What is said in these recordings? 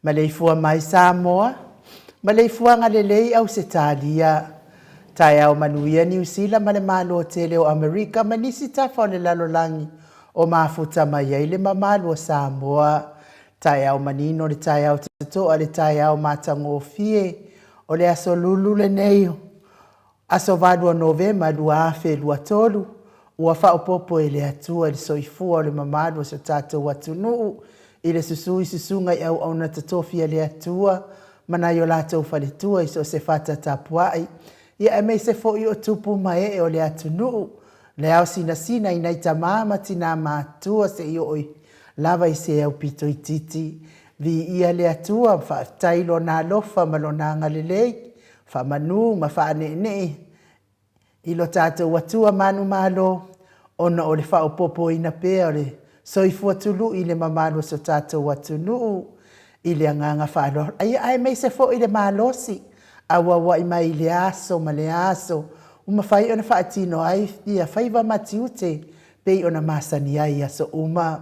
Maleifua mai Samoa, maleifuaga lelei Ausetalia, taeao manuia Niu Sila ma le Malo tele o Amerika ma nisi tafa o le lalolagi o mafuta mai ai le mamalu o Samoa. Taeao manino le taeao totoa le taeao matagofie o le aso lulu lenei Aso 8 o Novema 2023, ua faaopoopo e le Atua i le soifua o le mamalu o si o tatou atunuu i le susu i susuga i auauna totofi a le Atua ma nai o latou faletua i so o se fata tapuai, ia aemaise foi o tupu ma ee o le atunuu, le ao sinasina i nai tama ma tina matutua se i oo lava i se aupito itiiti. Viia le Atua, faafetai i Lona alofa ma Lona agalelei. Faamanu ma faaneenee i lo tatou Atua manumalo, ona o le faaopoopoina pea o le soifua tului i le mamalu o so tatou atunuu i le agaga faaaloalo, ia aemaise foi le malosi auauai mai i lea aso ma lea aso ua mafai ona faatino ai ia faiva ma tiute pei ona masani ai i aso uma.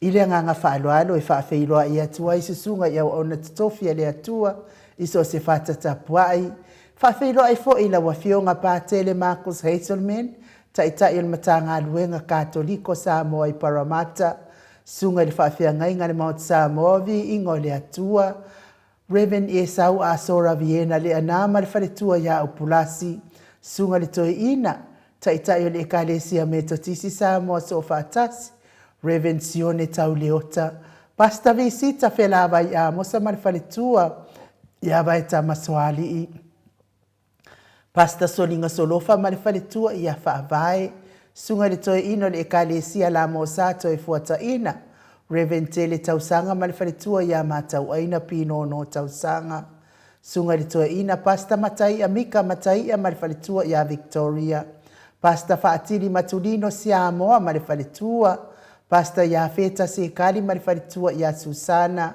I le agaga faaaloalo e faafeiloai atu ai susuga i auauna totofi a le Atua i so o se fata tapuai. Faafeiloai foi i lau Afioga Patele Marcus Hazelman, Taitai o le Matagaluega Katoliko Samoa i Parramatta, Susuga i le Faafeagaiga a le Maota Samoa, Viiga o le Atua, Rev. Esau Asora Viena Leana ma le faletua ia Upulasi, Susuga i le Toeaina, Taitai o le Ekalesia Metotisi Samoa Soofaatasi, Rev. Sione Tauleota, Pastor Visita Felavai Amosa ma le faletua ia Vaeta Masoalii. Pastor Soliga Solofa ma le faletua ia Faavae, Susuga i le Toeaina o le Ekalesia Lamosa Toefuataina, Rev. Tele Tausaga ma le faletua ia Matauaina Pinono Tausaga, Susuga i le Toeaina Pastor Mataia Mika Mataia ma le faletua ia Victoria, Pastor Faatili Matulino Siamoa ma le faletua, Pastor Iafeta Sekali ma le faletua ia Susana,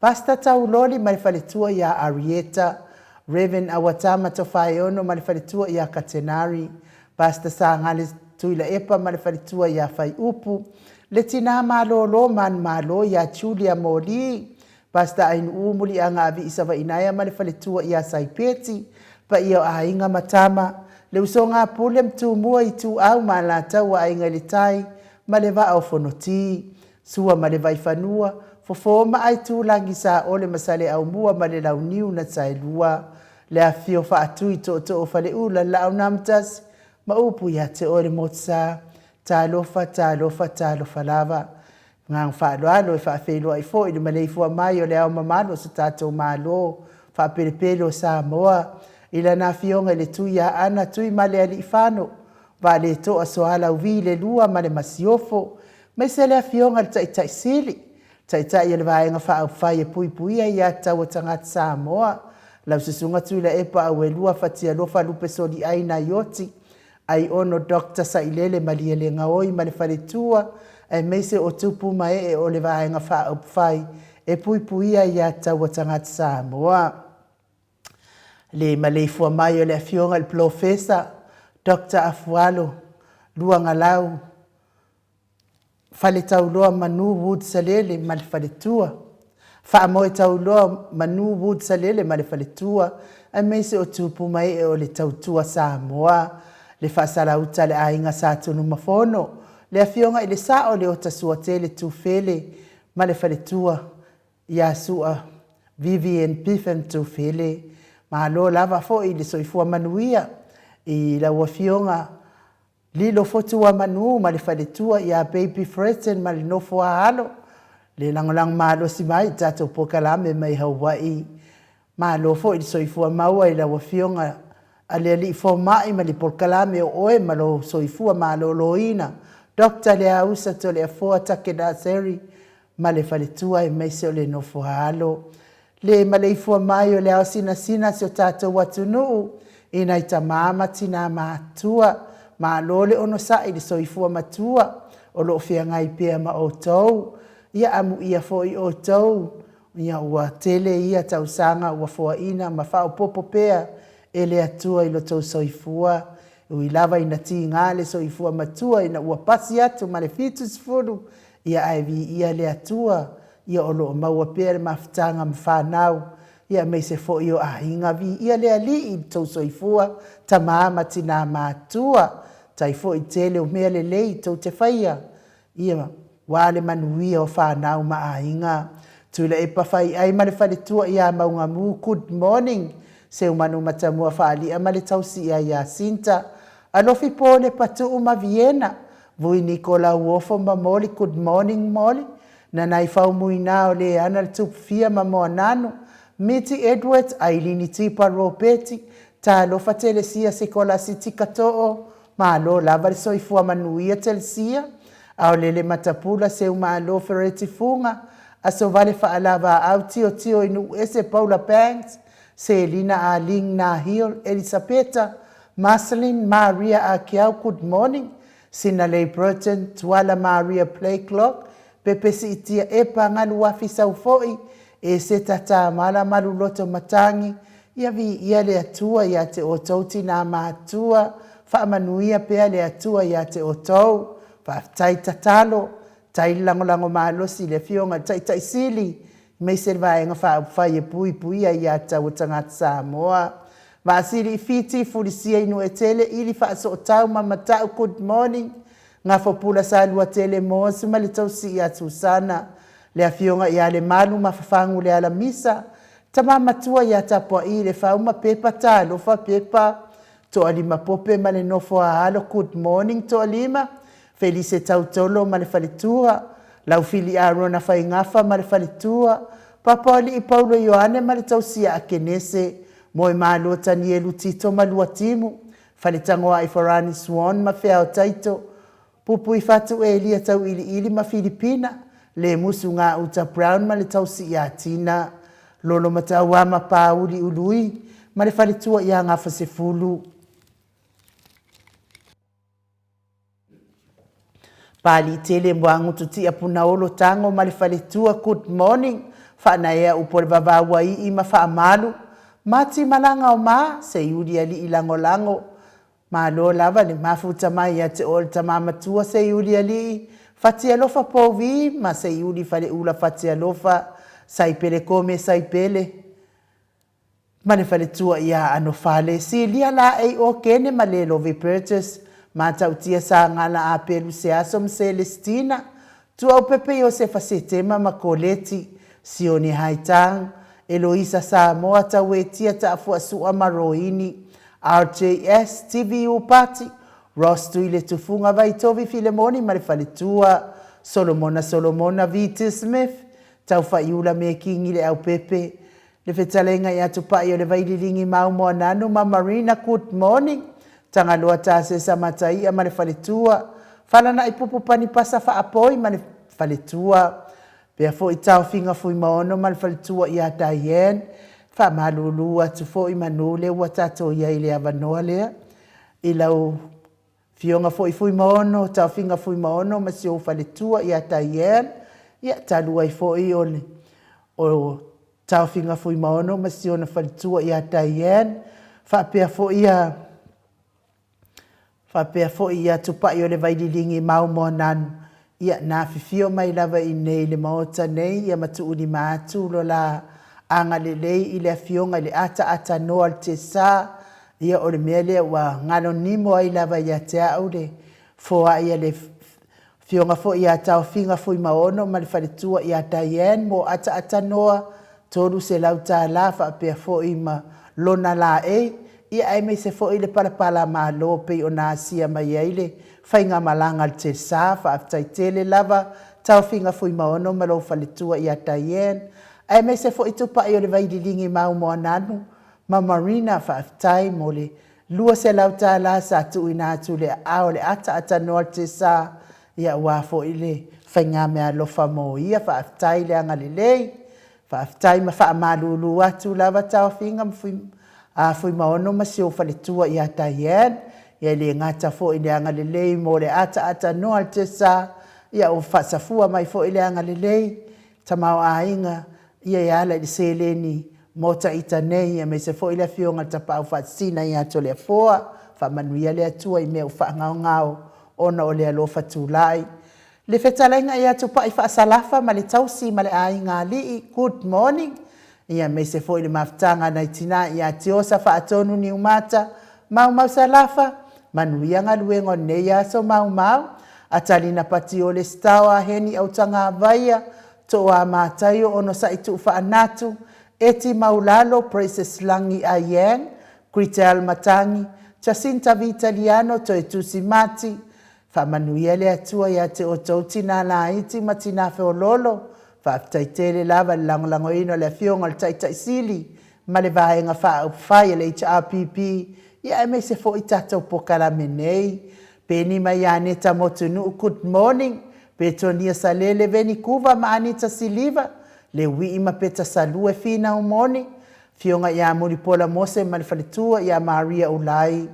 Pastor Tauloli ma le faletua ia Arieta, Rev. Auatama Tofaeono ma le faletua ia Katenari, Pastor Sagale Tuilaepa ma le faletua ia Faiupu, le tina malolo manumalo ia Julia Moli, Pastor Ainuu Muliagaavii Savainaea ma le faletua ia Saipeti, paia o aiga ma tama, le usoga a Pule ma Tumua Ituau ma Alataua Aiga i le Tai ma le Vaa o Fonoti, Sua ma le Vaifanua, Fofo ma Aitulagi Saole ma Saleaaumua ma le Launiu na Saelua, le afifio faatui tootoo o Faleula, Laaunamtasi ma upu ia te oe le Motusa. Talofa, talofa, talofa lava. Agaga faaaloalo e faafeiloai foi i le maleifua mai o le Ao Mamalu o so tatou Malo faapelepele o Samoa i lana Afioga i le Tuiaana Tuimalealiifano Vaaletoa Sualauvi le Lua ma le Masiofo, aemaise le Afioga i le Taitai Sili, Taitai o le Vaega Faaupufai e Puipuia Aiatatau a Tagata Samoa, lau Susuga Tuilaepa Auelua Fatialofa Lupe Soliai Naioti, Aiono Doctor Sailele Malielegaoi ma le faletua, aemaise o tupu ma ee o le Vaega Faaupufai e Puipuia Aiatatau a Tagata Samoa. Le maleifua mai o le Afioga i le Polofesa Doctor Afualo Luagalau Faletauloa Manu Wood Salele ma le faletua, Faamoetauloa Manu Wood Salele ma le faletua, aemaise o tupu ma ee o le Tautua Samoa, le Faasalauta a le Aiga Sa Tunumafono, le Afioga i le Sao Leota Suatele Tufele ma le faletua ia Sua Vivian Biffen Tufele. Malo lava foi le soifua manuia i lau Afioga Lilo Fotuamanu ma le faletua ia Baby Fredson ma le nofo a alo, le lagolago malosi mai i tatou polokalame mai Hawaii. Malo foi le soifua maua i lau Afioga a le Alii Fomai ma le polokalame o oe ma lou soifua maloloina, Doctor Leausa Toleafoa Takenaseri ma le faletua aemaise o le nofo a alo. Le maleifua mai o le ao sinasina si o tatou atunuu i nai tama ma tina matutua. Malo le onosai i le soifua matua o lo o feagai pea ma outou. Ia amuia foi outou, ia ua tele ia tausaga ua foaina ma faaopoopo pea e le Atua i lo tou soifua. E ui lava ina tiga le soifua matua ina ua pasi atu ma le 70, ia ae viia le Atua Ia o lo o maua pea le mafutaga ma fanau, ia aemaise foi o aiga. Viia le Alii i le tou soifua, tama ma tina matua. Tai foi tele o mea lelei tou te faia, ia ua le manuia o fanau ma aiga. Tuilaepa Faiai ma le faletua ia Maugamu, good morning. Seumanu Matamua Faalia ma le tausia ia Sinta. Alofi Pole Patuu ma Viena. Vui Nikola Uofo ma Moli, good morning Moli. Nanai Faumuina o Leana le Tupufia ma Moananu, Miti Edwards, Ailini Tipa Ropeti, Talofa Telesia Sekolasi Tikatoo, Malo lava le soifua manuia Telesia, Aolele Matapula Seumalo Fereti Fuga, Asovale Faalavaau Tiotio i Nuuese Paula Banks, Selina Ah Ling Nahil, Elisapeta, Marceline Maria Akiau Good morning, Sinalei Burton, Tuala Maria Blakelock, Pepesi Itia Epa, Galuafi Saufo'i, Eseta Tamala Maluloto Matangi, Ia viia le Atua ia te outou tinā matua, faamanuia pea le Atua ia te outou. Faafetai tatalo, tai le lagolago malosi i le Afioga i le Taitai Sili, aemaise le Vaega Faaupufai e puipuia ia taua tagata Samoa. Vaasili i Fiti, Fulisia i Nuetele, Ili Faasootau ma Mata'u Good morning Gafopula Saluatele Moasu ma le tausi ia Susana, le afioga ia Lemalu ma Fafagu Lealamisa, tama matua ia Tapua'i Lefau ma Pepa Talofa Pepa Toalima Pope ma le nofo a alo Good morning Toalima, Felise Tautolo ma le faletua, Laufili Arona Faigafa ma le faletua, Papaoalii Paulo Ioane ma le tausi ia Akenese, Moemalo Tanielu Tito ma Luatimu, Faletagoai Farani Swan ma Feao Taito, Pupuifatu Elia Tauiliili ma Filipina, Lemusu Gauta Brown ma le tausi ia Tina, Lolo Matauā ma Pāuli Ului ma le faletua ia Gafasefulu. Palitele Muagutu Tia Punaolo Tago ma le faletua Good morning Faanaea Upu o le Vavau Aii ma Faamalu Mati Malaga o Ma, Seiuli Alii Lagolago, Malo lava le mafuta mai ia te oe le tama matua Seiuli Alii, Fatialofa Pouvi ma Seiuli Faleula Fatialofa, Saipele Kome Saipele ma le faletua ia Anofale, Silia Laei Okene ma Lelovi Burgess, Matautia Sagala Apelu Seaso ma Selestina, Tuaupepe Iosefa Setema ma Koleti, Sione Haitang, Eloisa Samoa Tauetia Taafuasua ma Roini, RJS, TVU Party, Ross Tuiletufuga Vaitovi Filemoni ma le faletua, Solomona Solomona VT Smith, Taufaiula Mekingi Leaupepe, Le fetalaiga ia Tupai o le Vaililigi Mau Moananu ma Marina Good morning Tagaloa Tasesa Mataia ma le faletua, Falana'i Pupu Panipasa Faapoi ma le faletua, Pea foi Taofiga Fuimaono ma le faletua ia Diane. Faamalulu atu foi manu lea ua tatou i ai i le avanoa lea i lau Afioga foi Fuimaono, Taofiga Fuimaono ma si ou faletua ia Diane, ia talu ai foi o le o Taofiga Fuimaono ma si ona faletua ia Diane, faapea foi ia faapea foi ia Tupai o le Vaililigi Mau Moananu, ia na afifio mai lava i inei i le Maota nei ia ma tuulima atu lo la agalelei i le Afioga i le Ataatanoa o le Tesa, ia o le mea lea ua galonimo ai lava ia te au le foai a le Afioga foi ia Taofiga Fuimaono ma le faletua ia Diane mo Ataatanoa, $300 faapea foi ma lona laei, ia aemaise foi le palapala malo pei ona asia mai ai le faigamalaga a le Telsa. Faafetai tele lava Taofiga Fuimaono ma lou faletua ia Diane, aemaise foi Tupai o le Vaililigi Mau Moananu ma Marina, faafetai mo le $200 sa tuuina atu i le aao o le ataaatanoa o le Tesa, ia aua foi le faigameaalofa mo ia. Faafetai le agalelei, faafetai ma faamalulu atu lava Taofiga ma Fuimaono ma si ou faletua ia Diane. Ia e le gata foi i le agalelei mo le ataaatanoa o le Tesa, ia ua faasafua mai foi le agalelei tamaoaiga ia e ala i le seleni mo Taita nei, aemaise foi le Afioga i le Tapaau Faasisina ia Toleafoa. Faamanuia le Atua i mea ua faagaogao ona o le alofa tulai. Le fetalaiga ia Tupai Faasalafa ma le tausi ma le aiga alii, good morning. Ia aemaise foi le mafutaga a nai tina ia Tiosa Faatonu Niumata, Maumau Salafa, manuia galuega o lenei aso Maumau, Atalina Patiole Stao Aheni Autagavaia, Toa Mataio Onosai Tuufaanatu, Eti Maulalo, Praises Lagi Ayang, Gritel Matangi, Jacinta Vitaliano, Toetusi Mati, Faamanuia le Atua ia te outou tina laiti ma tina feoloolo. Faafetai tele lava i le lagolagoina o le Afioga i le Taitai Sili ma le Vaega Faaupufai a le HRPP, ia aemaise foi tatou polokalame nei. Peni ma Ianeta Motunuu, good morning. Petonia Salele, Venikuva ma Anita Siliva, Leuii ma Peta Salue, Finau moni, Afioga ia Mulipola Mose ma le faletua ia Maria Ulai.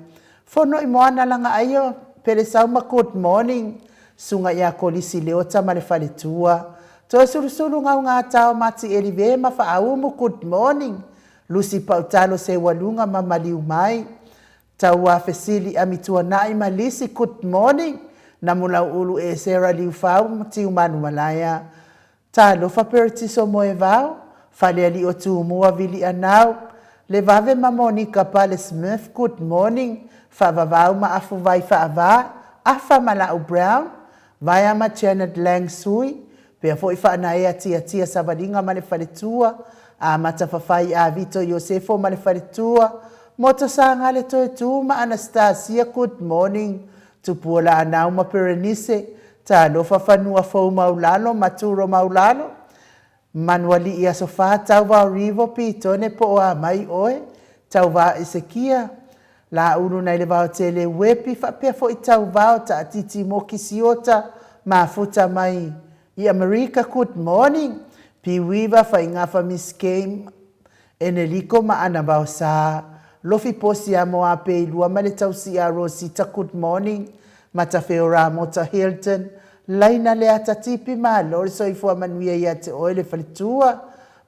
Fono i Moana Lagaaia, Pelesauma good morning, Susuga ia Kolisi Leota ma le faletua. Toesulusulu Gaugātao Mati Elive ma Faaumu good morning, Lusi Pautalo Seualuga ma Maliu mai. Tauā Fesili Amituanai ma Lisi good morning, Namulau'ulu Esera Liufau ma Tiumanumalaea. Talofa Peretiso Moevao, Falealii o Tumua Vilianau, Levave ma Monica Pale Smith good morning, Faavavau ma Afuvai Faava, Afa ma Lau Brown, Vaea ma Janet Lang Sui, pea foi Faanaea Tiatia Savaliga ma le faletua, Amata Fafai Avito Iosefo ma le faletua, Moto Sagale Toetu ma Anastasia good morning, Tupua Laanau ma Perenise, Talofa Fanua Fou Maulalo ma Turo Maulalo, Manualii Aso Fa Tauva Rivo Pitone po o a mai oe, Tauva Esekia, Laulu nai le Vaotele Uepi faapea foi Tauvao Taatiti Moki Siota Mafuta mai i Amerika Good morning Piuiva Faigafa Miss Game Eneliko ma Ana Vaosa, Lofi Posia Moape i lua ma le tausi a Rosita Good morning, Matafeo Ramota Hilton, Laina Leata Tipi Malo le soifua manuia ia te oe le faletua.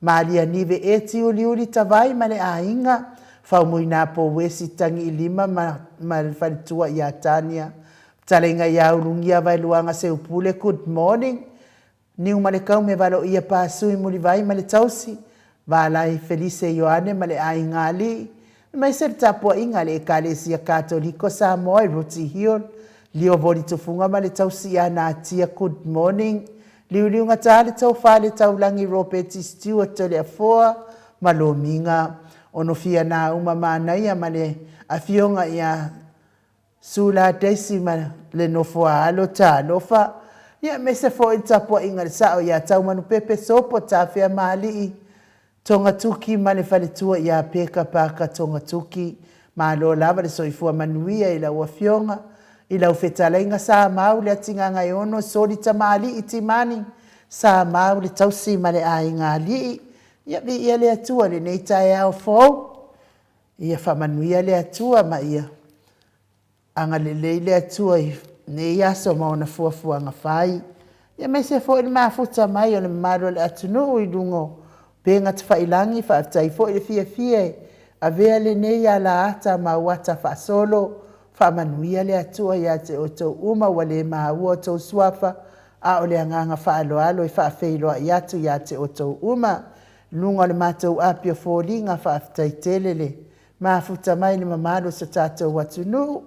Malia Nive Eti Uliuli Tavai ma le aiga, Faumuina Pouesi Tagiilima ma ma le faletua ia Tania, Fetalaiga ia Ulugia Vaeluaga Seupule Good morning Niumalekaume Valoia Pasui Mulivai ma le tausi, Valai Felise Ioane ma le aiga alii, aemaise le tapuaiga a le Ekalesia Katoliko Samoa i Rooty Hill, Lio Voli Tufuga ma le tausi ia Natia Good morning Liuliugata le tofa le taulagi Ropeti Stewart Toleafoa ma Lomiga Onofia Nauma Manaia ma le afioga ia Sula Daisy ma le nofo a alo Talofa ia aemaise foi le tapuaiga i le sao ia Taumanupepe Sopo Tafeamaalii Togatuki ma le faletua ia Peka Parker Togatuki. Malo lava le soifua manuia i lau afioga, i lau fetalaiga Samau Leatigagaeono Soli Tamalii Timani Samau le tausi ma le aiga alii. Ia viia le Atua i lenei taeao fou. Ia faamanuia le Atua ma ia Agalelei le Atua i nei aso ma ona fuafuaga fai, aemaise foi le mafuta mai o le mamalu o le atunuu i luga o upega tafailagi. Faafetai foi le fiafia e avea lenei alaata ma auata faasolo. Faamanuia le Atua ia te outou uma ua le maua outou suafa, a o le agaga faaaloalo e faafeiloai atu ia te outou uma i luga o le matou api o foliga. Faafetai tele le mafuta mai le mamalu o so tatou atunuu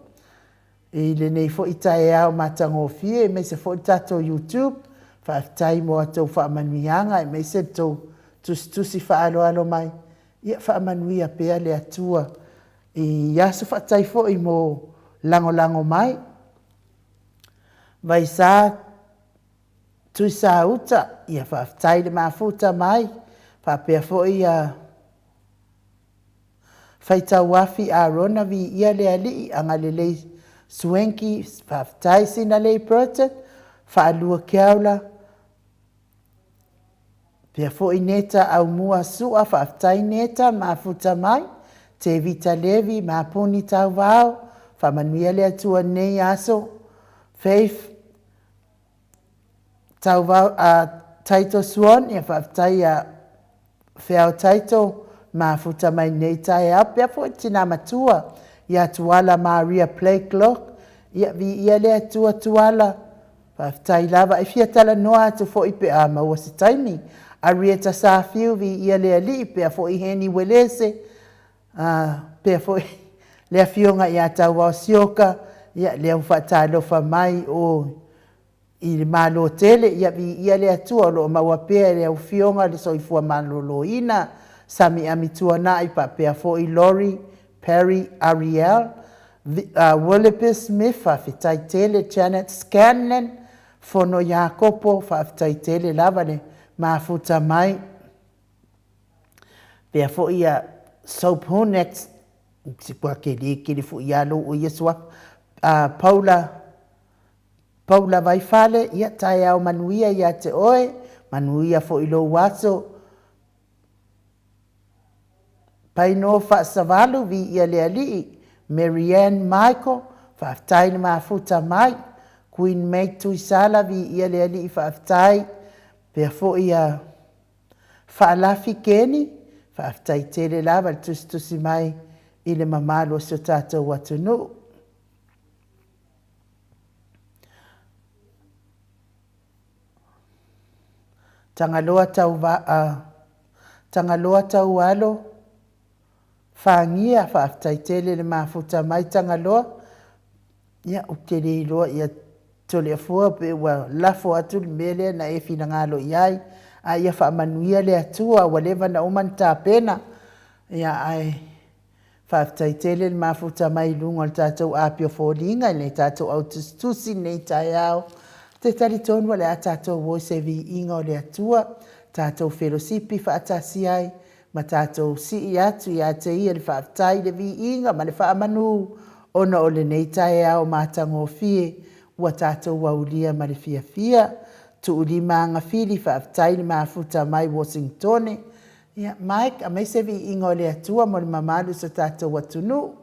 i lenei foi taeao matagofie, aemaise foi le tatou YouTube. Faafetai mo a outou faamanuiaga, aemaise le tou tusitusi faaaloalo mai. Ia faamanuia pea le Atua i aso. Faafetai foi mo lagolago mai. Vaisa Tuisauta, ia faafetai le mafuta mai, faapea foi ia Faitauafi Arona, viia le Alii, agalelei Swanky, faafetai Sinalei Burton, Faalua Keaula, pea foi Neta Aumua Sua, faafetai Neta, mafuta mai, Tevita Levi, Mapuni Tauvao, faamanuia le Atua nei aso, Faith Tauvao, a Taito Swan, ia faafetai ia Feao Taito, mafuta mai nei taeao, pea foi le tina matua ia Tuala Maria Blakelock, ia viia le Atua Tuala, faafetai lava. E fia talanoa atu foi pe a maua se taimi. Arieta Safiu, viia le Alii, pea foi Heni Welese, a pea foi le afioga ia Tauvao Sioka, ia lea ua faatalofa mai o i le Malo tele, ia viia le Atua o lo o maua pea e le Afioga le soifua maloloina, Samiami Tuanai faapea foi Lori Perry Ariel, Willoughby Smith, faafetai tele, Janet Scanlon, Fono Iakopo, faafetai tele lava le mafuta mai, pea foi ia Soap Hunex, ua tele tele foi ia lou o ia suafa, Paula Paula Vaifale, ia taeao manuia ia te oe, manuia foi lou aso. Paino Faasavalu, viia le Alii. Mary Ann Michael, faafetai le mafuta mai. Queen May Tuisala, viia le Alii, faafetai. Pea foi ia Faalafi Keni, faafetai tele lava le tusitusi mai i le mamalu o si o tatou atunuu. Tagaloa tauva, Tagaloa Taualo, Fagia, faafetai tele le mafuta mai Tagaloa. Ia, ou te le iloa ia Toleafoa pe ua lafo atu le mea lea na e finagalo i ai, a ia faamanuia le Atua, ua leva ona uma ona tapena. Ia, ae Faafetai tele le mafuta mai i luga o le tatou api o foliga i le tatou au tusitusi i lenei taeao. Ou te talitonu o le a tatou o i se viiga o le Atua, tatou felosipi faatasi ai, ma tatou sii atu ia te Ia le faafetai, le viiga ma le faamanu ona o lenei taeao matagofie ua tatou aulia ma le fiafia. Tuulima Agafili, faafetai le mafuta mai Washingtone. Ia, Mike, aumai se viiga o le Atua mo le mamalu o so tatou atunuu.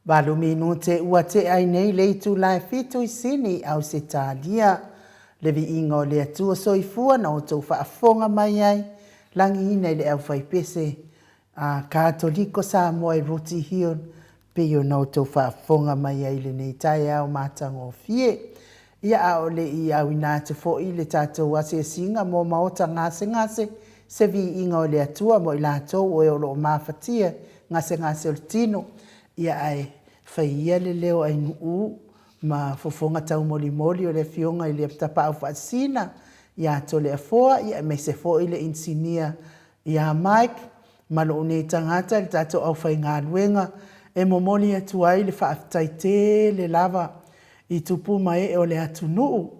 Valu minute ua tea ai nei le itula e fitu i Sini, Ausetalia. Le viiga o le Atua soifua na outou faafofoga mai ai, lagiina i le aufaipese a Katoliko Samoa i Rooty Hill, pei ona outou faafofoga mai ai i lenei taeao matagofie. Ia, a o le i auina atu foi le tatou asiasiga mo maota gasegase, se viiga o le Atua mo i latou o e o lo o mafatia gasegase o le tino, ia ae fai ia le leo ainuu ma fofoga taumolimoli o le Afioga i le Tapaau Faasisina ia Toleafoa, ia aemaise foi le Inisinia ia Mike ma lou nei tagata i le tatou aufaigaluega e momoli atu ai le faafetai tele lava i tupu ma ee o le atunuu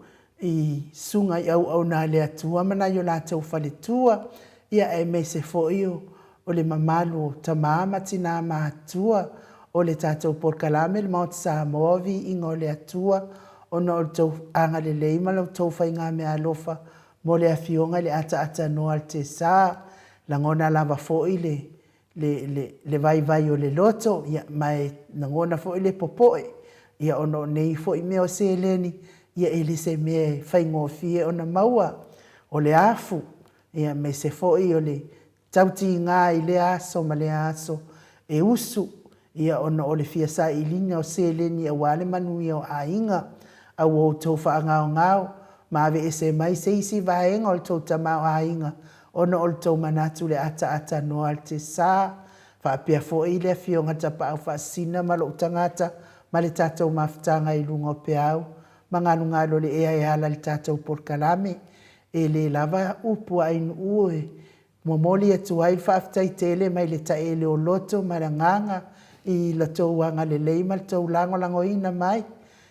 i susuga i auauna a le Atua ma nai o latou faletua, ia aemaise foi o le mamalu o tama ma tina matutua o le tatou polokalame le Maota Samoa, Viiga o le Atua ona o le tou agalelei ma la outou faigameaalofa mo le Afioga i le Ataatanoa a le Tesa. Lagona lava foi le le, le, le vaivai o le loto, ia, ma e lagona foi le popoe, ia, ona o nei foi mea o seleni, ia, e le se mea e faigofie ona maua, o le afu, ia, aemaise foi o le tautiga i lea aso ma lea aso e usu. Ia ona o le fia sailiga o seleni aua le manuia o aiga, a ua outou faagaogao ma aveese mai se isi vaega o le tou tamaoaiga ona o le tou manatu i le ataatanoa a le Tesa, faapea foi le Afioga Tapaau Faasisina ma lou tagata ma le tatou mafutaga i luga o peau ma galugalu o le ea e ala i le tatou polokalame. E le lava upu a ainuu e Momoli atu ai le faafetai tele mai le taele o loto ma le agaga i la tou agalelei ma le tou lagolagoina mai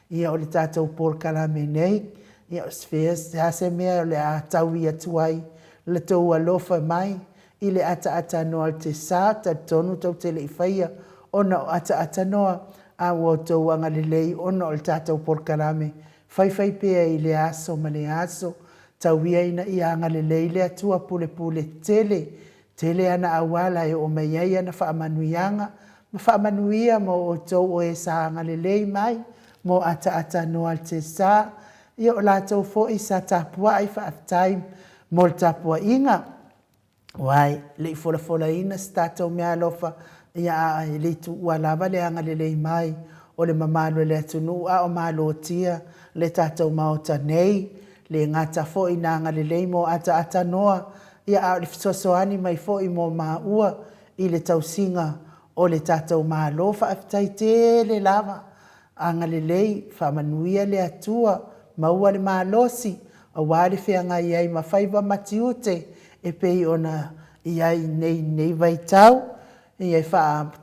ia o le tatou polokalame nei. Ia o se a se mea o le a taui atu ai la tou alofa mai i le ataatanoa o le Tesa, talitonu tou te le i faia ona o ataatanoa a ua outou agalelei ona o le tatou polokalame faifaipea i lea aso ma lea aso. Tau ia ina ia agalelei le Atua pulepule tele, tele ana auala e oo mai ai ana faamanuiaga ma faamanuia mo outou o e sa agalelei mai mo ataata noa le Tesa. Ia o latou foi sa tapuai, faafetai mo le tapuaiga. Aua e le i folafolaina se tatou meaalofa, ia a e le i tuua lava le agalelei mai o le mamalu e le atunuu a o malotia le tatou Maota nei. Le gata foi ina agalelei mo ataata noa, ia a o le fesoasoani mai foi mo maua i le tausiga o le tatou Malo. Faafetai tele lava, agalelei, faamanuia le Atua, maua le malosi aua le feagai ai ma faiva ma tiute e pei ona i ai nei i lenei vaitau. Ia, e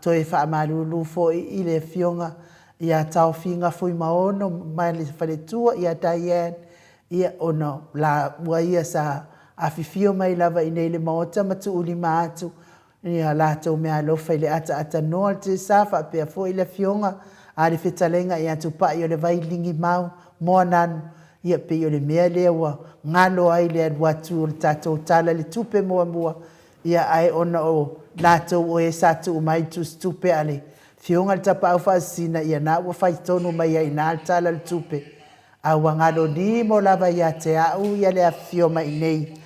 toe faamalulu foi i le Afioga ia Taofiga Fuimaono ma le faletua ia Diane, ia, ona o laua ia sa afifio mai lava i inei i le Maota ma tuulima atu i a latou meaalofa i le ataatanoa o le Tesa faapea foi le Afioga a le Fetalaiga ia Tupai o le Vailigimau Moananu, ia pei o le mea lea ua galo ai le alu atu o le tatou Tala i le Tupe muamua, ia ae ona o latou o e sa tuu mai le tusitupe a le Afioga i le Tapaau Faasisina, ia na ua fai tonu mai ai i ina le Tala o le Tupe. A ua galo limo lava ia te au ia le afifio mai i inei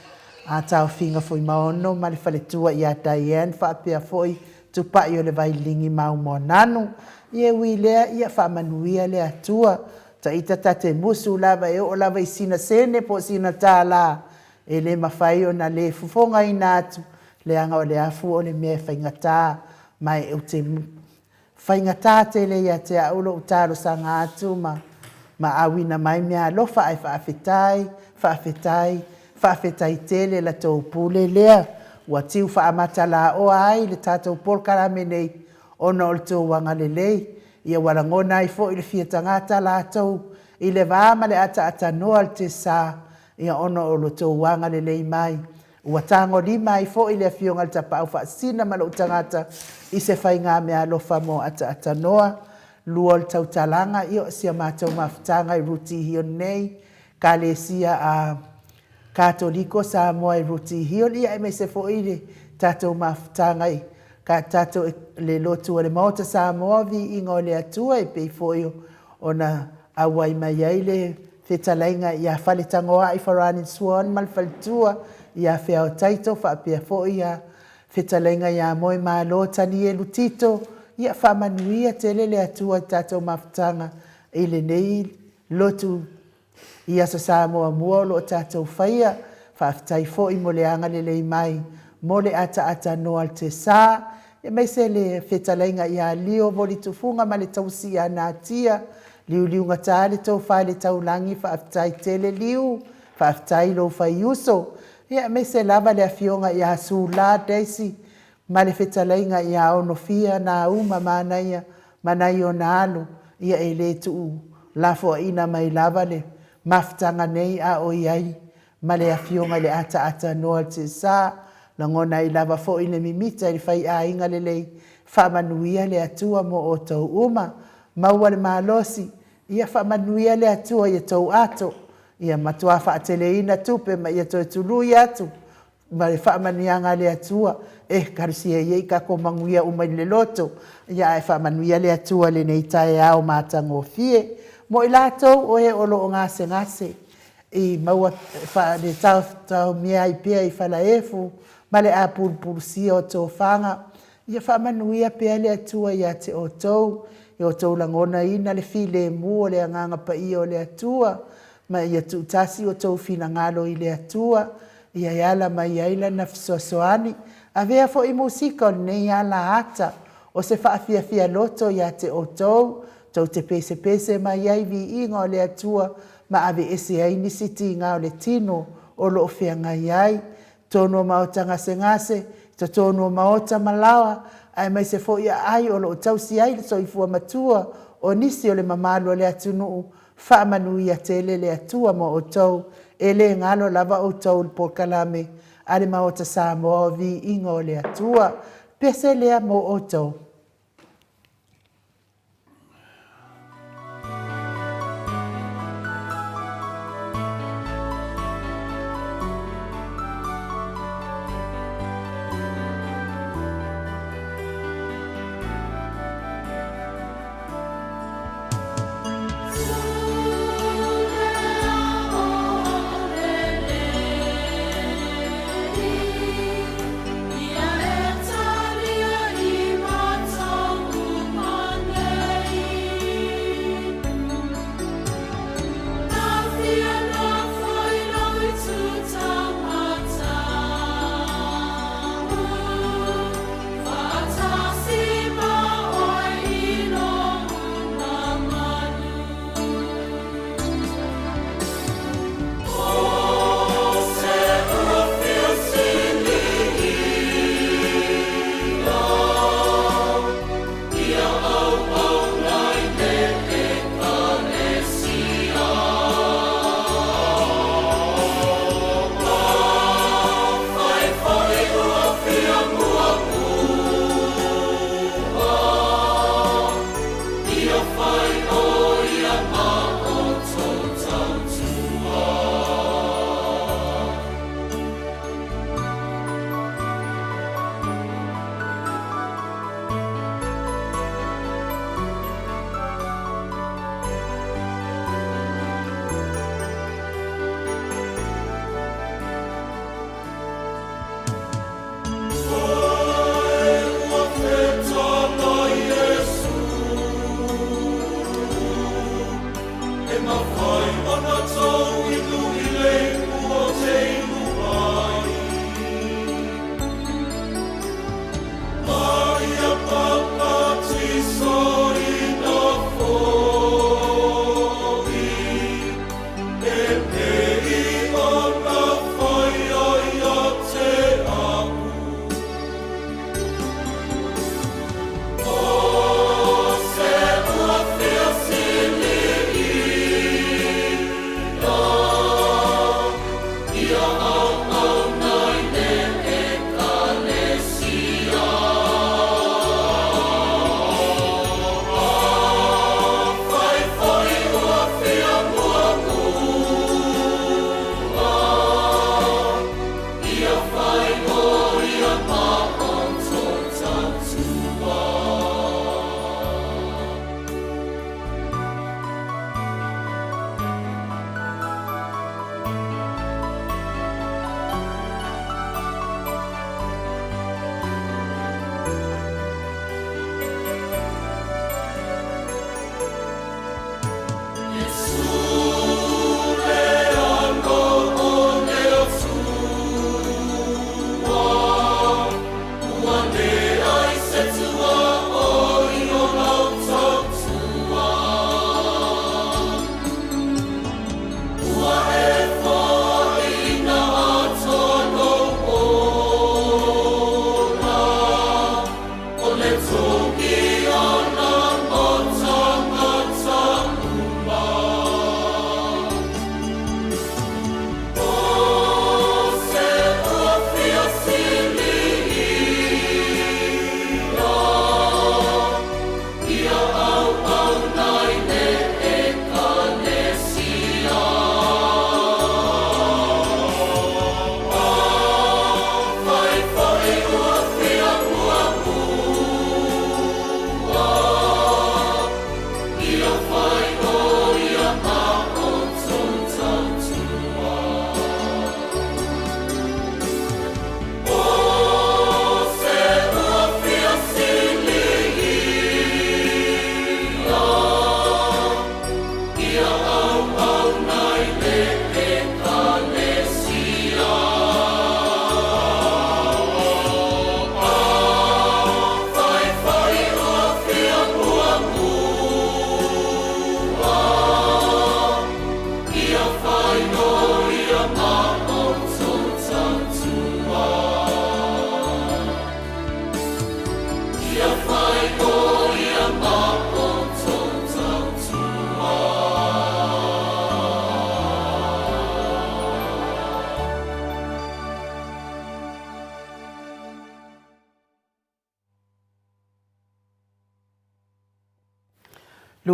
a Taofiga Fuimaono ma le faletua ia Diane faapea foi Tupai o le Vailigi Mau Moananu. Ia e ui i lea, ia faamanuia le Atua. Taita ta te musu lava e oo lava i sina sene po o sina tālā, e le mafai ona le fofogaina atu, leaga o le afu o le mea e faigata, ma ou te Faigata tele ia te au lou talosaga atu ma ma auina mai meaalofa ae faafetai, faafetai, faafetai tele la tou pule lea ua tiu faamata laoa ai le tatou polokalame nei ona o le tou agalelei. Ia ua lagona ai foi le fia tagata latou i le va ma le ataatanoa o le Tesa ia ona o lo tou agalelei mai. Ua tagolima ai foi le Afioga i le Tapaau Faasisina ma lou tagata i se faiga meaalofa mo Ataatanoa. Lua o le tautalaga, ia o si a matou mafutaga i Ruti Hill nei, Kalesia a Katoliko Samoa i Ruti Hill, ia aemaise foi le tatou mafutaga i ka tatou le lotu o le Maota Samoa, Viiga o le Atua, e pei foi ona auai mai ai le Fetalaiga ia Faletagoai Farani Swan ma le faletua ia Feao Taito faapea foi ia Fetalaiga ia Moemalo Tanielu Tito, ia faamanuia tele le Atua i tatou mafutaga i lenei lotu i Aso Sa muamua o lo o tatou faia. Faafetai foi mo le agalelei mai mo le ataata noa le Tesa, aemaise le fetalaiga ia Lio Volitufuga ma le tausi ia Natia Liuliugata le tofa i le taulagi, faafetai tele Liu, faafetai lou faiuso, ia aemaise lava le afioga ia Sula Daisy ma le fetalaiga ia Onofia Nauma Manaia ma nai ona alo, ia e le tuu lafoaina mai lava le mafutaga nei a o i ai ma le afioga i le ataata noa Tesa, lagona ai lava foi le mimita i le faiaiga lelei, faamanuia le Atua mo outou uma, maua le malosi, ia faamanuia le Atua i a tou ato, ia matua faateleina tupe ma ia toe tului atu ma le faamanuiaga a le Atua, e kalosia ia i tatou manuia uma i le loto, ia ae faamanuia le Atua i lenei taeao matagofie. Mo i latou o e o lo o gasegase, i maua le taomia ai pea i falaefu ma le apulupulusia o tofaga. Ia faamanuia pea le Atua ia te outou, ia outou lagonaina le filemu o le Agaga Paia o le Atua, ma ia tuutasi outou finagalo i le Atua, ia e ala mai ai Lana fesoasoani. Avea foi musika o lenei ala ata, o se faafiafia loto ia te outou, tou te pesepese mai ai i viiga o le Atua ma aveese ai nisi tiga o le tino o lo o feagai ai, totonu o maota gasegase, totonu o maota ma laoa, aemaise foi aai o lo o tausi ai le soifua matua o nisi o le mamalu o le atunuu. Faamanuia tele le Atua mo outou, e le galo lava outou i le polokalame a le Maota Samoa o Viiga o le Atua. Pese lea mo outou.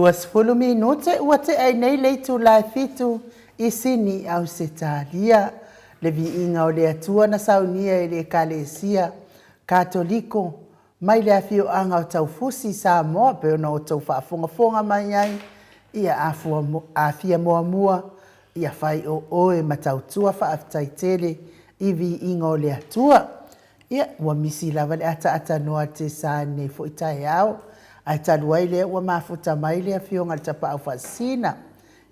20 minute ua tea ai nei le itula e fitu i Sini, Ausetalia. Le viiga o le Atua na saunia e le Ekalesia Katoliko mai le afioaga o Taufusi, Samoa, pei ona outou faafogafoga mai ai, ia afia muamua, ia fai o oe ma tautua faafetai tele i viiga o le Atua. Ia, ua misi lava le ataaatanoa a le Tesa i lenei foi taeao, ae talu ai lea ua mafuta mai le Afioga i le Tapaau Faasisina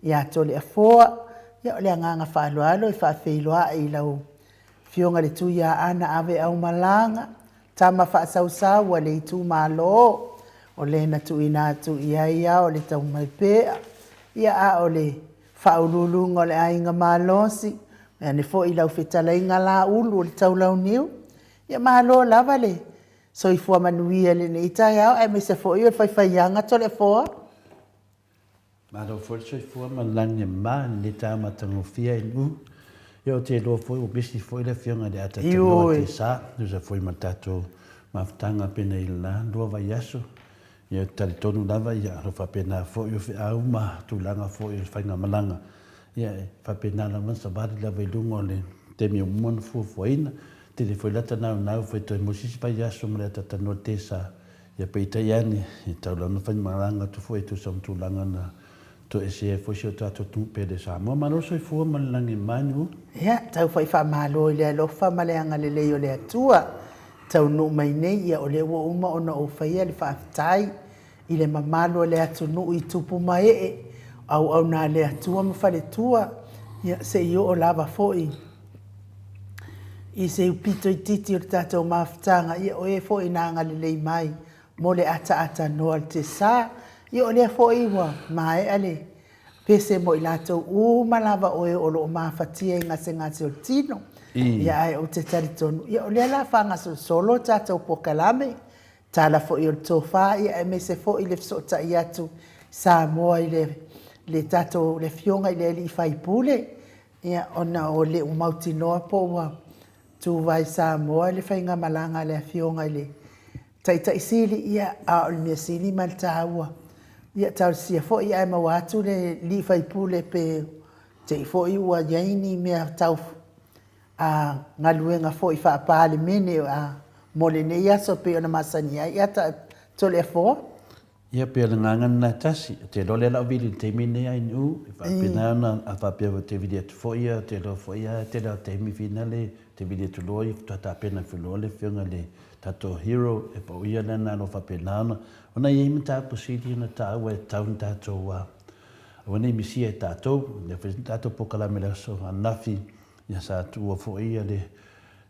ia Toleafoa, ia o le agaga faaaloalo e faafeiloai i lau Afioga i le Tuiaana Aveaumalaga, tama faasausau a le itumalo, o le na tuuina atu i ai ao le Taumaipea, ia a o le Faauluuluga o le Aiga Malosi, vaeane foi lau fetalaiga Laulu o le Taulauniu. Ia malo lava le soifua manuia i lenei taeao aemaise foi o le faifaiaga Toleafoa. Malo foi le soifua ma le lagi e mama i lenei taeao matagofie i Nu'u. Ia ou te iloa foi ua misi foi le Afioga i le Atatanoa Tesa, tusa foi ma le tatou mafutaga penei i le la lua vaiaso. Ia, ou te talitonu lava, ia, o lo o faapena foi o feau ma tulaga foi o le faigamalaga, ia, e faapena lava ona savali lava i luga o le taimi ua uma ona fuafuaina. Tele foi lata naunau foi toe mo se isi vaiaso ma le atatanoa tesa, ia, peitai ane, e tau lava ona faimalaga atu foi e tusa ma tulaga na toesea ai foi si o tatou atunuu pele Samoa. Malo le soifua ma le lagi e manu. Ia, tau foi faamalo i le alofa ma le agalelei o le Atua. Taunuu mai nei, ia o lea ua uma ona ou faia le faafetai i le mamalu o le atunuu i tupu ma ee, auauna a le Atua ma faletua, ia se i oo lava foi i se upito itiiti o le tatou mafutaga, ia o e foi na agalelei mai mo le ataatanoa o le tesa. Ia o lea foi ua maea le pese mo i latou uma lava o e o lo o mafatia i gasegase o le tino. Ia ae ou te talitonu, ia o lea o le a faagasolosolo le tatou polokalame, tala foi o le tofa, ia aemaise foi le fesootai atu Samoa i le, le tatou, le Afioga i le alii faipule, ia ona o le ua mautinoa po ua tuvae Samoa le faigamalaga a le Afioga i le Taitai Sili, ia, a o le mea sili ma le taua, ia talosia foi ae maua atu le alii faipule pe te i foi ua i ai ni mea tau a galuega foi faa-Palemene a mo lenei aso pei ona masani ai a Toleafoa. Ia, pei o le agaga lena e tasi. Ou te iloa o lea o le a ou vili i le taimi lenei a Inu, e faapena ona, a faapea ou te vili atu foi ia, ou te iloa foi lava e tele lava o taimi finale, ou te vili atu loa ia faatoa tapena atu loa le afioga i le tatou hero, e pau ia lena o lo o faapena ona, ona e i ai mataupu sili ona taua e tatau ona tatou aua ne i misia e tatou. O lea foi sa tatou polokalame i le aso ananafi, ia sa tuua foi ia le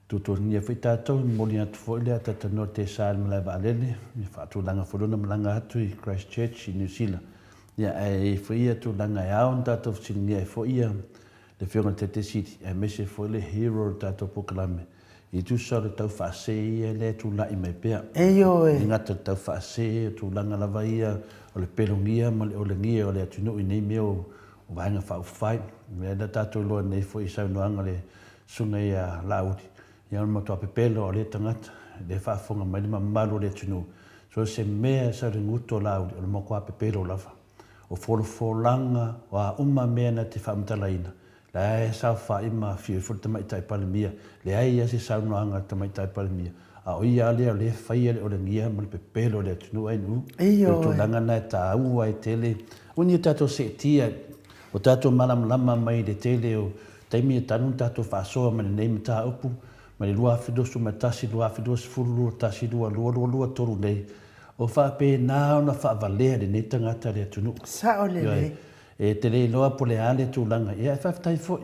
Tuatuagia foi tatou, e momoli atu foi le atatanoa tesa i le malae vaalele, i faatulaga foi lona malaga atu i Christchurch i Niu Sila. Ia, ae i ai foi ia tulaga e ao ona tatou fesiligia ai foi ia le Afioga i le Taitai Sili, aemaise foi le hero o le tatou polokalame, i tusa o le tau faasee ia lea e tulai mai pea. Ioe. E le gata i le tau faasee, o tulaga lava ia o le pelogia ma le olegia o le atunuu i nei mea o Vaega Faaupufai. O lea na tatou iloa nei foi i saunoaga a le Susuga ia Laauli, ia o le matua pepelo o lea tagata, lea e faafofoga mai le mamalu o le atunuu, so o se mea e sau i le gutu o Laauli, o le matua pepelo lava. O folafolaga, o a uma mea na te faamatalaina, la e saofai ma afio ifo le Tamaitai Palemia, leai lava se saunoaga a le Tamaitai Palemia, a o ia lava lea o lea e faia le olegia ma le pepelo o le atunuu ae nuu. O le tulaga lena e taua ai tele, aua ne i o tatou seetia, o tatou malamalama mai i le tele o taimi e talu ona tatou faasoa mai lenei mataupu mai le 2021, 2022, 21, 22, 22, 23 nei, o faapena ona faavalea lenei tagata i le atunuu. Sao lelei. E te le iloa po o le a le tulaga, ia e faafetai foi,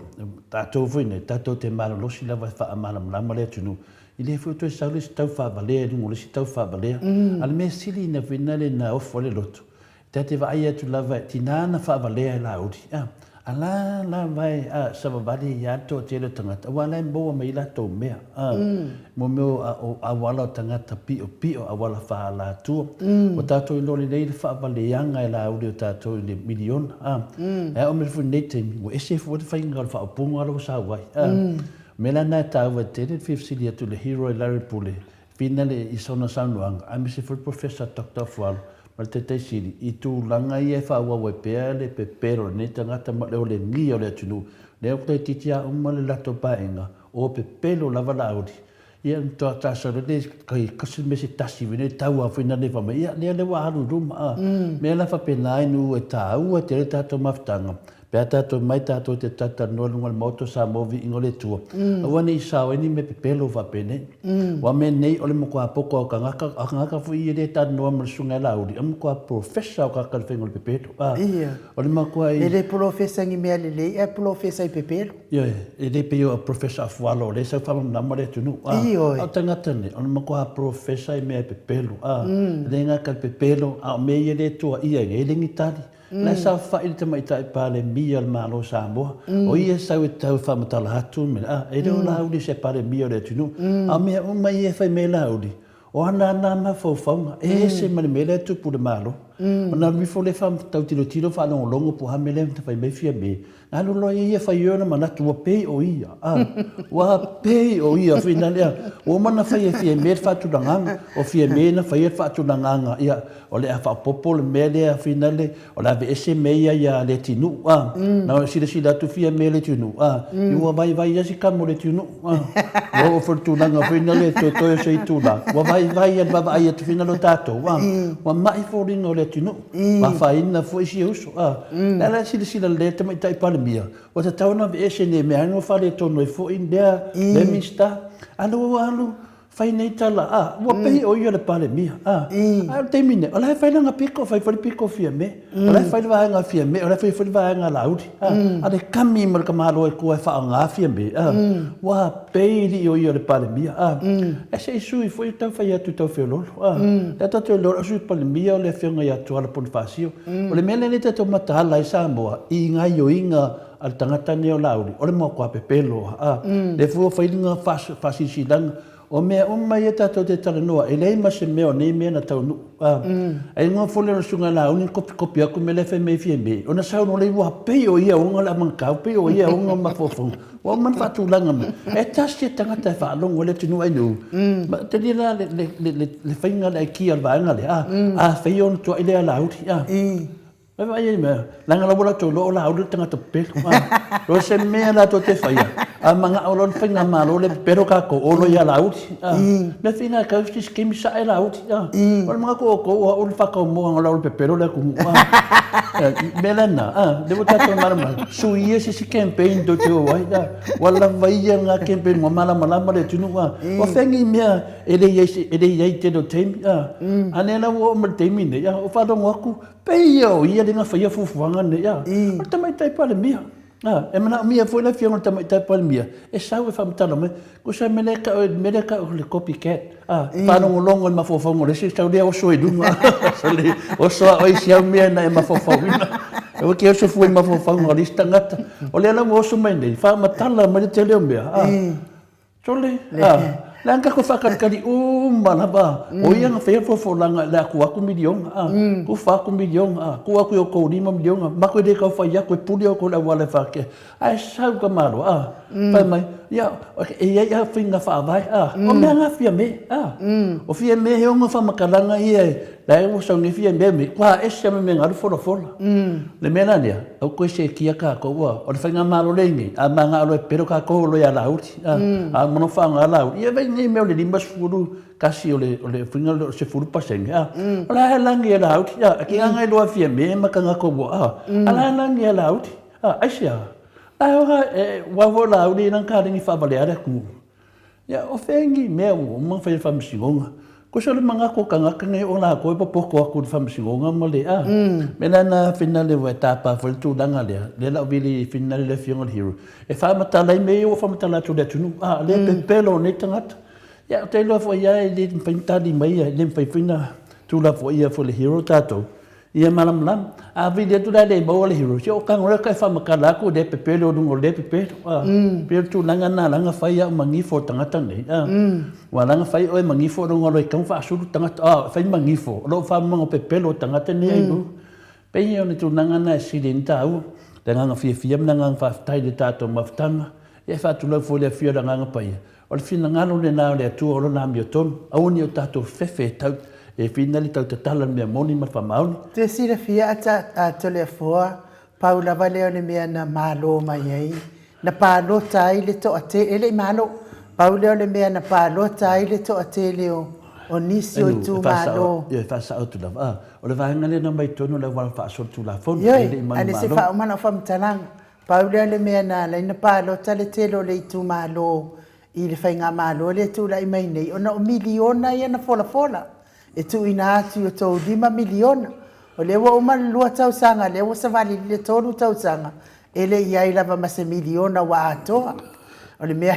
tatou foi nei, tatou te malolosi lava e faamalamalama le atunuu, e le foi toe sau le isi tau faavalea i luga o le isi tau faavalea. A o le mea sili ina foi lena na ofo ai le loto, Ta te vaai atu lava, e tiga na faavalea e Laauli, a, a la lava e, a, savavali ai lava le toatele o tagata, aua la e maua mai ai latou mea, a, mo mea o, a, o auala o tagata piopio, auala faaalatua. Ua tatou iloa lelei le faavaleaga e Laauli o tatou i le miliona, a. E ao mai foi i lenei taimi, ua ese foi le faiga o le faaupuga la ua sau ai, a. O le mea la lena e taua tele le fia fesili atu i le hero e Larry Pule, Finale i sona saunoaga, aemaise foi le Professor Doctor Afualo. ma le Taitai Sili i tulaga ia e faaauau ai pea le pepelo o lenei tagata ma le olegia o le atunuu. Lea ua toeitiiti lava uma le latou paeaiga, o pepelo lava Laauli. Ia matua tasalo le kasi le mea se tasi foi lea tau lava foi lea fai mai, ia lea lea ua alu i luma a. Mea la faapena i nuu e taua tele tatou mafutaga pe a tatou omai tatou te talatalanoa i luga o le Maota o Samoa viiga o le Atua, aua ne i sao ai ni mea pepelo faapenei. Aua mea nei o le matua poto lava o tagata, a o tagata foi ia lea e talanoa ma le Susuga ia Laauli, o le matua professor o tagata i le faiga o le pepelo. O le matua i. E le polofesa i ni mea lelei ae polofesa i pepelo. Ioe, e le pei o Professor Afualo o lea e sau faamalamalama le atunuu, a. Ioe. A o tagata nei, o le matua professor i mea e pepelo, a. E le gata i le pepelo, a o mea ia lea e tuuaia ai, e le ni tali. La e saofai le Tamaitai Palemia o le Malo o Samoa, o ia e sau e tau faamatala atu mea, a, e le o Laauli se Palemia o le atunuu. A o mea uma ia e fai mai e Laauli, o ana lava mafaufauga, e ese ma le mea lea e tupu i le Malo. Ona alu ifo lea tau tilotilo faalogologo po o a mea lea na fai mai Fiame, na alu loa ia fai ai ona manatu ua pei o ia, a, ua pei o ia foi na lea. Ua uma ona fai e Fiame le faatulagaga, o Fiame na faia le faatulagaga, ia, o le a faaopoopo le mea lea finale, o le a aveese mea ia ia Leatinuu, a. Na silasila atu Fiame i Leatinuu, a, ua vaivai lava si tama o Leatinuu, a. Ua oo foi i le tulaga foi lea toetoe o se itula, ua vaivai lava i le vaavaai atu foi lea o tatou, a. Ua mai foliga o Leatinuu, ua afaina foi si uso, a. O le a la le silasila lelei a le Tamaitai Palemia, ua tatau ona aveese nei mea ua faaletonu ai foi lea Minisita. Alu alu, Fai nei tala, a, ua pei o ia le Palemia, a, a o le taimi nei, o la e fai lana piko, fai foi le piko o Fiame, o la e fai le vaega a Fiame, o la e fai foi le vaega a Laauli, a, a le kami ma le tamaloa i tua e faaaoga Fiame, a, ua pei alii o ia o le Palemia, a, ae se i sui foi tau fai atu tau feoloolo, a, lea tatou te iloa o le Sui Palemia o le Afioga ia Tuala Ponifasio. O le mea lea nei tatou mataala ai Samoa i gaioiga a le tagata nei o Laauli, o le matua pepelo a. Lea foi ua fai lana faasilasilaga, o mea uma ia tatou te talanoa, e leai ma se mea o nei mea na taunuu. A igoa foi lea o le Susuga ia Laauli na kopikopi atu mea la e fai mai e Fiame, ona sau loa lea ua pei o ia ona le amanatau, pei o ia ona mafaufauga. Ua uma ona faatulaga mai, e tasi le tagata e faalogo ai le atunuu ae Ma talia la le faiga o le aikia o le vaega lea, a fai ona tuai lea Laauli. A. Vai vai ai mea, leaga la ua latou iloa o Laauli le tagata pepelo. O se mea latou te faia, a manao loa le faigamalo lea pepelo tatou, o loa ia Laauli. Mea fina e tau se taimi sae Laauli. O le manatu o outou o au le faataumoaga o Laauli pepelo le atunuu. Mea lena, lea ua tatou malamalama, suia se isi campaign tou te o ai. Ua lava ia lena campaign ua malamalama le atunuu. O fea ni mea e le i ai i le tele o taimi. A lea la ua oo mai i le taimi lenei, ua faalogo atu, Pei ia o ia lea na faia fuafuaga nei, a, o le Tamaitai Palemia. A, e manaomia foi le Afioga i le Tamaitai Palemia e sau e faamatala mai, tusa mea lea e tau, mea lea e tau o le copy cat, a, faalogologo i le mafaufauga o le isi, sau lea oso i luga, oso lava oe i si au mea na e mafaufauina. Aua e te oso fua i mafaufauga o le isi tagata. O lea la ua oso mai nei, faamatala mai le tele o mea, a. Sole, a, le aga tatou faakalikali uma lava, o ia na faia le folafolaga i le atu atu miliona, a, tufa atu miliona, a, tuu atu i outou lima miliona, matou e le tau fai atu, e pule outou i le auala e faatea. Ae sau tamaloa, a, fai mai, ia, e i ai lava faiga faavae, a, o mea na Fiame, a, o Fiame he ono faamatalaga ia e, la e ua sau nei Fiame me, ua ese ma mea na alu folafola. Le mea la lea, aua toe seetia tatou, a, o le faigamalo lea i nei, a manao loa e pepelo tatou, o loa ia Laauli. A uma ona faaaoga Laauli, ia vaai nei mea o le 51 o le, o le faiga lea o le 10%, a, o la e lagi e Laauli, a, e te aga iloa Fiame ma tagata ua, a, a la e lagi e Laauli, a, aisea? La e oga, e, aua foi o Laauli e i lana kaleni faavalea le atunuu. Ia, o fea ni mea ua uma ona fai e le Faamasinoga? Kosa o le manatu o tagata nei o latou e popoto atu i le Faamasinoga ma le, a, mea la na finale ua e tapa foi le tulaga lea, lea la o vili finale le Afioga i le Hero, e faamatala ai mea ia ua faamatala atu i le atunuu, a, lea e pepelo o nei tagata. Ia, ou te iloa foi lava e le mafai ona tali mai, e le mafai foi ona tuulafoaia foi e le Hero tatou, Ia malamalama. A vili atu la e le maua le hero, se o tago lea e faamatala atu lea pepelo luga o lea pepelo. A, pei o le tulaga lena ala ona fai au manifo o tagata nei. A, ua ala ona fai oe manifo luga o le tau faasulu tagata. A, fai manifo, o lou faamamago pepelo o tagata nei ai luga. Pei o le tulaga lena e sili ai ona taua. Le agaga fiafia ma le agaga faafetai i le tatou mafutaga. Ia e faatulau foi i le afio o le Agaga Paia. O le finagalo lena o le Atua o Lona amiotonu, aua ne i o tatou fefe e tau, E finali tau tatala le mea moni ma le faamaoni. Te silafia a Toleafoa, pau lava lea o le mea na malo mai ai, na palota ai le toatele, e le i malo, pau lea o le mea na palota ai le toatele o nisi o itumalo. Ioe, e faasao atu lava, a, o le vaega lea na aumai i totonu o le auala faasolitulafono, e le i manumalo. Ioe, a o se faauma lau faamatalaga, pau lea o le mea na ala ai na palota le tele o le itumalo i le faigamalo lea e tulai mai nei, ona o miliona ia na folafola e tuuina atu i o outou $5 miliona. O lea ua uma le 2 tausaga, lea ua savali i le 3 tausaga, e le i i ai lava ma se miliona ua atoa. O le mea...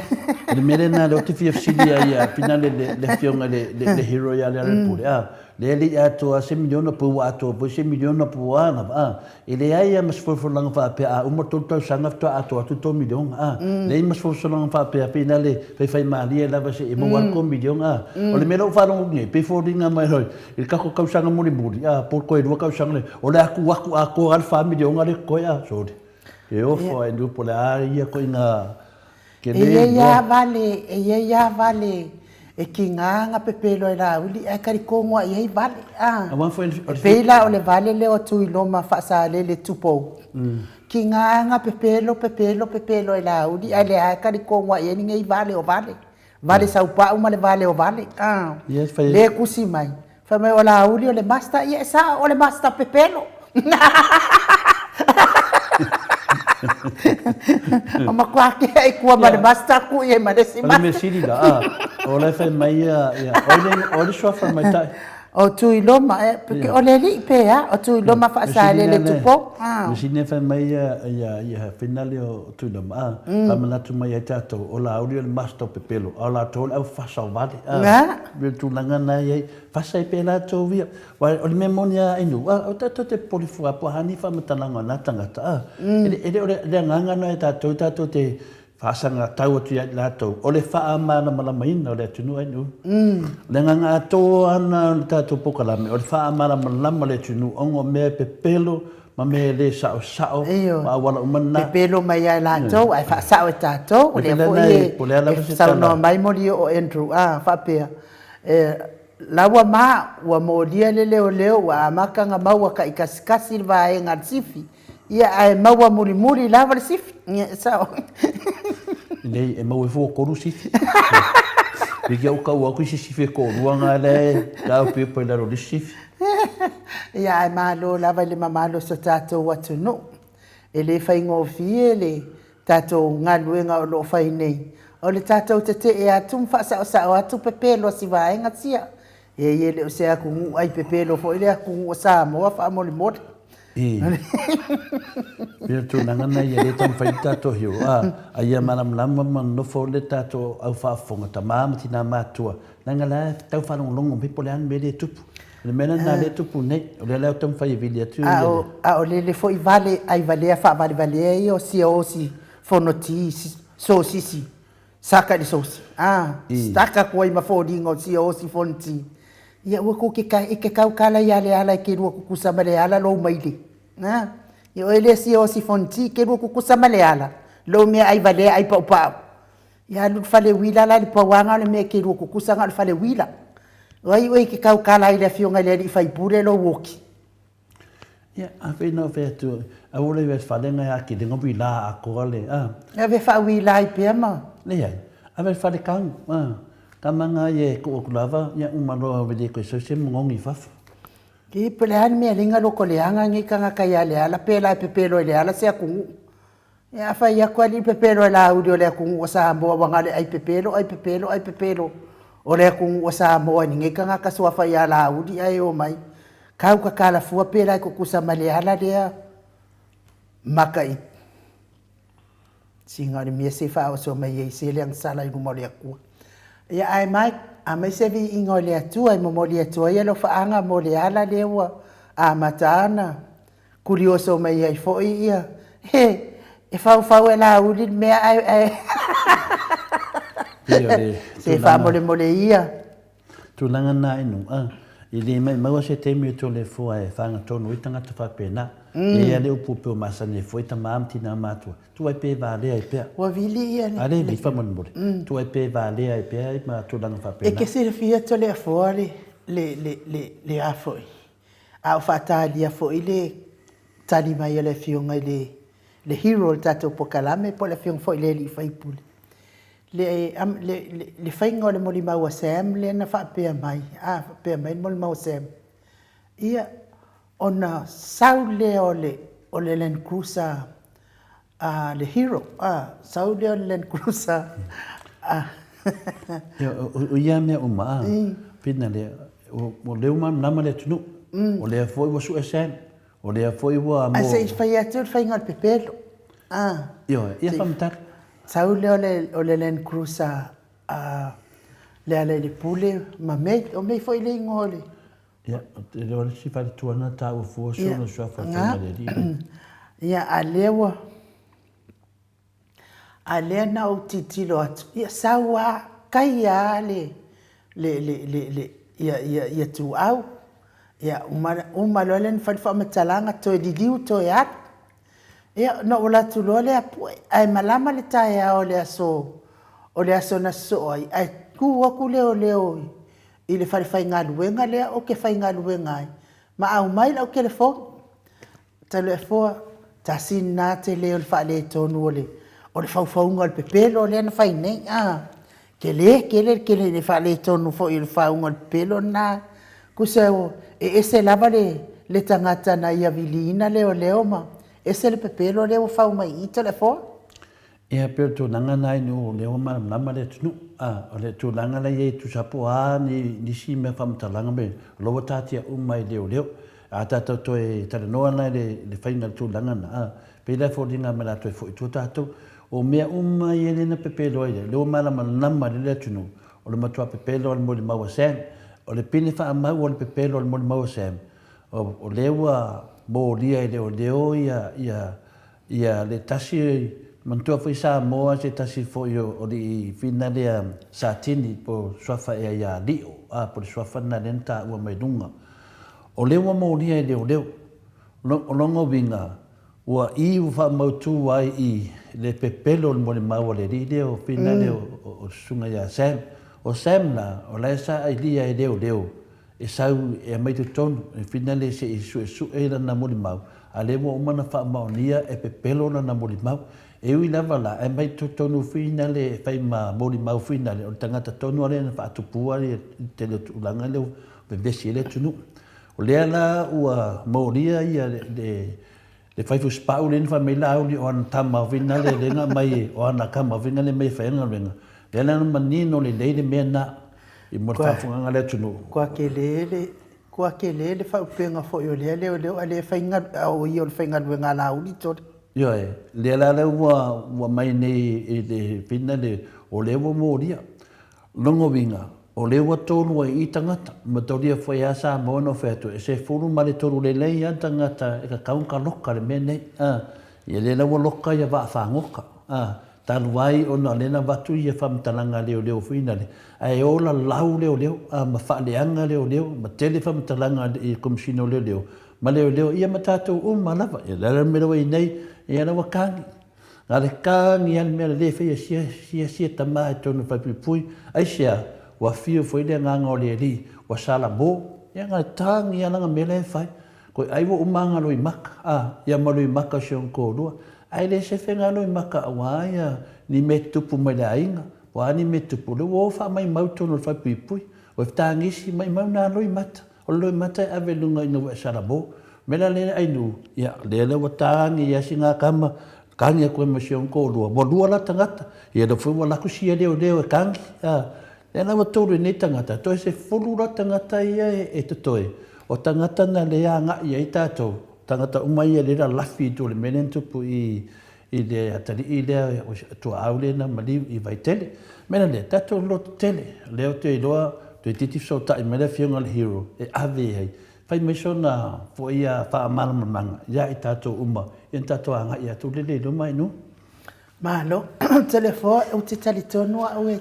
O le mea lena lea ou te fia fesili ai ia Finale le afioga i le hero ia Lealailepule, a, lea e le i atoa se miliona pe ua atoa foi se miliona po o a lava, a. E leai lava ma se folafolaga faapea a uma tolu tausaga faatoa atoa atu le tou miliona, a. Leai ma se folafolaga faapea pei na le faifaimalie lava se i maua atu tou miliona, a. O le mea lea ua faalogo atu nei, pei e foliga mai i le tatou tausaga mulimuli, a, po o le toe lua tausaga lea, o le a tuu atu atoa lava le fa miliona lea e totoe, a. Sole, e ofo lava i le po o le a ia ituaiga E i ai lava vale, e i ai lava vale e tiga na pepelo ai Laauli ae talitogo lava i ai vale. A, e pei la o le vale lea o Tuiloma Faasalele Tupou, tiga na pepelo, pepelo, pepelo ai Laauli ae lea lava e talitogo lava i ai lenei vale o vale. Vale saupau ma le vale o vale. A, lea e tusi mai, Fai mai o Laauli o le master, ia e sao o le master pepelo. O matua tea i tua ma le master ku i ai ma le isi master. O le mea sili la, a, o la e fai mai ia, ia, o le, o le suafa tamaitai. O Tuiloma, e, o le alii pe a, o Tuiloma Faasalele Tupou. Mea sili na fai mai ia, ia, ia finale o Tuiloma, a, faamanatu mai ai tatou, o Laauli o le master o pepelo, a o latou o le au fasa o vale, a. Le tulaga na i ai, fasa ai pea latou ia. Aua o le mea moni lava i nuu, a, o tatou te popole fua po o a ni faamatalaga o na tagata, a. E le o le agaga na e tatou tatou te faasaga tau atu ia i latou, o le faamalamalamaina o le atunuu ai nuu. O le agaga atoa lava na o le tatou polokalame, o le faamalamalama o le atunuu, ona o mea e pepelo ma mea e le saosao ma auala uma na. Pepelo mai ia i latou ae faasao e tatou. O lea foi e saunoa mai Molioo o Andrew a faapea, e laua ma ua molia le leoleo ua amata ona maua taikasikasi le vaega a le sifi, ia ae maua mulimuli lava le sifi. Ia e sao. Nei, e maua ifo ua tolu sifi. Pei ou tau atu i se sifi e toalua na lea e taopiopo i lalo o le isi sifi. Ia ae malo lava i le mamalu o so tatou atunuu. E le faigofie le tatou galuega o lo o fai nei. O le tatou tetee atu ma faasaosao atu pepelo a si vaega sia. Ei e le o se atunuu ai pepelo foi le atunuu o Samoa faamolemole. I. Pei o le tulaga lena ia le taumafai le tatou hero a, a ia malamalama ma nonofo le tatou au faafofoga tama ma tina matutua leaga la e tau faalogologo mai po o le a le mea lea e tupu. O le mea lena lea e tupu nei, o lea la e taumafai e vili atu ia le. A o lele foi vale ai valea faavalevalea ia o sia osi fonoti sosisi saka i le sosi a stuck atu ai ma foliga o sia osi fonoti ia aua tou te e te tautala ia Leala e te lua tutusa ma Leala lou maile a ia oe lea sia osi fonoti e te lua tutusa ma Leala lou mea ai valea ai paupau. Ia alu i le fale uila la i le pauaga o le mea e te lua tutusa na o le fale uila. O ai oe e te tautala ai i le afioga i le alii faipule lou oki? Ia, a fai na fai atu, aua le fale ngai a kile ngo wila atoa le, a. Ave faauila ai pea ma. Leai, ave le fale kau, a. Ka manga ia e tuu atu lava, ia uma loa ave le koe sau se mongongi i fafo. Ki, po le a le mea linga loko leaga nei tagata ia Leala pela e pepelo i Leala se atunuu. Ia a fai atu alii pepelo e Laauli o le atunuu o Samoa ua gale ai pepelo ai pepelo ai pepelo o le atunuu o Samoa i lenei tagata suafa ia Laauli ae omai kau tatala fua pela e tutusa ma le ala lea maka i sina o le mea se faaoso mai ai se le agasala i luma o le Atua. Ia ae mai aumai se viiga o le Atua e momoli atu ai alofaaga mo le ala lea ua amata ona Kurioso mai ai foi ia, he, e faufau e Laauli le mea ae, ae se faamolemole ia. Tulaga na inu, a, i le maimau a se taimi o Toleafoa e whangatonu ai tangata whapena. E ia le upu pe o masani e foi tama ma tina matua. Tu ai pe valea ai pea. Ua vili ia le. A le vi whamolemole. Tu ai pe valea ai pea ai ma tulaga whapena. E ke silafia Toleafoa le. le, le, le, le a foi, a o faatalia foi le tali mai a le Afioga i le, le hero o le tatou pokalame po o le Afioga foi i le alii faipule, le, le, le, le faiga o le molimau a Sam lea na faapea mai, a, faapea mai le molimau a Sam, ia, ona sau lea o le, o le Land Cruiser a le hero, a, sau lea o le Land Cruiser a. Ia, o ia mea uma, a, pina lea, o lea ua malamalama le atunuu, o lea foi ua sue Sam, o lea foi ua mo... Ae se i fai atu le faiga o le pepelo, a. Ioe, ia faamatala. Sau lea o le, o le Land Cruiser a Lealailepule ma May, o May foi le igoa o le... Ia, ou te iloa le isi faletua lena taua fua solo suafa o le faiga le alii. Ia, a lea ua, a lea na ou tilotilo atu, ia sau lava, kai lava le, le, le, le, le, ia, ia, ia Tuau. Ia, uma, uma loa lea ona fai le faamatalaga, toe liliu toe alu. Ia, ona ou alu atu loa lea pue, ae malama le taeao o le aso, o le aso na sosoo ai, ae tu atu leoleo i le fale faigaluega lea ou te faigaluega ai, ma aumai lau telefoni. Taliafoa, tasi lena tele o le faaletonu o le, o le faufauga o le pepelo lea na fai nei, a. Tele tele le tele le faaletonu foi o le faauga o le pepelo lena. Tusa e ese lava le, le tagata na ia viliina leoleo ma ese le pepelo lea ua fau mai i i Taliafoa. Ia, pei o le tulaga lena i nuu o lea ua malamalama le atunuu. A, o le tulaga la e i ai tusa po o a ni nisi mea faamatalaga me o la ua tatia uma e leoleo. A tatou toe talanoa la i le faiga o le tulaga lena, a, pei la e foliga mai o le a toe foi i tua tatou. O mea uma ia lea na pepelo ai, lea ua malamalama lelei le atunuu, o le matua pepelo o le molimau a Sam. O le pine faamau o le pepelo o le molimau a Sam, o lea ua molia e leoleo ia, ia, Ia, le tasi, manatua foi Samoa se tasi foi o alii fina lea Satini po o suafa ea ia Lio, a, po o le suafa lena lea na taua mai luga. O lea ua molia e leoleo. O lona uiga, ua i ua faamautu ai i le pepelo o le molimau a le alii lea o fina lea o le susuga ia Sam. O Sam la, o la e sa ailia e leoleo e sau e aumai totonu, e finale se i suesue lana molimau, a lea ua uma ona faamaonia e pepelo lana molimau. E ui lava la, e aumai totonu finale e fai ma molimau finale, o le tagata tonu lava lea na faatupua le tele o tulaga lea ua vevesi ai le atunuu. O lea la ua molia ia le Le fai fusipau lea na fai mai Laauli o ana tama finale lea na aumai o ana tama finale mai e fai ana galuega, lea la na manino lelei le mea na i mo le faafofogaaga a le atunuu. Kua tele le kua tele le faaupega foi o lea leoleo a lea fai o ia o le faigaluega a Laauli tole. Ioe, lea la lea ua ua aumai nei i le finale o lea ua molia. Lona uiga, o lea ua tolu ai i tagata, ma taulia foi lava Samoa na ou fai atu, e 13 lelei lava tagata e tatau ona loka le mea nei. A, ia lea la ua loka ia vaafagota, a, talu ai ona o lea na avatu ia faamatalaga a leoleo foi nale, ae ola lau leoleo, a, ma faaleaga leoleo, ma tele faamatalaga i le Komesina o Leoleo, ma leoleo, ia ma tatou uma lava. Ia o le a la le mea la ua i ai nei, ia la ua kagi. Na le kagi lava le mea lelei e faia sia, sia, sia tama i totonu o le falepuipui. Aisea? Ua afio foi le Agaga o le Alii, ua salamo. Ia na le tagi lava lana mea la e fai. Koe ai ua uma ana loimaka, a, ia ma loimaka o si ona toalua. Ae le sefe na loimaka aua ia ni mea tutupu mai le aiga, po o a ni mea tutupu, o lea ua o faamaimau i totonu o le falepuipui. O Efetagisi, maimau na loimata. O le loimata e ave i luga ina ua e salamo. Mea la lea Ainuu, ia, lea la ua tagi ia sina tama, tagi atu ai ma si ona toalua, ua lua la tagata, ia lea foi ua alu atu sia leoleo e tagi, a, lea la ua tolu ai nei tagata, toe 10 la tagata ia e totoe, o tagata na lea agai ai tatou, tagata uma ia lea e lalafi i tua i le mea lea na tupu i i le atalii lea o tuaau lea na maliu i Vaitele. Mea la lea, tatou loto tele, lea ou te iloa toeitiiti fesootai mai le afioga i le Hero e ave ai, fai mai sona foi ia faamalamalamaga ia i tatou uma, ia ona tatou agai atu lele i luma i nuu. Malo tele foi, ou te talitonu au e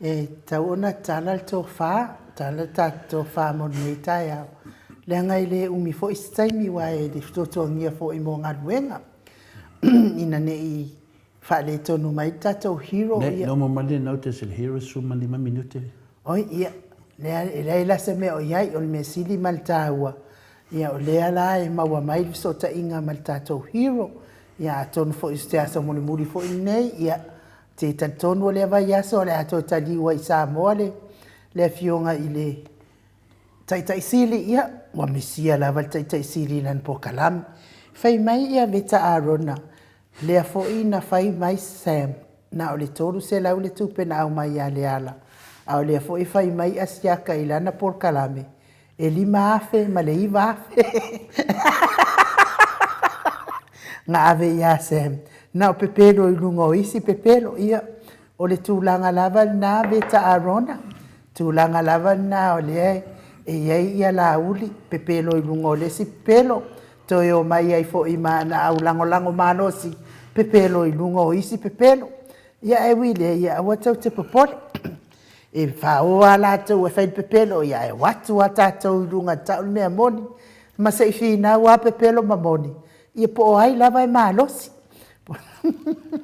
e tatau ona tala le tofa, tala le tatou tofa mo lenei taeao, leaga e le umi foi se taimi aua e le fetuatuangia foi mo galuega. Ina ne i faaletonu mai le tatou hero. Ne, no mo male nau te se hero 15 minute. Oi, ia. Lea, e leai la se mea o i ai, o le mea sili ma le taua, ia o lea la e maua mai le fesootaiga ma le tatou hero. Ia atonu foi o se aso mulimuli foi lenei, ia ou te talitonu o lea vaiaso o le a toe taliu ai i Samoa le, le afioga i le Taitai Sili, ia ua misia lava le Taitai Sili i lana polokalame. Fai mai ia Veta Arona, lea foi na fai mai Sam, na o le 300 le tupe na aumai ia Leala, a o lea foi e fai mai Asiata i lana polokalame, e 5,000 ma le 9,000 na ave ia Sam. Na o pepelo i luga o isi pepelo. Ia, o le tulaga lava lena Veta Arona, tulaga lava lena o lea e i ai ia Laauli, pepelo i luga o le isi pepelo, toe omai ai foi ma ana aulagolago malosi, pepelo i luga o isi pepelo. Ia ae ui i lea, ia aua tou te popole. E faaoo lava latou e fai le pepelo, ia ae o atu lava tatou i luga e tau le mea moni, ma se i finau lava pepelo ma moni, ia po o ai lava e malosi.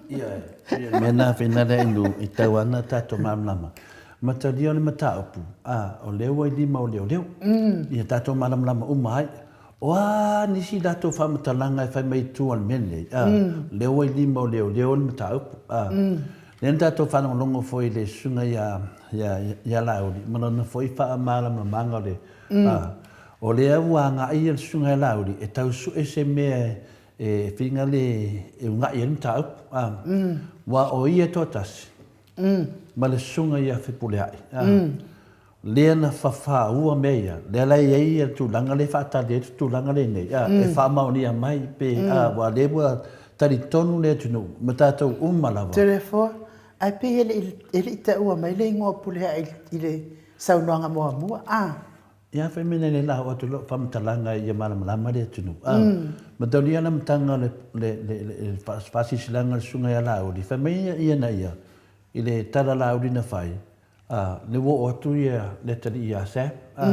Ia, o le mea lena Feinala Inu, e tatau lava ona tatou malamalama. Matalia o le mataupu, a, o lea ua i lima o leoleo, ia tatou malamalama uma ai. O a nisi latou faamatalaga e fai mai i tua o le mea lenei, a, lea ua i lima o leoleo le mataupu, a. Lea na tatou faalogologo foi i le susuga ia, ia, ia Laauli ma lana foi faamalamalamaga o le, a, o lea ua agai le susuga ia Laauli e tau sue se mea e faiga le e una'i ai le mataupu, a, aua o ia e toatasi ma le susuga ia Fepuleai, a, lea na fafaua mea ia, lea la e i ai le tulaga lea e faatali ai le tulaga lenei, a, e faamaonia mai pe, a, aua o lea ua talitonu le atunuu ma tatou uma lava. Toleafoa, ae pei e le i, e le i taua mai le igoa o Pulea'i i le saunoaga muamua, a. Ia fai mai nei la oo atu lau faamatalaga ia malamalama le atunuu. A, mataulia le amataga o le, le, le, le faasilasilaga a le Susuga ia Laauli, fai mai ia ia na ia, i le tala Laauli na fai, a, le ua oo atu ia le atalii ia Sam, a,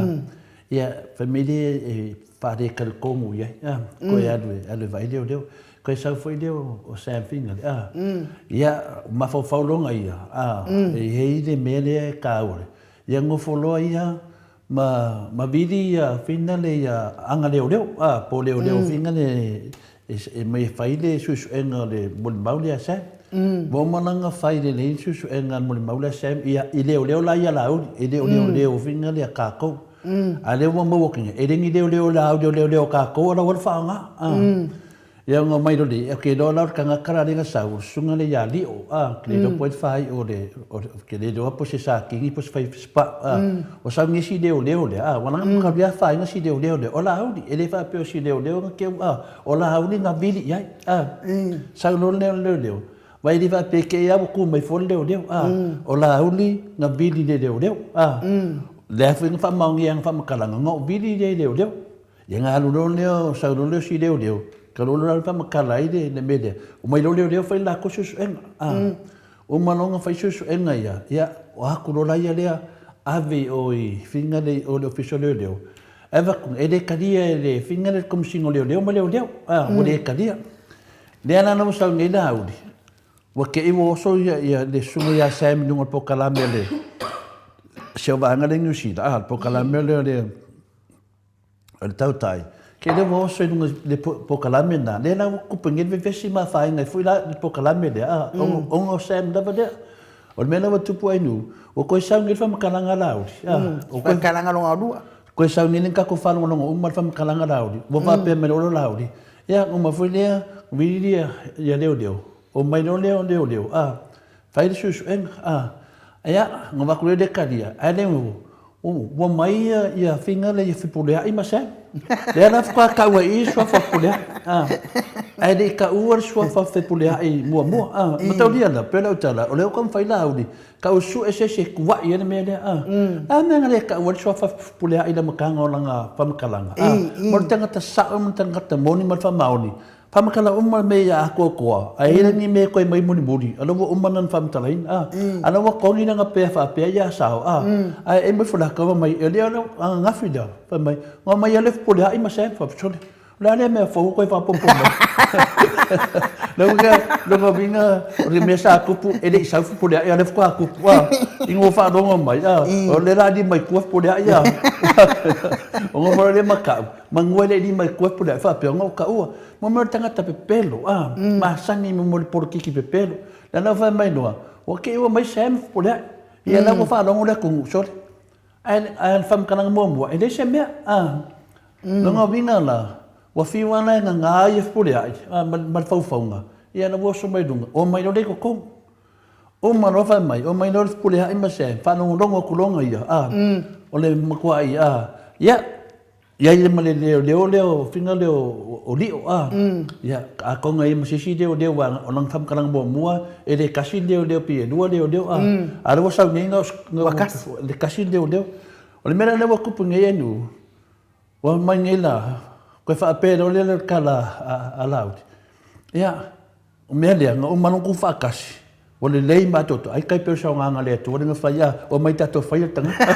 ia fai mai lea e faaletalitonu i ai, a, toe alu e, alu e vaai leoleo. Toe sau foi lea o Sam Fingali, a, ia mafaufau loga ia, a, e i ai le mea lea e taua, ia nofo loa ia ma ma vili ia finale ia aga leoleo a po leoleo finale e mai e fai le suesuega o le molimau lea a Sam. Ua uma la ona fai lelei le suesuega a le molimau lea a Sam ia i leoleo la ia Laauli, e le o leoleo finale a tatou. A lea ua maua atu nei, e le ni leoleo Laauli o leoleo a tatou a la ua le faaaoga. Ia ona omai loa lea, ok, iloa la o le tagata la lea na sau, o le susuga lea ia Lio, a, ke le iloa po o ai le faaiu o le, ke le iloa po o se Satini po o se fai spa, a, o sau nei si leoleo lea, a, ua laga makalu afaina si leoleo lea, o Laauli, e le faapea o si leoleo na keu, a, o Laauli na vili i ai, a, sau loa le leoleo, aua e le faapea te i lava ua tu mai fua le leoleo, a, o Laauli na vili i le leoleo, a, lea foi na faamaonia e ana faamatalaga, na ou vili lea i leoleo. Ia na alu loa lea o sau loa lea o si leoleo, ka loa lea faamatala ai le, le mea lea. Omai loa leoleo fai le latou suesuega. A, uma loa ona fai suesuega ia, ia, o atu loa la ia lea, ave i o i finga le i o le Ofisa o Leoleo. Ae avatu, e le talia e le finga le Komesina o Leoleo ma Leoleo. A, ua le talia. Lea la na ua sau nei le auli, ua te i ua oso ia, ia le susuga ia Sam i luga o le polokalame a le, si au vaega lea i Niu Sila, a, le polokalame lea o le, O le tautai, kei lea ua oso i luga i le polokalame lena, lea la ua tupu nei le vevesi ma afaina ai foi la le polokalame lea, a, ona o Sam lava lea. O le mea la ua tupu ai nu, ua toe sau nei le faamatalaga a Laauli, a, ua toe. Faamatalaga lona lua. Toe sau nei le tatou faalogologo uma le faamatalaga a Laauli, ua faapea mai loa Laauli, ia, uma foi lea, vili ia leoleo, omai loa lea o leoleo, a, fai le suesuega, a, ia, ona avatu lea le talia, ae le Ua mai ia faiga lea ia Fepuleai ma Sam. Lea la faatoa tau ai i i suafa o Fepuleai. Ae le i taua le suafa o Fepuleai muamua. A, mataulia la, pei o lau tala, o lea ua taumafai Laauli, tau sue se isi e tuai ai le mea lea. A, a mea na le taua ai le suafa o Fepuleai i le amataga o lana faamatalaga. A, mo le tagata sao ma le tagata moni ma le faamaoni, Faamatala uma mea ia atoatoa, ae i ai ni mea e toe mai mulimuli, a la ua uma ona faamatalaina, a. A la ua togi lana pea faapea ia sao, a. Ae e mai Folato fai mai, e lea la ananafi lea, fai mai, na omai lava le Fepuleai ma Sam, fai atu, sole, O le a lea mea fou ua toe faaopoopo mai? Lona uiga, o le mea sa tupu, e le i sau Fepuleai, a o lea faatoa tupu, a. Ina ua faalogo mai, a, o lea o le a lima i tua Fepuleai, a. Ona oo loa lea ma tau, manu e le i lima i tua Fepuleai, faapea ona o taua. Mo mea o le tagata pepelo, a, masani mo le polokiki pepelo. Lea la ua fai mai loa, ua te i ua omai Sam Fepuleai. Ia la ua faalogo le atunuu, sole. Ae o le faamatalaga muamua, e leai se mea. Lona uiga la, ua fiu lava la e gaga ia Fepuleai ma le faufauga, ia la ua oso mai luga, omai loa lea i totonu. Uma loa fai mai, omai loa le Fepuleai ma Sam, faalogologo atu loa ia, o le matuai, ia, I ai ma le leoleo lea o fina lea o Lio a. Ia, atonu e i ai ma se isi leoleo aua o lana faamatalaga muamua e le tasi le leoleo pei e lua leoleo a. A o lea ua sau nei na o le tasi le leoleo. O le mea la lea ua tupu nei e nuu, ua aumai nei la, toe faapea loa lea o le tala a Laauli, ia, O mea lea, na uma loa ona tuufaatasi, ua lelei ma atoatoa, ai tai pei o se aogaga a le Atua lea na fai, a omai tatou faia le tagata.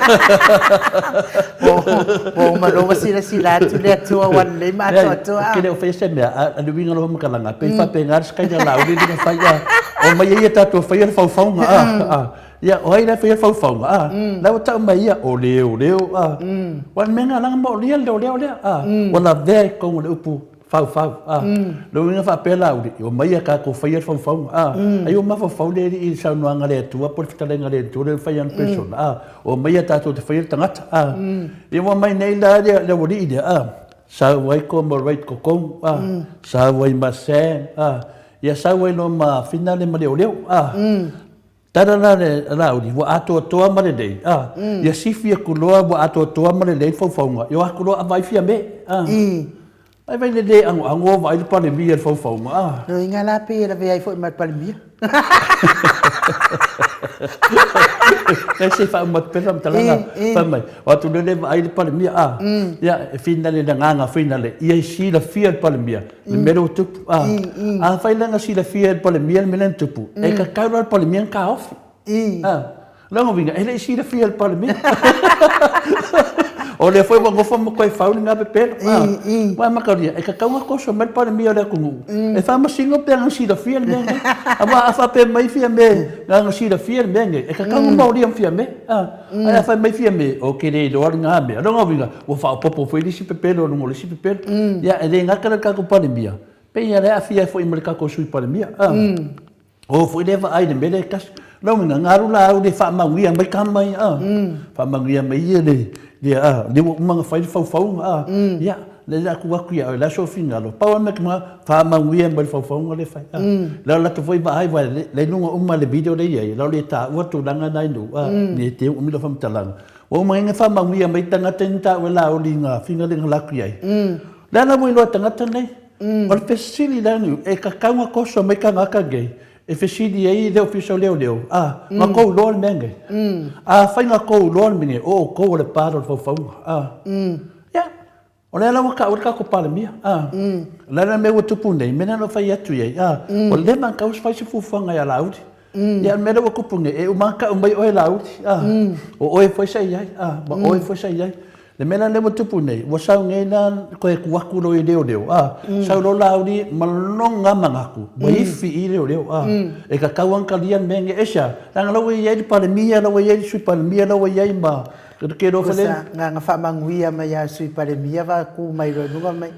Ua uma loa ua silasila atu le Atua ua lelei ma atoatoa. Ou te le o faia se mea, a o le uiga o lau faamatalaga, pei e faapena le sikaina Laauli lea na fai, a omai ia tatou faia le faufauga, a. Ia, o ai la e faia le faufauga, a? La ua tau mai ia, o leoleo, a. Aua o le mea lena leaga maolia le leoleo lea, a. Ua lavea i totonu o le upu Faufau, a. Lona uiga faapea Laauli, omai ia tatou faia le faufauga, a. Ai ua mafaufau le alii i le saunoaga a le Atua po o le fetalaiga a le Atua lea na fai i ana persona, a. Omai ia tatou te faia le tagata, a. Ia ua omai nei la le aualii lea, a, sau ai Comrade Kokong, a, sau ai ma Sam, a, ia sau ai loa ma Fina lea ma Leoleo, a. Tala la le Laauli, ua atoatoa ma lelei, a. Ia sifi atu loa ua atoatoa ma lelei le faufauga, ia o atu loa vaai Fiame, a. Vai vai le le agoago o vaai le Palemia i le faufauga, a. Loiga la pei e lavea ai foi ma le Palemia. Kai se i faauma atu pea le faamatalaga, fai mai, o atu loa lea vaai le Palemia, a. Ia, e finale i le agaga finale, ia silafia e le Palemia le mea lea ua tupu. A, afai la na silafia e le Palemia le mea lea na tupu, e tatau la i le Palemia ona taofi. A, lona uiga, e le i silafia e le Palemia. O lea foi ua nofo ma toe fau lena pepelo. A, aua e mataulia, e tatau ona toso mai le Palemia o le atunuu e faamasino pe ana silafia le mea lenei. Aua a faapea mai Fiame na ana silafia le mea lenei, e tatau ona maolia ma Fiame. A, ae a fai mai Fiame, ou te le iloa lena mea. Lona uiga, ua faaopoopo foi le isi pepelo i luga o le isi pepelo. Ia, e le gata la i le tatou Palemia, pei lava o lea e aafia ai foi ma le tatou Sui Palemia. A, o foi lea vaai i le mea lea e tasi. Lona uiga, na alu la au le faamanuia mai tama ia, a, faamanuia mai ia le, le, a, lea ua uma ona fai le faufauga, a, ia, lea o le a tuu atu ia oe, o le a sou finagalo? Pau lava le mea ou te manao, faamanuia mai le faufauga lea e fai, a. La o latou foi vaai, aua o la e i luga uma le video lea e i ai, la o le taua tulaga na i luga, a, ne i te i ua umi lau faamatalaga. Ua uma ai ona faamanuia mai tagata ia na taua e Laauli i ngā finga lea na laku i ai. O le a la ua iloa e tagata nei? O le fesili la niu, e tatau ona toso mai tagata nei e fesili ai le Ofisa o Leoleo, a, na tou iloa le mea nei? Afai na tou iloa le mea nei, o outou o le part o le faufauga, a. Ia, o lea la ua taua le tatou Palemia, a. O le a la le mea ua tupu nei, mea lena na ou fai atu i ai, a, ua leva ona tatau ona fai se fuafuaga ia Laauli. Ia, o le mea lea ua tupu nei, e uma lava ona tau mai oe e Laauli, a, o oe foi sa i ai, a, ma oe foi sa i ai. Le mea la lea ua tupu nei, ua sau nei la toe tu atu loa i leoleo, a, sau loa Laauli ma lona manatu, ua ifi i leoleo, a, e tatau lava ona talia le mea lenei. Aisea? Leaga la ua i ai le Palemia, la ua i ai le Sui Palemia, la ua i ai ma ke loa fale. Sa na faamanuia mai lava e le Sui Palemia va tu mai loa i luga mai,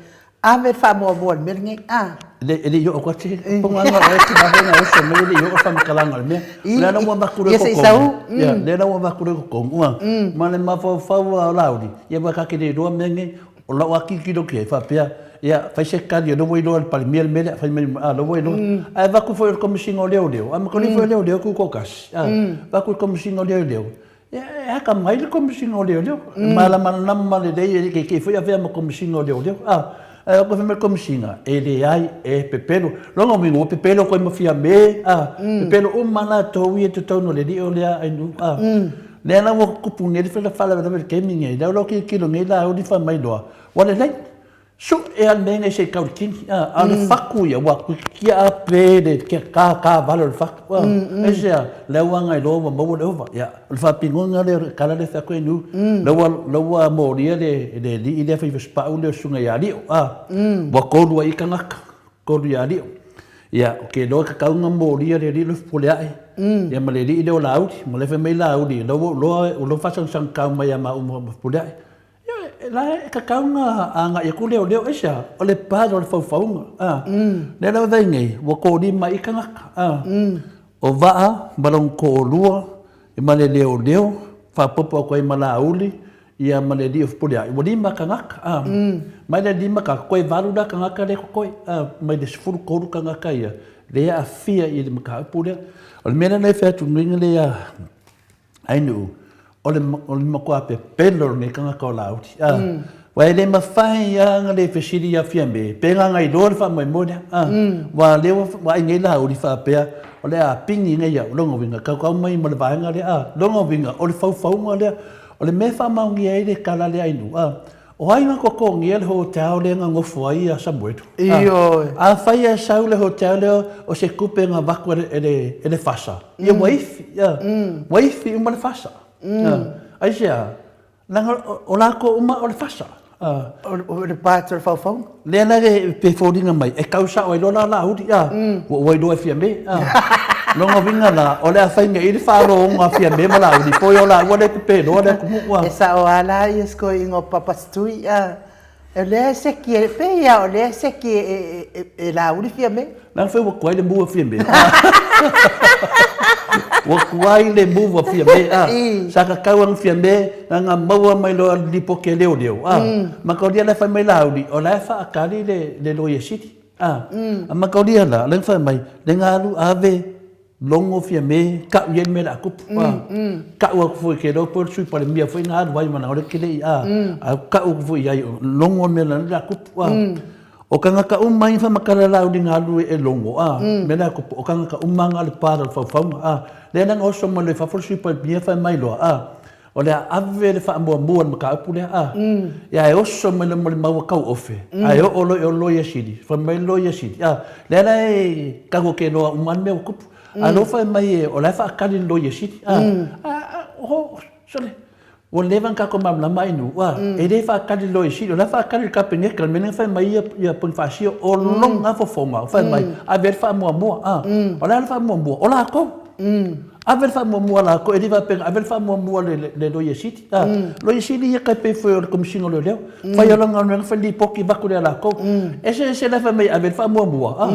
Ave le faamuamua i le mea lenei, a. E le i oo atu se pogana oe te vave ona oso mai e le i oo le faamatalaga o le mea. O lea la ua avatu loa i totonu, ia, lea la ua avatu loa i totonu, ua, ma le mafaufau lava o Laauli, ia aua ta te le iloa mea nei, o lau lava tilotilo atu i ai, faapea, ia, fai se tali o lea ua iloa e le Palemia le mea lea, fai mai, a, o lea ua iloa. Ae avatu foi i le Komesina o Leoleo, a matou foi o Leoleo e tutoatasi, a, avatu i le Komesina o Leoleo, E atamai le Komesina o Leoleo, e malamalama lelei, e le keikei foi avea ma Komesina o Leoleo. A, ae o fai mai le Komesina, e leai, e pepelo. Lona uiga, ua pepelo koe ma Fiame, a, pepelo uma latou ia i totonu o le lio lea a Ainuu, a. Lea la ua tupu nei le faalavelave i le taimi lenei, lea ua tilotilo nei Laauli fai mai loa, ua lelei. Suʻe a le mea nei se i tau i le kini, a, a o le fatu ia, ua tuititia a pe le ka ka vale o le fatu, a. Aisea? Lea ua agai loa ua maua le ova. Ia, o le faapinoga lea o le tala lea e fai atu ai nu, la ua, la ua molia le, le alii lea fai fasipau lea o le susuga ia Lio, a. Ua tolu ai i tagata, tolu ia Lio. Ia, ou te iloa e tatau ona molia le alii lea o Fepuleai, ia ma le alii lea o Laauli. Ma o lea e fai mai Laauli, la ua ou iloa, ua faasagisagi tau mai ia maua ma Fepuleai. Ioe, la e tatau ona agai atu leoleo, aisea? O le part o le faufauga, a. Lea la ua i ai nei, ua tolima ai tagata, a. O Vaa ma lona toalua ma le leoleo, faaopoopo atu ai ma Laauli ia ma le alii o Fepuleai, ua lima tagata, a. Mai le lima tagata, toe valu la tagata lea e totoe, a, mai le 13 tagata ia lea e aafia i le mataupu lea. O le mea lea na fai atu nei lea Ainuu, o le, o le matua pepelo o lenei tagata o Laauli. A, Aua e le mafai lava ona le fesili ia Fiame, pe gagailoa le faamoemoe lea. A, Aua o lea ua vaai nei Laauli faapea, o le a pigi nei au, lona uiga, tautau mai ma le vaega lea. A, lona uiga, o le faufauga lea. O le mea e faamaonia ai le tala lea Ainuu, a, O ai na totogia le hotel lea na nofo ai ia Samuelu? Ioe. Afai e sau le hotel lea o se tupe na avatu e le e le FASA, ia ua ifi, ia. Ua ifi uma le FASA. Aisea? Leaga o latou uma o le FASA. O le part o le faufauga. Lea la e pe foliga mai, e tau sao ai loa la Laauli, a, ua ua iloa e Fiame, a. Lona uiga la, o le a fai nei le faalooga a Fiame ma Laauli, poi o laua lea e pepeloa le atunuu, a. E sao lava la ia si toeaina o Papasitui, a, o lea e seki e, pei lava o lea e seki e Laauli Fiame. Leaga foi ua tuai le mu a Fiame. Ua tuai le mu a Fiame, a. Sa tatau ana Fiame na maua mai loa le lipoti a leoleo, a. Mataulia la e fai mai Laauli, o la e faatali le Loia Sili, a. A mataulia la, lea na fai mai, le na alu ave logo Fiame, tau i ai le mea o le a tupu, a. Tau atu foi, ou te iloa po o le Sui Palemia foi na alu ai ma le ke le i, a. Ae tau atu foi i ai, logo le mea o le a tupu, a. O tagata uma ia whamatala la uri nga alu e longo, a, me la kupu, o tagata uma nga le para o le faufauga, a, lea la nga oso mai loa i fafo le sui palemia fai mai loa, a, o le a ave le faamuamua i le mataupu lea, a, ia e oso mai loa ma le maua tauofe, ae oo loa i o Loia Sili, fai mai le Loia Sili, a, lea la e tago ke loa uma le mea ua tupu, a lea ua fai mai o la e faatali le Loia Sili, a, a, a, o, sole, Ua leva ona tatou malamalama ai nuu, a, e le faatali le Loia Sili, o la e faatali le Kapeneta, le mea lea na fai mai ai ia Ponifasio, o lona fofoga, fai mai, ave ai le faamuamua, a, o le a le faamuamua? O latou. Ave le faamuamua a latou, e le faapea na ave le faamuamua a le Loia Sili, a. Loia Sili ia tai pei foi o le Komesina o Leoleo, fai o lana galuega, fai lipoti avatu ia latou. Ese ese la e fai mai ave le faamuamua, a,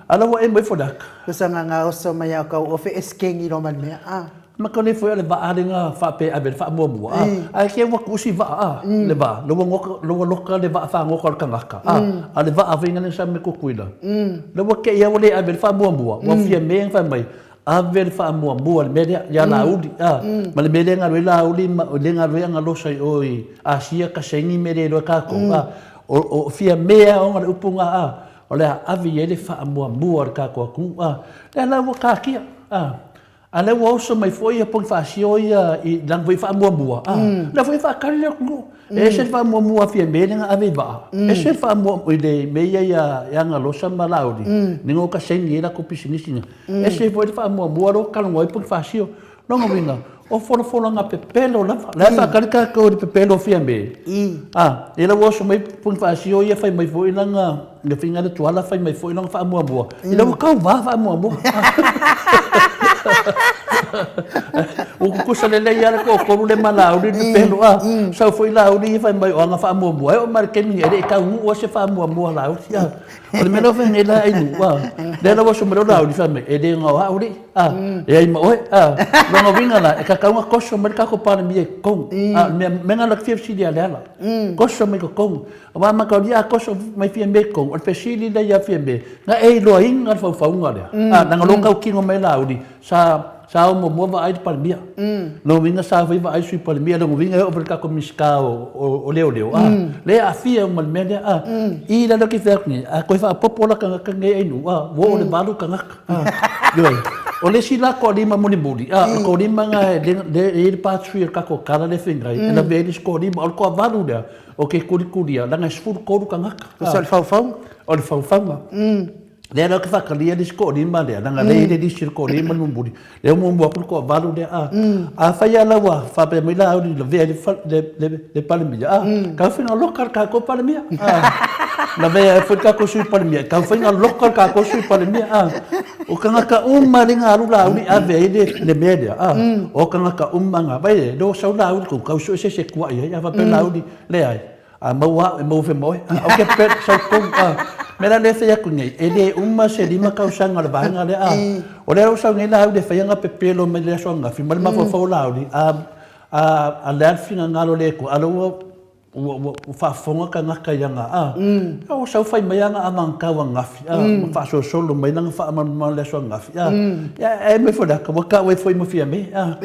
a la ua emo ifo le ata. Tusa na gaoso mai a kau ofe eskengi lo ma le mea, a. Makone foi o le vaa lena faapea e ave le faamuamua a, ae ke ua kusi vaa a, le vaa, le ua goka, le ua loka le vaa fagoka o le tagata a, a le vaa foi na sa me Tutuila. Le ua kei a ua le ave le faamuamua, ua fia me fai mai, ave le faamuamua le mea lea ia Laauli a, ma le mea lea galue Laauli ma le galue Agalosa i o i Asia Kasengi me le iloa e tatou a, o fia mea ona le upu na a, o le a ave i ai le faamuamua a le tatou atunuu a, lea la ua taatia a. A lea ua oso mai foi ia Ponifasio ia i lana foi faamuamua, a, lea foi e faatali le atunuu. E ese le faamuamua a Fiame lea na ave i vaa, ese le faamuamua i le mea ia ia Agalosa ma Laauli, lea na o kasaini ai latou pisinisi na, ese foi le faamuamua lea ua talanoa ai Ponifasio. Lona uiga, o folafolaga pepelo lava. La e faatali tatou i le pepelo o Fiame, a, ia la ua oso mai Ponifasio ia fai mai foi lana Le faiga le tuala fai mai foi lona faamuamua. Ina ua tauva faamuamua. Ua tutusa lelei lava le toatolu lea ma Laauli le pepelo a. Sau foi Laauli ia fai mai o ana faamuamua. E oo mai le taimi nei e le i taunuu lava se faamuamua a Laauli a. O le mea lea ua fai nei la Ainuu a. Lea la ua oso mai loa Laauli fai mai e le gao au alii a. E ai ma oe a. Lona uiga la e tatau ona toso mai le tatou Palemia i totonu. A o le mea lena ou te fia fesili ia Leala. Toso mai i totonu. Aua mataulia a toso mai Fiame kou, o le fesili lea ia Fiame, na e iloaina le faufauga lea? A, leaga o lea ua tautino mai Laauli, sa, sa o muamua vaai le Palemia. Lona uiga sa foi vaai le Sui Palemia, lona uiga e oo foi i le tatou Minisita o, o, o Leoleo, a, lea e aafia uma i le mea lea, a. I la lea ou te fai atu nei, a toe faaopoopo la tagata nei Ainuu, a, ua oo i le valu tagata, a. Ioe. O le isi la toalima mulimuli, a, o le toalima lena e le, le, e i ai le battery o le tatou kala lea e fai ai, e lavea ai le isi toalima. O le toavalu lea, ou te tulitulia, leaga e 13 tagata. O le faufauga. O le faufauga. Lea la ou te faatalia le isi toalima lea, leaga lea e i ai le lisi o le toalima le mulimuli, lea ua muamua atu le toavalu lea, a. Afai lava la ua faapea mai Laauli e lavea ai le Palemia, a, tau faiga loka le tatou Palemia, a. Lavea ai foi le tatou Sui Palemia, tau faiga loka le tatou Sui Palemia, a. O tagata uma lea na alu Laauli ave ai le mea lea, a, o tagata uma na, vaai lea ua sau Laauli, tou tau sue se isi e tuuai ai, a faapea Laauli, leai. A maua au, e maua foi ma oe. A, ok, pe, sau tonu, a. Mea la lea e fai atu nei, e le uma se 5 tausaga o le vaega lea, a. O lea ua sau nei Laauli e fai ana pepelo mai le aso ananafi, ma le mafaufau o Laauli, a, a, a le a le finagalo o le Atua, a lea ua, ua, ua, ua faafofoga tagata i ana, a. A ua sau fai mai ana anagatau ananafi, a, ma faasolosolo mai lana faamalamalamaga i le aso ananafi, a. Ia, ae mai foi le ata, ua tau ai foi ma Fiame, a.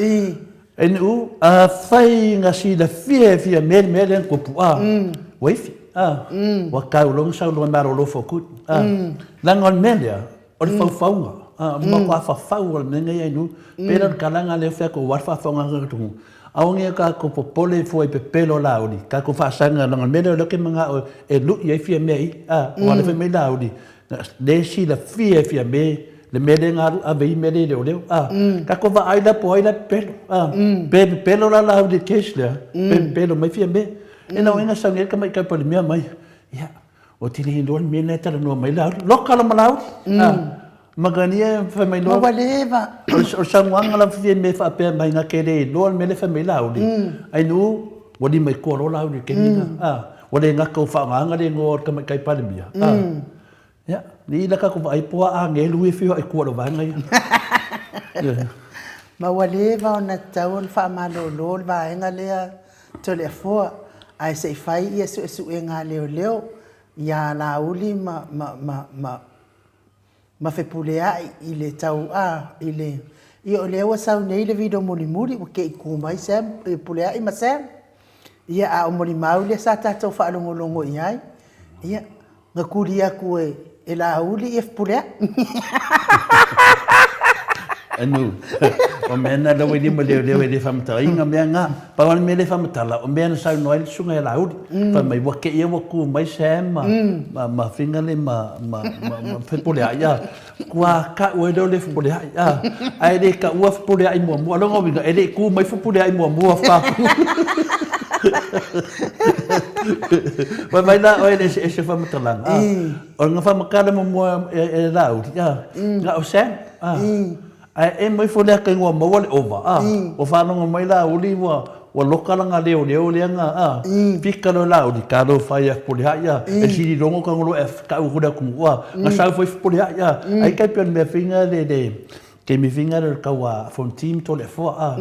NU, Afai na silafia e Fiame le mea lea na tupu, a, ua ifi, a, ua tau loa na saunoa i malolo for good, a. Leaga o le mea lea, o le faufauga, a, o le matua fafau o le mea lenei NU, pei la o le tala lena lea e fai atu aua le faafofoga a le atunuu, aua ne i tatou popole fua i pepelo o Laauli, tatou faasaga leaga o le mea lea o lea ou te manao e lui ai Fiame i, a, aua o lea e fai mai Laauli, Le silafia e Fiame le mea lea na alu ave i mea lea i leoleo. A, tatou vaai la po o ai la e pepelo. A, pe pepelo la Laauli i le case lea, pe pepelo mai Fiame. E na o ai na sau nei le tamaitai Palemia mai, ia, ou te le iloa le mea lena e talanoa mai Laauli. Loka lava ma Laauli. A, makania fai mai loa. Ma ua leva. O le saunoaga lava Fiame faapea mai na te le iloa le mea lea e fai mai Laauli. Ainu, ua lima i tua loa Laauli i le taimi lena. A. Ua le gata ua faaaogaina le igoa o le tamaitai Palemia, a, ia, i la tatou vaai po o a agelu ia e feoai i tua o le vaega ia. Ma ua leva ona tatau ona faamalolo le vaega lea Toleafoa, ae se i fai ia suesuega a leoleo ia Laauli ma, ma, ma, ma, ma Fepuleai i le tau, a, i le, ia o lea ua sau nei le video mulimuli ua te i tu mai Sam, Fepuleai ma Sam. Ia, a o molimau lea sa tatou faalogologo i ai, ia, na tuli atu e, e Laauli ia Fepuleai. Anu, o mea na lea ua i lima leoleo e le faamatalaina mea na. Pau lava le mea lea e faamatala, o mea na saunoa ai le susuga ia Laauli. Fai mai, ua te i ua tu mai Sam ma, ma, ma Fingali ma, ma, ma, ma Fepuleai, a. Ua kau ai lea o le Fepuleai, a. Ae le taua Fepuleai muamua. O lona uiga, e le i tu mai Fepuleai muamua faatoa tu. Fai mai la oe i le eseese o faamatalaga, a. O lona faamatala muamua e Laauli, a, na o Sam, a. Ae emo ifo lea kai ua maua le ova, a, ua faalogo mai Laauli ua, ua loka lana leoleo lea na, a, pika loa Laauli, talofa ia Fepuleai, a, e sililogo ka golo e kau aku le atunuu, a, na sau foi Fepuleai, a, ai kai pei o le mea finga le, le, taimi finga lea o le tau a Fonoti ma Toleafoa, a,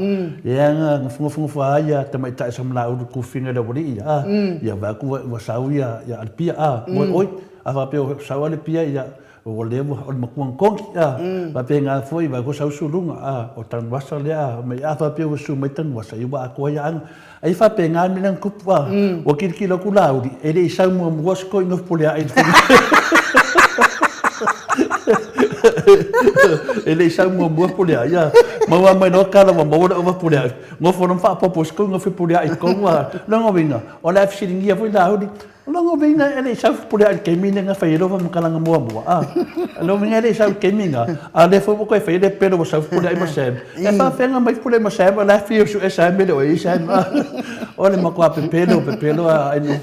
lea na nofonofo ai ia tamaitai Samalaulu i tufiga i le aualii, a, ia vaai atu ua sau ia Alipia, a, oi, oi, a faapea ua sau Alipia, ia, Ua leva, o le matua na togi, a, faapena foi, vaai foi sau suluga, a, o Tanuvasa lea, a, mai, a faapea ua susu mai Tanuvasa, ia ua atoa ia aiga. Ai faapena le mea lea na tupu, a, ua tilotilo atu Laauli, e le i sau muamua se toeaina Fepuleai i le faiga. E le i sau muamua Fepuleai, a, maua mai loa tala ua maua le ova Fepuleai, nofo loa ma faaopoopo i se toeaina Fepuleai i totonu, a, lona uiga, o le a fesiligia foi Laauli, O lona uiga e le i sau Fepuleai i le taimi lea na fai ai lou faamatalaga muamua, a. O lona uiga e le i sau i le taimi lena, a o lea foi ua toe fai le pepelo ua sau Fepuleai ma Sam. E faapefea ona aumai Fepuleai ma Sam o la e fia sue Sam e le o i ai Sam, a. O le matua pepelo, pepelo a ai no.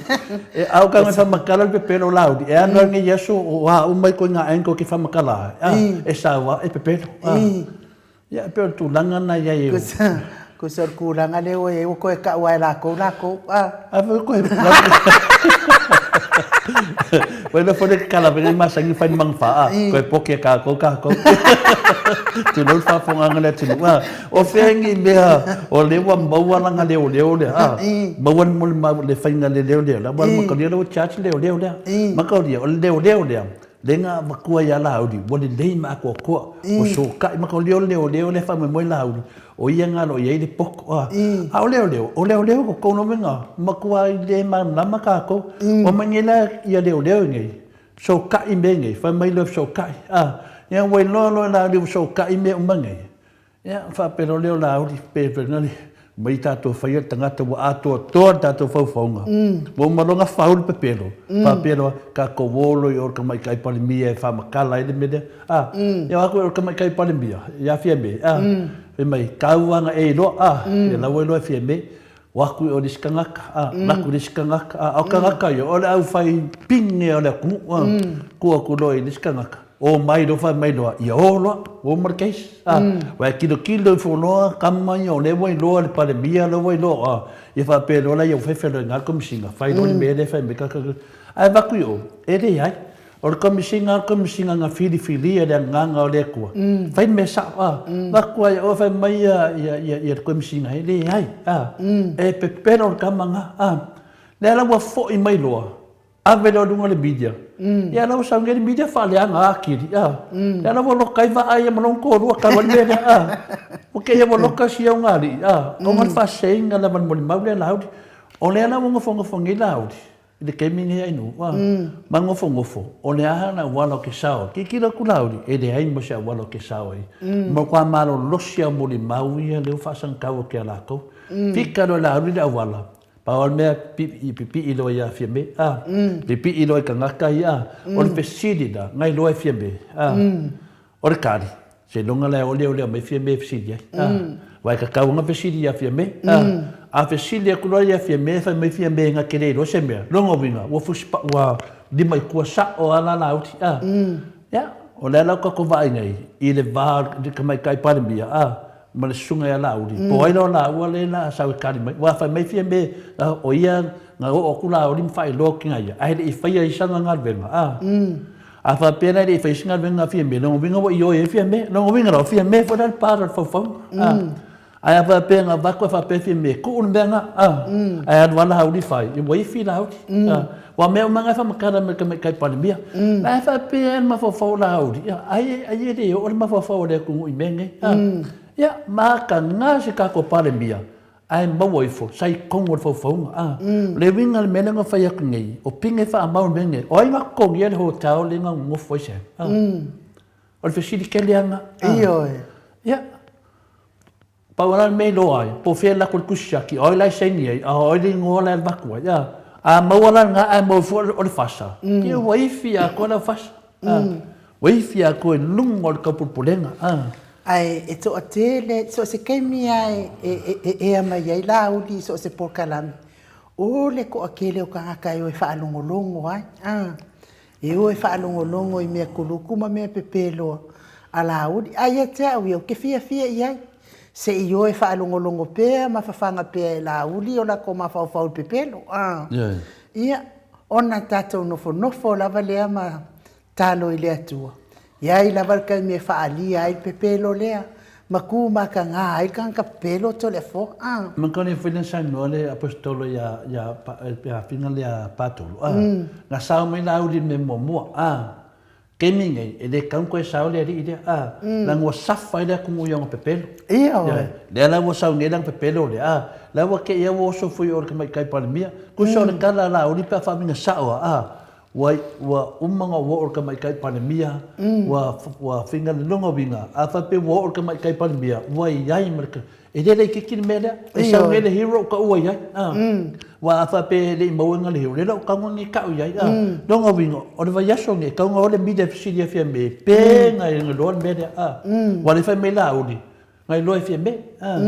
E a o ka faamatala le pepelo o Laauli, e alu lava lenei aso o a uma ituaiga angle e te faamatala ai, a, e sau lava e pepelo, a. Ia, e pei o le tulaga lena i ai e. Tusa o le tulaga lea ua i ai, ua toe tau lava e latou latou, a. A foi koe. Ua iloa foi le tatala mai nei masani ona fai ni manufā, a. Toe poke e kākou kākou. Tulou le faafofogaaga a le atunuu, a. O fea ni mea o lea ua maua lana leoleo lea, a. Maua le molimau i le faiga leoleo lea, aua mataulia lea ua charge le leoleo lea. Mataulia, o le leoleo lea, Lea na avatua ia Laauli, ua lelei ma atoatoa, ua sokai ma ka leo leoleo lea faamoemoe Laauli, o ia na alo i ai le poto. A, a o leoleo, o leoleo ko kou nome na, matua i le malamalama tatou. Ua mai nei la ia leoleo i nei, sokai mea nei, fai mai loa sokai, a, Ia ua iloa loa e Laauli ua sootai mea uma nei, ia ona faapea loa lea o Laauli, pe fai mai tatou faia le tagata ua atoatoa le tatou faufauga, ua uma loa ona fau le pepelo, faapea loa, tatou o loa i o i le Tamaitai Palemia e faamatala ai le mea lea. A, ia o atu i o i le Tamaitai Palemia ia Fiame, a, fai mai, tau lava ina e iloa, a, ia la ua iloa e Fiame. O atu i o i le isi tagata, a, alu atu i le isi tagata, a, o tagata ia, o le aufai pine o le atunuu, a, tuu atu loa i le isi tagata, o mai loa fai mai loa, ia o loa, ua uma le case, a, aua e tilotilo ifo loa tama ia o lea ua iloa e le Palemia lea ua iloa, a, ia faapea loa la ia ua fefe loa i ina le Komesina, fai loa le mea lea fai mai, ae avatu i o, e leai. O le Komesina o le Komesina na filifilia e le Agaga o le Atua, fai le mea sao, a, avatu lava ia oe fai mai ia le Komesina, e leai, a, e pepelo le tama na, a. Lea la ua foi mai loa, ave loa i luga o le media, ia la ua sau nei le media faaleaga atili, a. Lea la ua loka ai vaa ia ma lona toalua talu ai le mea lea, a. Ua te i ua loka si augalii, a, ona o le faaseseina lava o le molimau lea Laauli. O lea la ua nofonofo nei Laauli, I le taimi nei Ainuu, ua ma nofonofo, o le a le auala o ke sao? Tilotilo atu Laauli, e leai mo se auala o ke sao ai. Matua malolosi a molimau ia lea ua faasagitau atu ia latou. Fika loa e Laauli le auala, pau lava le mea pipii pipii loa ia Fiame, a, pipii loa i tagata ia, a. O le fesili la, na iloa e Fiame, a. O le tali, seiloga la e oo leoleo mai Fiame e fesili ai. A, aua e tatau ona fesili ia Fiame. A, a fesili atu loa ia Fiame fai mai Fiame na te le iloa se mea, lona uiga ua fusi pa, ua lima i tua sao lava la Laauli. A, ia, o lea la ua tatou vaai nei i le va o le Tamaitai Palemia, a, ma le Susuga ia Laauli, po o ai la o laua lea o le a sau e tali mai. Aua fai mai Fiame, o ia na oo atu Laauli ma faailoa atu ki a ia, ae le i faia ai sana galuega. A. A faapea la e le i faia se galuega a Fiame, lona uiga ua ioe ai Fiame. Lona uiga la, o Fiame foi la le part o le faufauga. A, ae a faapea na avatu ae faapea Fiame, tuu le mea na, a, ae alu lava Laauli fai, ia ua ifi Laauli. A, aua o mea uma na e faamatala mai e le Tamaitai Palemia. La e faapea le mafaufau o Laauli, ia, ai, ai e le oo le mafaufau o le atunuu i mea nei. A, ia, mataga si tatou Palemia, Ae maua ifo, sa i totonu o le faufauga, a. O le uiga o le mea lea na fai atu nei, o pine faamau le mea nei, o ai na totogia le hotel lea na nonofo ai Sam? A. O le fesili tele lava lena. A. Ioe. Ia. Pau lava la le mea i iloa ai, po o fea e lako le tusi siaki, o ai la e saini ai, a o ai le igoa la e avatu ai, a. A maua la lena ae maua ifo o le fasa, ia ua ifi atoa lau fasa. A. Ua ifi atoa i luga o le taupulepulega, a. Ae e toatele, so o se taimi lava e ea mai ai Laauli i so o se polokalame, o le toatele o tagata e o e faalogologo ai, a, e o e faalogologo i mea kuluku ma mea pepeloa a Laauli. A ia te au ia, ou te fiafia i ai, se i o e faalogologo pea ma fafaga pea e Laauli o latou mafaufau i le pepelo, a. Ia, ona tatou nofonofo lava lea ma Talo i le Atua. I ai lava le taimi e faaalia ai le pepelo lea, ma ku mataga ai le tagata pepelo Toleafoa. A. Manatua foi na saunoa le Aposetolo ia, ia, ia Figa lea Patolo, a, na sao mai Laauli i le mea muamua, a, taimi nei, e le tatau ona toe sao le alii lea, a, leaga ua safa ai le atunuu i ona pepelo. Ioe. Lea la ua sau nei lana pepelo lea, a, la ua te i lava ua oso foi i o i le tamaitai Palemia. Tusa o le tala a Laauli pe a faaviga sao lava, a, Ua, ua uma ona ou oo i le Tamaitai Palemia, ua, ua faiga le lona uiga, a faapea ua oo i le Tamaitai Palemia, ua i ai ma le, e le laitiiti le mea lea. E sau nei le hero o taua i ai, a. Aua a faapea e le i maua ina le hero, lea la ua tatau ona tau i ai, a. Lona uiga, o le vaiaso lenei, e tatau ona o le media e fesili atu ia me, pe na iloa le mea lea, a. Aua o lea e fai mai Laauli, na iloa e Fiame, a.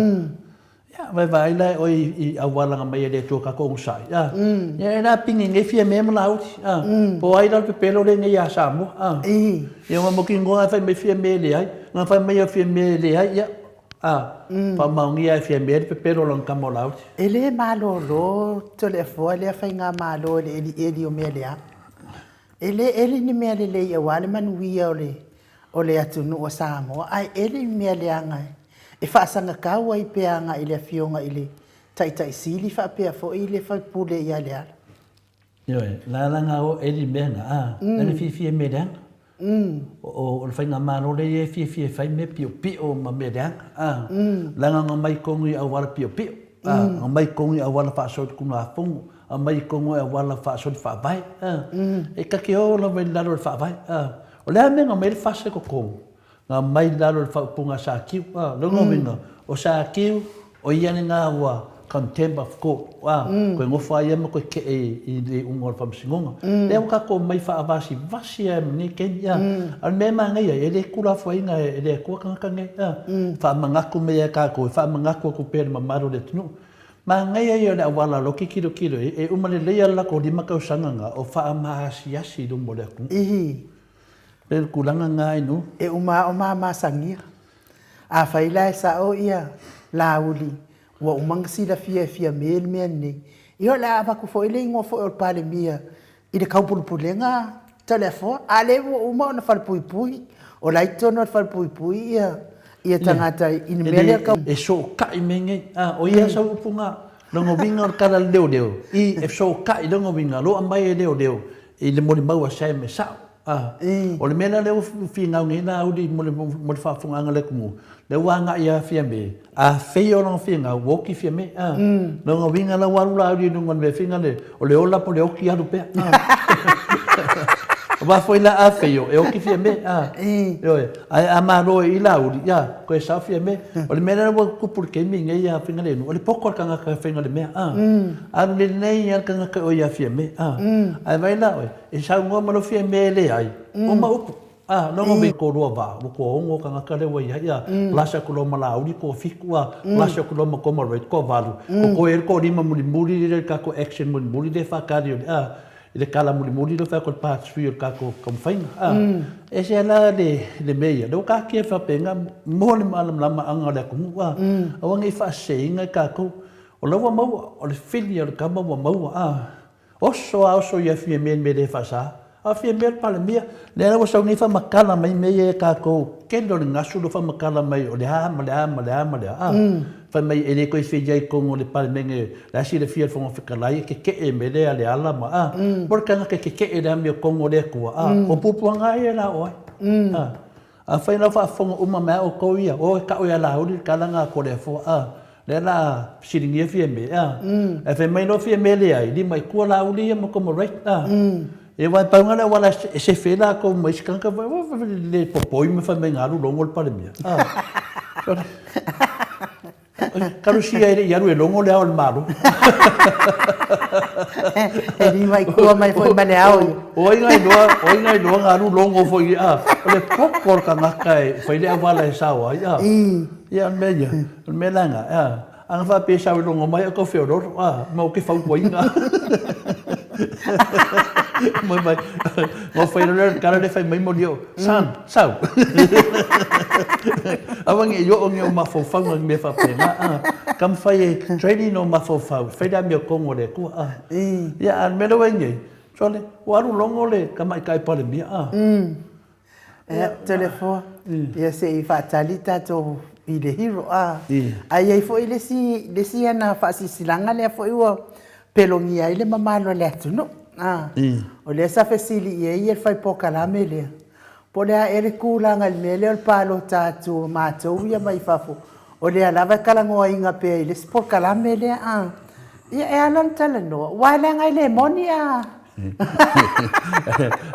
Ia, vaevaeai la e oe i auala na mai e le Atua tatou onosai, a. Ia, e la pine nei Fiame ma Laauli, a. Po o ai la le pepelo lenei ia Samoa, a. Ia, ua mautinoa e fai mai Fiame e leai, na fai mai a Fiame e leai, ia, a. Faamaonia e Fiame le pepelo o lana tama o Laauli. E le malolo Toleafoa lea faigamalo i le elieli o mea leaga. E le eli ni mea lelei aua le manuia o le o le atunuu o Samoa, ae eli ni mea leaga e faasagatau ai pe agai i le Afioga i le Taitai Sili faapea foi le Faipule ia Leala. Ioe, la la nga o eli mea na, a, na le fiafia i mea leaga. O le faigamalo lea ia e fiafia e fai mea piopio ma mea leaga, a, leaga na omai tonu i auala piopio, a, na omai tonu i auala faasolitulafono, aumai tonu i auala faasoli faavae, a, e ta te o lava i lalo o le faavae, a. O le a mea na aumai ai le FAST i totonu? Na aumai i lalo o le faaupuga a Sakiu, a, lona uiga, o Sakiu, o ia lena ua contempt of court, a, toe nofo lava ia ma toe kee i le iuga o le faamasinoga. Lea ua tatou omai faavasivasi lava i lenei taimi, a. A o le mea e manaia ai, e le tuulafoaiina e le Atua tagata nei, a. Faamanatu mai lava e tatou, e faamanatu atu pea i le mamalu o le atunuu. Manaia ia o le auala loa e tilotilo i ai, e uma lelei lava le latou 5 tausaga na o faamaasiasi i luma o le atunuu. Ihi. Pei o le tulaga lena Ainu. E uma lava o mamasagia. Afai la e sao ia Laauli ua uma ona silafia e Fiame le mea lenei, ia o le a avatu foi le igoa foi o le Palemia i le taupulepulega Toleafoa, a lea ua uma ona falepuipui, o la e i totonu o le falepuipui ia ia tagata i le mea lea tau. E sootai mea nei. A, o ia sau upu na. Lona uiga o le tala a le leoleo, i, e fesootai, lona uiga, lo aumai e leoleo i le molimau a Sam e sao. A, o le mea la lea ua finau nei Laauli mo le, mo le faafofogaaga a le atunuu, lea ua agai ia Fiame, a feia o lona finau, ua oti Fiame. A, lona uiga la ua alu Laauli i luga o le mea fina le, o le ola po o le oti alu pea. A, aua foi la a feio, e oti Fiame. A, ioe, ae a malo i Laauli, ia, toe sao Fiame. O le mea lea ua tupu i le taimi lenei ia Faigaleinu, o le poto o le tagata e faiga le mea. A, alu lelei lava le tagata o ia Fiame. A, ae vaai la oe, E saunoa ma lou Fiame e leai, uma upu. A, lona uiga toalua vaa, ua toaono tagata lea ua i ai, a, plus atu loa ma Laauli toafitu, a, plus atu loa ma Toma Wright toavalu, totoe ai le toalima mulimuli lea i le tatou action mulimuli lea e faatali o le, a, i le tala mulimuli lea e fai atu e le part three o le tatou taumafaiga, a. E ese lava la le, le mea ia, lea ua taatia faapena mo le malamalamaaga o le atunuu, a, aua ne i faaseseina i tatou. O la ua maua, o le fili o le tama ua maua, a. Oso a oso ia Fiamē i le mea le faasa. A o Fiamē o le Palemia, lea la ua sau nei faamatala mai mea ia e tatou, tele o le gasu lea ua faamatala mai o le a ma le a ma le a ma le a. Fai mai e le toe fia i ai i totonu o le Palemene, la e silafia e le Fofoga Fetalai e tetee i mea lea a Leala ma a. Mo le tagata e tetee i le amiotonu o le Atua, a, o puapuaga lava ia la o ai. A. Afai la ua faafofoga uma mai a outou ia, o e tau ia Laauli le tala na a Toleafoa, a, lea la a fesiligia Fiame, a, ae fai mai loa Fiame leai, lima i tua Laauli ia ma Comorate, a, ia aua e pau na le auala e sefe ai latou ma isi tagata, le popoi ma fai mai na alu logo le Palemia, a. Kalusia e le i alu e logo le ao o le Malo. E lima i kua mai foi ma le ao ia. O ai ngai loa, o ai ngai loa na alu logo foi a. O le poto o le tagata e fai le auala e sao ai a. Ia o le mea ia, o le mea la lena, a. Ana faapea e sao e logo mai au tau feoloolo a, ma ou te fautuaina. Mai mai, ma fai loa lea o le tala lea fai mai moli o, son, Sau. Aua ne i oo ni ou mafaufauga i mea faapena, a. Taumafai e training ou mafaufau e fai le amiotonu a le Atua, a. Ia, a o le mea lea ua i ai nei, sole, ua alu logo le Tamaitai Palemia, a. Ia, Toleafoa, ia se i faatali tatou i le hero, a. Ae i ai foi le isi, le isi ana faasilasilaga lea foi ua pelogia ai le mamalu o le atunuu, a. O lea sa fesili i ai le fai polokalame lea, Po o le a ea le tulaga i le mea lea o le palota atu o matou ia mai fafo, o lea lava e talanoaina pea i le isi polokalame lea a. Ia, e ala ona talanoa, aua leaga e le moni a.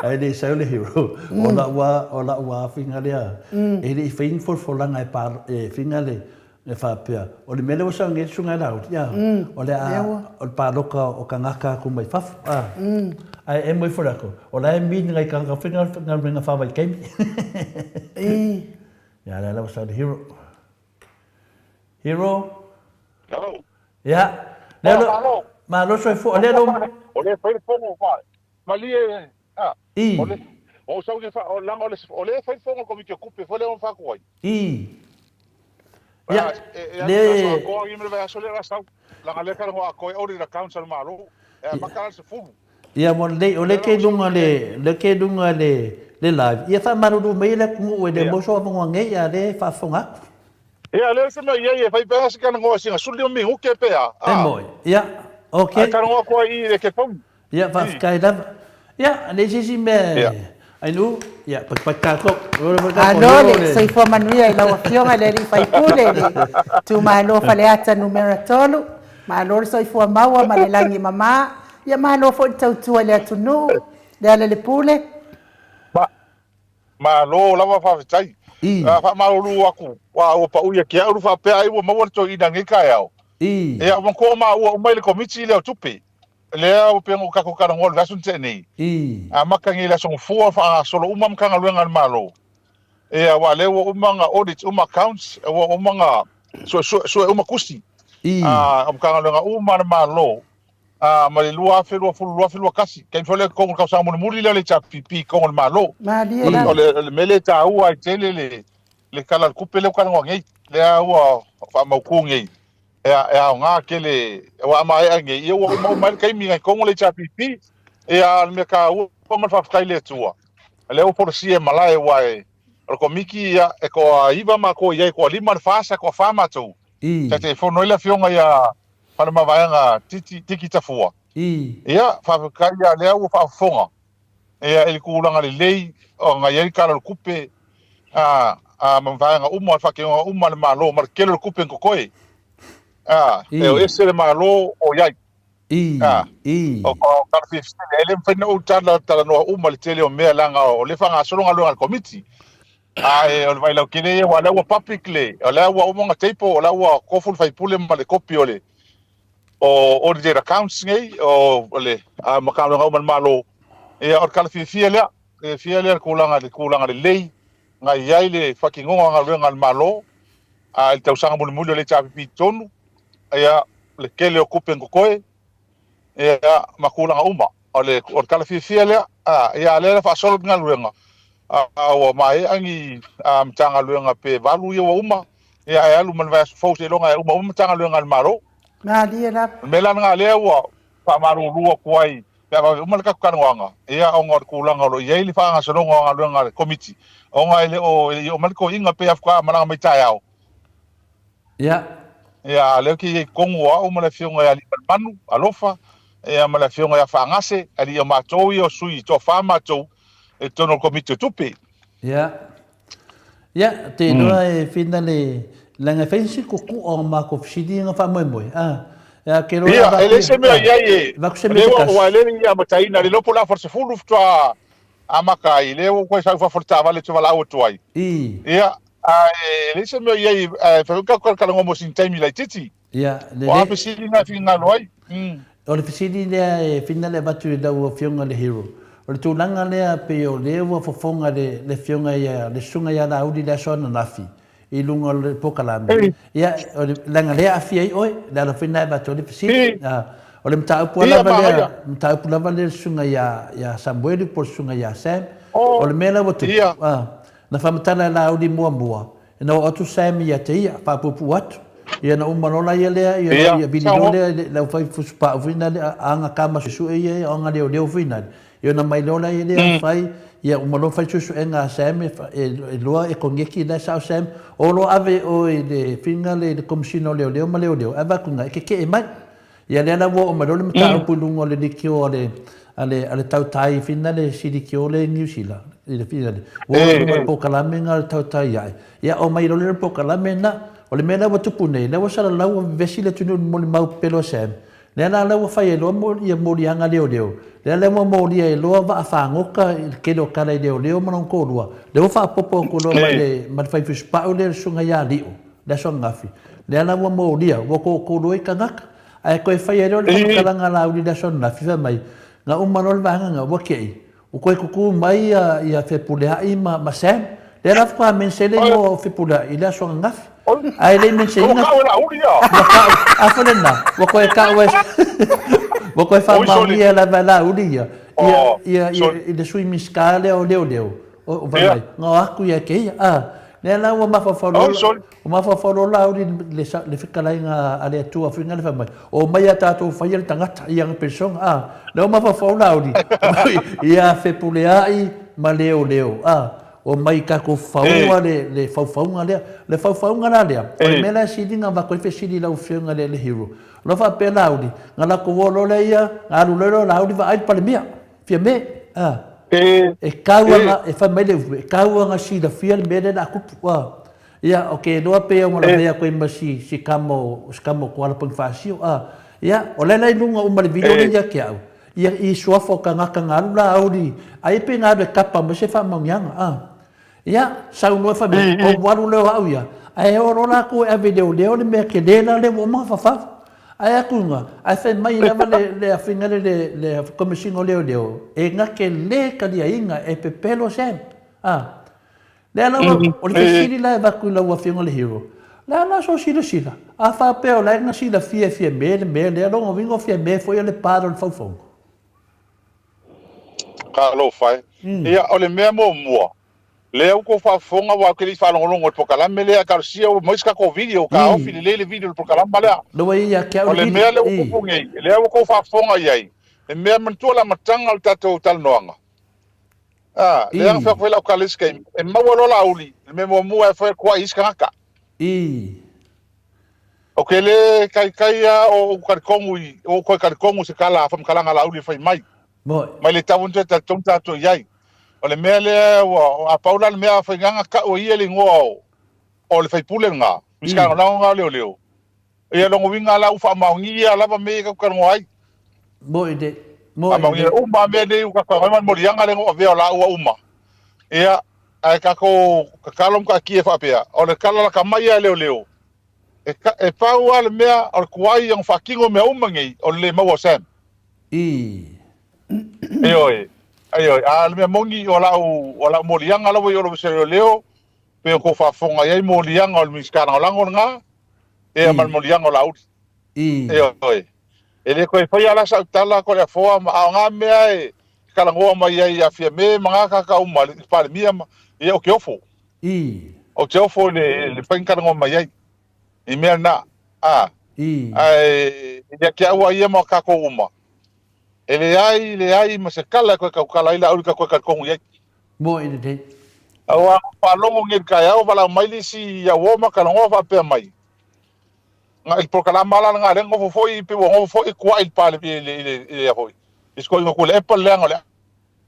Ae le i sau le hero, o lau a, o lau afiga lea, e le i fai ni folafolaga e pa, e figa le, E faapea, o le mea lea ua sau nei le Susuga ia Laauli, a, o le a, o le paloka o tagata atu mai fafo, a. Ae emo ifo le atu, o la e mean ngai tagata foi galuega faavaitaimi. Ia, lea la ua sau le hero. Hero? Hello. Ia. Lea lo, Malo. Malo soifua. Lea lo. O lea fai le fono, malie, a. I. O le, o sau ke fa, o langa o le, o lea fai le fono o le Komiti o Tupe, foi lea o faaku ai. I. Ia, e, le... E aso i me le vaiaso lea la sau. Langa lea kala ngoa koe audit accounts a le Malo. E amata la le 10. Ia, mo lelei, o lea ke lunga le, lea ke lunga le, le live. Ia faamalulu mai le atunuu e le maua sou avanoa nei, a lea e faafofoga atu. Ia, lea se mea i ai e fai pea se talanoa sina 15 minute pe a. E moi. Ia, ok. Ae talanoa atu ai i le telefoni. Ia, faafetai lava. Ia, leai se isi mea Ainuu, ia, patipati tatou. Malo le soifua manuia i lau Afioga i le alii faipule i le itumalo o Faleata Numera 3. Malo le soifua maua ma le lagi e mama. Ia malo foi le tautua i le atunuu, Lealailepule. Malo lava faafetai. Faamalulu atu, ua ua pau ia te au faapea ai ua maua le toeaina i lenei taeao. Ia manatua maua uma i le Komiti lea o Tupe. Lea ua pei ona tatou talanoa i le vaiaso na tea nei. Amata nei i le Aso Gafua faagasolo uma Matagaluega a le Malo. Ia aua o lea ua uma ona audit uma accounts, ua uma ona suesue sue uma tusi a Matagaluega uma a le Malo ma le 2020, 2021. Taimi foi lea i totonu o le tausaga mulimuli lea o le HRPP i totonu o le Malo. Malie lava. O le mea lea e taua ai tele le Tala o le Tupe lea ua talanoa nei, lea ua faamautu nei, e aoga tele, aua a maea nei, ia ua uma uma ai le taimi i totonu o le HRPP. Ia, a o le mea taua ma le faafetai i le Atua, o lea ua folasia e malae, aua o le Komiti, ia, e toa-9 matou i ai, e toa-5 le FAST ae toa-4 matou. Taitaifono ai le Afioga ia Faleomavaega Titi, Tiki Tafua. Ia, faafetai ia lea ua faafofoga ia i le tulaga lelei ona i ai le Tala o le Tupe a a ma vaega uma, faatinoga uma a le Malo ma le tele o le tupe na totoe. A, e o ese le Malo o i ai. A, o tala fiafia, e le mafai ona ou tala talanoa uma i le tele o mea leaga o lea e faagasolo galuega a le Komiti. Ae o le vailautele ia, aua o lea ua public le, o lea ua uma ona table, o lea ua tofu le faipule ma le kopi o le o audited accounts nei, o le Matagaluega uma a le Malo. Ia, o le tala fiafia lea, fiafia lea i le tulaga, le tulaga lelei na i ai le faatinoga o galuega a le Malo i le tausaga mulimuli o le HRPP i totonu, ia, le tele o tupe na totoe, ia, ma tulaga uma. O le, o le tala fiafia lea, a, ia, a lea la faasolo le galuega, a, a ua maea ni a, Matagaluega pe 8 ia ua uma, ia, ae alu ma le vaiaso fou seiloga e uma uma Matagaluega a le Malo. Malie lava. O le mea la lena lea ua faamalulu atu ai pe a vave uma le tatou talanoaga, ia, ona o le tulaga o lo o i ai le faagasologa o galuega a le Komiti, ona e le o, e le i oo mai le toeaina pei lava faatoa malaga mai taeao. Ia. Ia, a o lea ou te i ai i totonu o au ma le Afioga ia Aliimalemanu, Alofa, ia ma le Afioga ia Faagase, alii o matou ia o sui toafa matou i totonu o le Komiti o Tupe. Ia. Ia, te iloa e whina le, leaga e fai si kukua o makou fesili na faamoemoe, a. Ia, ke loa Ia, e leai se mea i ai e, Vaku se mea lea ua, ua le i amataina, le iloa po o le afa o le 10 faatoa amata ai, lea ua toe sau i fafo i le taavale ou te valaau atu ai. Ia, ae leai se mea i ai, ae fai foi tatou talanoa mo sina taimi laitiiti. Ia, O a fesili na e finagalo ai? O le fesili lea e whina le avatu i lau Afioga le Hero. O le tulaga lea pei o lea ua fofoga le Afioga ia, le Susuga ia Laauli i le aso ananafi, i luga o le polokalame. Ia, o le, leaga lea e aafia ai oe, le ala foi lena e avatu ai le fesili. O le mataupu lava lea, mataupu lava lea le susuga ia, ia Samuelu po o le susuga ia Sam. O le mea la ua tupu, na faamatala e Laauli muamua, ina oo atu Sam ia te ia, faapuupuu atu. Ia na uma loa la ia lea, ia, ia vili loa lea, le aufai fusupau foi lea, aga kama suesue ia, aga leoleo foi lea. Ia ona mai loa lea lea fai, ia uma loa fai suesuega a Sam e, e loa e koneki la e sao Sam, o loa ave oe i le finga le, le Komesina o Leoleo ma Leoleo, ae vaai atu i ina e keke'e mai. Ia lea la ua oo mai loa le mataupu i luga o le lekiō a le, a le, a le tautai fina le si lekiō lea i Niu Sila, i le fina le, ua oo i luga o le polokalame lena a le tautai ae. Ia oo mai loa lea i le polokalame lena. O le mea la ua tupu nei, lea ua salalau ua vevesi le atunuu i le molimau pepelo a Sam, Lea la lea ua fai ai loa ia moliaga leoleo, lea lea ua molia ai loa vaa fagota i le tele o tala i leoleo ma lona toalua, lea ua faaopoopo atu loa ma le ma le faifusupau lea le susuga ia Lio, le aso ananafi, lea la ua molia, ua toatolu ai tagata. Ae toe fai ai loa le faamatalaga a Laauli i le aso ananafi, fai mai, na uma loa le vaega lena, ua te i, ua toe tutu mai ia, ia Fepuleai ma, ma Sam. Lea la faatoa mense le igoa o Fepuleai i le aso ananafi. Ae le i menseina. Ua kau e Laauli ia. Ua kau, a foi lena, ua toe kau e, ua toe faamaonia lava e Laauli ia, ia, ia, ia, i le sui Minisita lea o Leoleo, o, o fai mai, na o atu ia e kēia. A, lea la ua mafaufau loa, Ua mafaufau loa Laauli i le, le fetalaiga a le Atua foi lena fai mai, Omai ia tatou faia le tagata i ana persona, a. Lea ua mafaufau Laauli ia Fepuleai ma Leoleo, a. Omai tatou faua le, le faufauga lea. Le faufauga la lea, o le mea la e sili ona avatu ai fesili i lau Afioga i le, le Hero. O la faapea Laauli, na latou o loa lea ia, na alu loa lea o Laauli vaai le Palemia, Fiame, a. E tau ana, e fai mai le upu, e tau ana silafia le mea lea o le a tupu, a. Ia, o ke iloa pei ona lavea atu ai ma si, si kama o, si kama o Kuala Ponifasio, a. Ia, o laila i luga uma le video lea ia te au, ia, i suafa o tagata na alu la auli, ai pe na alu e kapa mai se faamaoniaga, a. Ia, saunoa fai mai, ou alu lea o au ia, ae o loa latou e ave i leoleo le mea tele la lea ua uma ona fafau. Ae atu i luga, ae fai mai lava le, le afiga lea le, le Komesina o Leoleo, e na te le taliaina e pepelo Sam. A. Lea lava, o le fesili la e avatu i lau Afioga le Hero, le a la sou silasila? A faapea o la e na silafia e Fiame le mea lea, lona uiga o Fiame foi o le part o le faufauga. Talofa e. Ia, o le mea muamua, lea ua tou faafofoga aua ou te le i faalogologo i le polokalame lea, talosia ua maua se tatou video, taofi lelei le video i le polokalama lea. Lea ua i ai ia te au O le le mea lea ua tupu nei, lea ua tou faafofoga i ai, le mea manatua le amataga o le tatou talanoaga. A, lea na fai atu foi lau tala i isi taimi, e maua loa Laauli, le mea muamua e fai e tuai isi tagata. Ou te le taitai lava o ou talitonu i, o ou toe talitonu i se tala faamatalaga a Laauli e fai mai. Mai le tau ona toe talitonu tatou i ai. O le mea lea ua, a pau la le mea a faigaga tau e ia le igoa o, o le faipule lena, Minisita Lagolago lena o Leoleo. Ia lona uiga la ua faamaonia lava mea ia tatou talanoa ai. Moi le, moi Faamaonia uma lava mea nei ua tatou talanoa ai ma le moliaga lea na ou avea o laua uma. Ia, ae tatou tatalo ma taatia faapea, o le tala lata mai lava a leoleo, e, e pau lava le mea o le tuai ona faatino mea uma nei, o le le maua o Sam. Ii. Ioe, ioe, a o le mea moni o lau, o lau moliaga lava ia o le Ofisa o Leoleo, pei ona tou faafofoga i ai moliaga o le Minisita Lagolago lena, ia ma le moliaga o Laauli. Ioe. E le toe faia la sau tala Toleafoa ma a o na mea e talanoa mai ai ia Fiame ma na tagata uma le Palemia ma ia ou te ofo. Ou te ofo i le le fai na talanoa mai ai i mea na. A. Ae ia te au a ia ma tatou uma. E leai, leai ma se tala e toe tautala ai Laauli ka toe talitonu i ai. Moe lelei. Aua na faalogo nei i le taeao valaau mai le isi auo ma talanoa faapea mai, na i le polokalama la lena lea na nofo foi pei ua nofo foi tuai i le pale i le i le i le foi i si toeaina Tuilaepa le leaga o le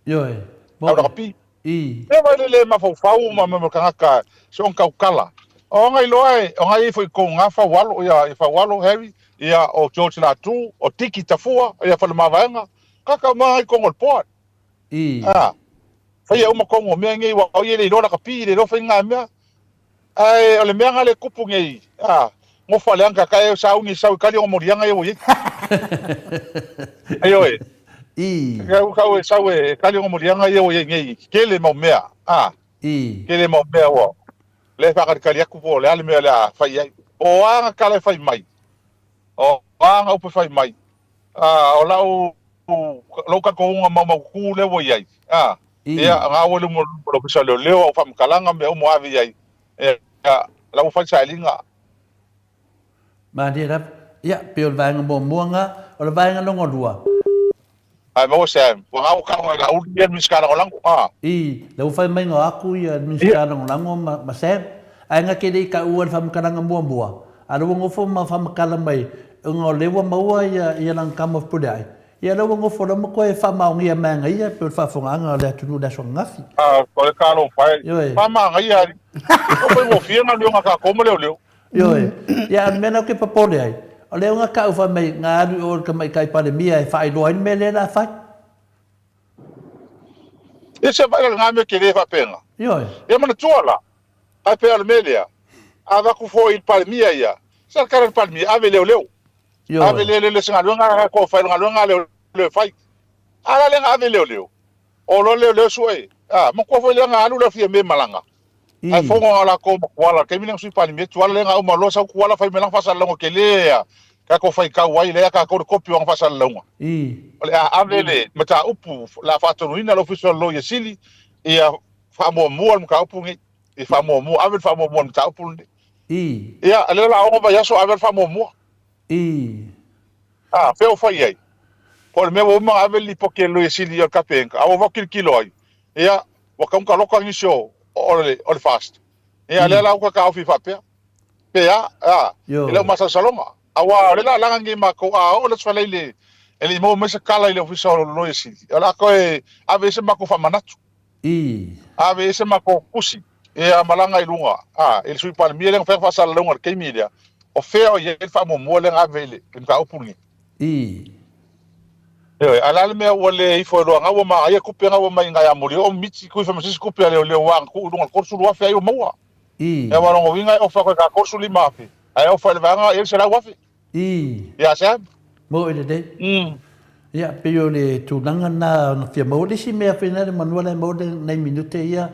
Ioe. au Moe. lakapi. I. Ia vai le le mafaufau ma ma tagata se on tautala. O ngai loa e, o ngai foi ko ngā Faualo, ia i Faualo Harry, ia o George Latu, o Tiki Tafua, ia Falemavaega, kaka ma ai kongo le poa. I. A, faia uma kongo mea nei ua o ia le iloa lakapi, le iloa fai ngā mea. Ae o le mea nga le kupu nei, a, ngofa le anga ka e sauni sau i kali o molianga ia ua iai. Ioe. I. Kau kau e sau e kali o molianga ia ua iai nei, tele mau mea, a. I. Tele mau mea ua le whakalikali aku po o le a le mea o le a fai ai. O a nga kala e fai mai. O a nga upu e fai mai. A, o lau, lou talitonuga maumaututu lea ua i ai, a, ia, nga ua i luma o le Ofisa o Leoleo, au faamatalaga, mea uma ua ave i ai, ia, la ua fai le sailiga. Malie lava. Ia, pei o le vaega muamua lena. O le vaega lona lua. Ae maua se ua nga ua kau e Laauli ia le Minisita Lagolago, a. I, la ua fai mai nga aku ia le Minisita Lagolago ma, ma Sam, ae nga ke le i taua le faamatalaga muamua, a la ua nofo ma faamatala mai, ona o lea ua maua ia, ia lana tama o Fepuleai, ia la ua nofo la ma toe faamaonia mai ana ia, pei o le faafofogaaga a le atunuu i le aso ananafi. A, o le talofa e. Ioe. Faamagaia alii. Ua faigofie galuega a tatou ma leoleo. Ioe. Ia, a o le mea lena ou te popole ai, o lea ua tau fai mai na alu i o i le tamaitai Palemia e faailoa ai le mea lea o le a fai. Ia se vaai la lena mea tele faapena. Ioe. Ia manatua la, ae pei o le mea lea, a avatu foi i le Palemia ia, se le tala i le Palemia, ave i leoleo. Ioe. Ave leoleo se galuega a tatou fai, o le galuega a leoleo e fai. A la lea na ave i leoleo, o loa leoleo sue, a, manatua foi lea na alu lea Fiame malaga, Ae fono a latou ma Tuala, taimi lea na Sui Palemia Tuala lea na uma loa sau Tuala fai mai lana faasalalauga tele a tatou faitau ai lea tatou le kopi o ana faasalalauga. O le a ave le mataupu o le a faatonuina le Ofisa o le Loia Sili ia faamuamua le mataupu lenei. Ia faamuamua, ave le faamuamua i le mataupu lenei. Ia, lea o le a ono vaiaso ave le faamuamua. A, fea ua fai i ai? Po o le mea ua uma ona ave le lipoti a le Loia Sili i o le Kapeneta, a ua vau tilotilo ai, ia, ua tau taloka nisi o, o le, o le FAST. Ia, lea la ua taofi faapea. Pe a, a, i lau masalosaloga. Aua o lea la laga nei matou, a oo le Aso Faraile e le i maua mai se tala i le Ofisa o le Loia Sili, o le a toe ave ai se matou faamanatu. Ave ai se matou tusi, ia malaga i luga, a, i le Sui Palemia lea na fai faasalalauga i le taimi lea, o fea o i ai le faamuamua lea na ave i le mataupu lenei. Ioe, a le a le mea ua le ifo e loa ua magaia tupe ga ua mai iga ia Molioo ma Miti kui fai ma se isi tupe a leoleo ua aga tuu i luga o le 30,000 ai ua maua. Ia aua o lona uiga e ofa atu e ta 35,000 ae ofa i le vaega e i ai le 100,000. Ia Sam? Moe lelei. Ia, pei o le tulaga lena na fia maua. Le isi mea foi lea manua la e maua nai minute ia,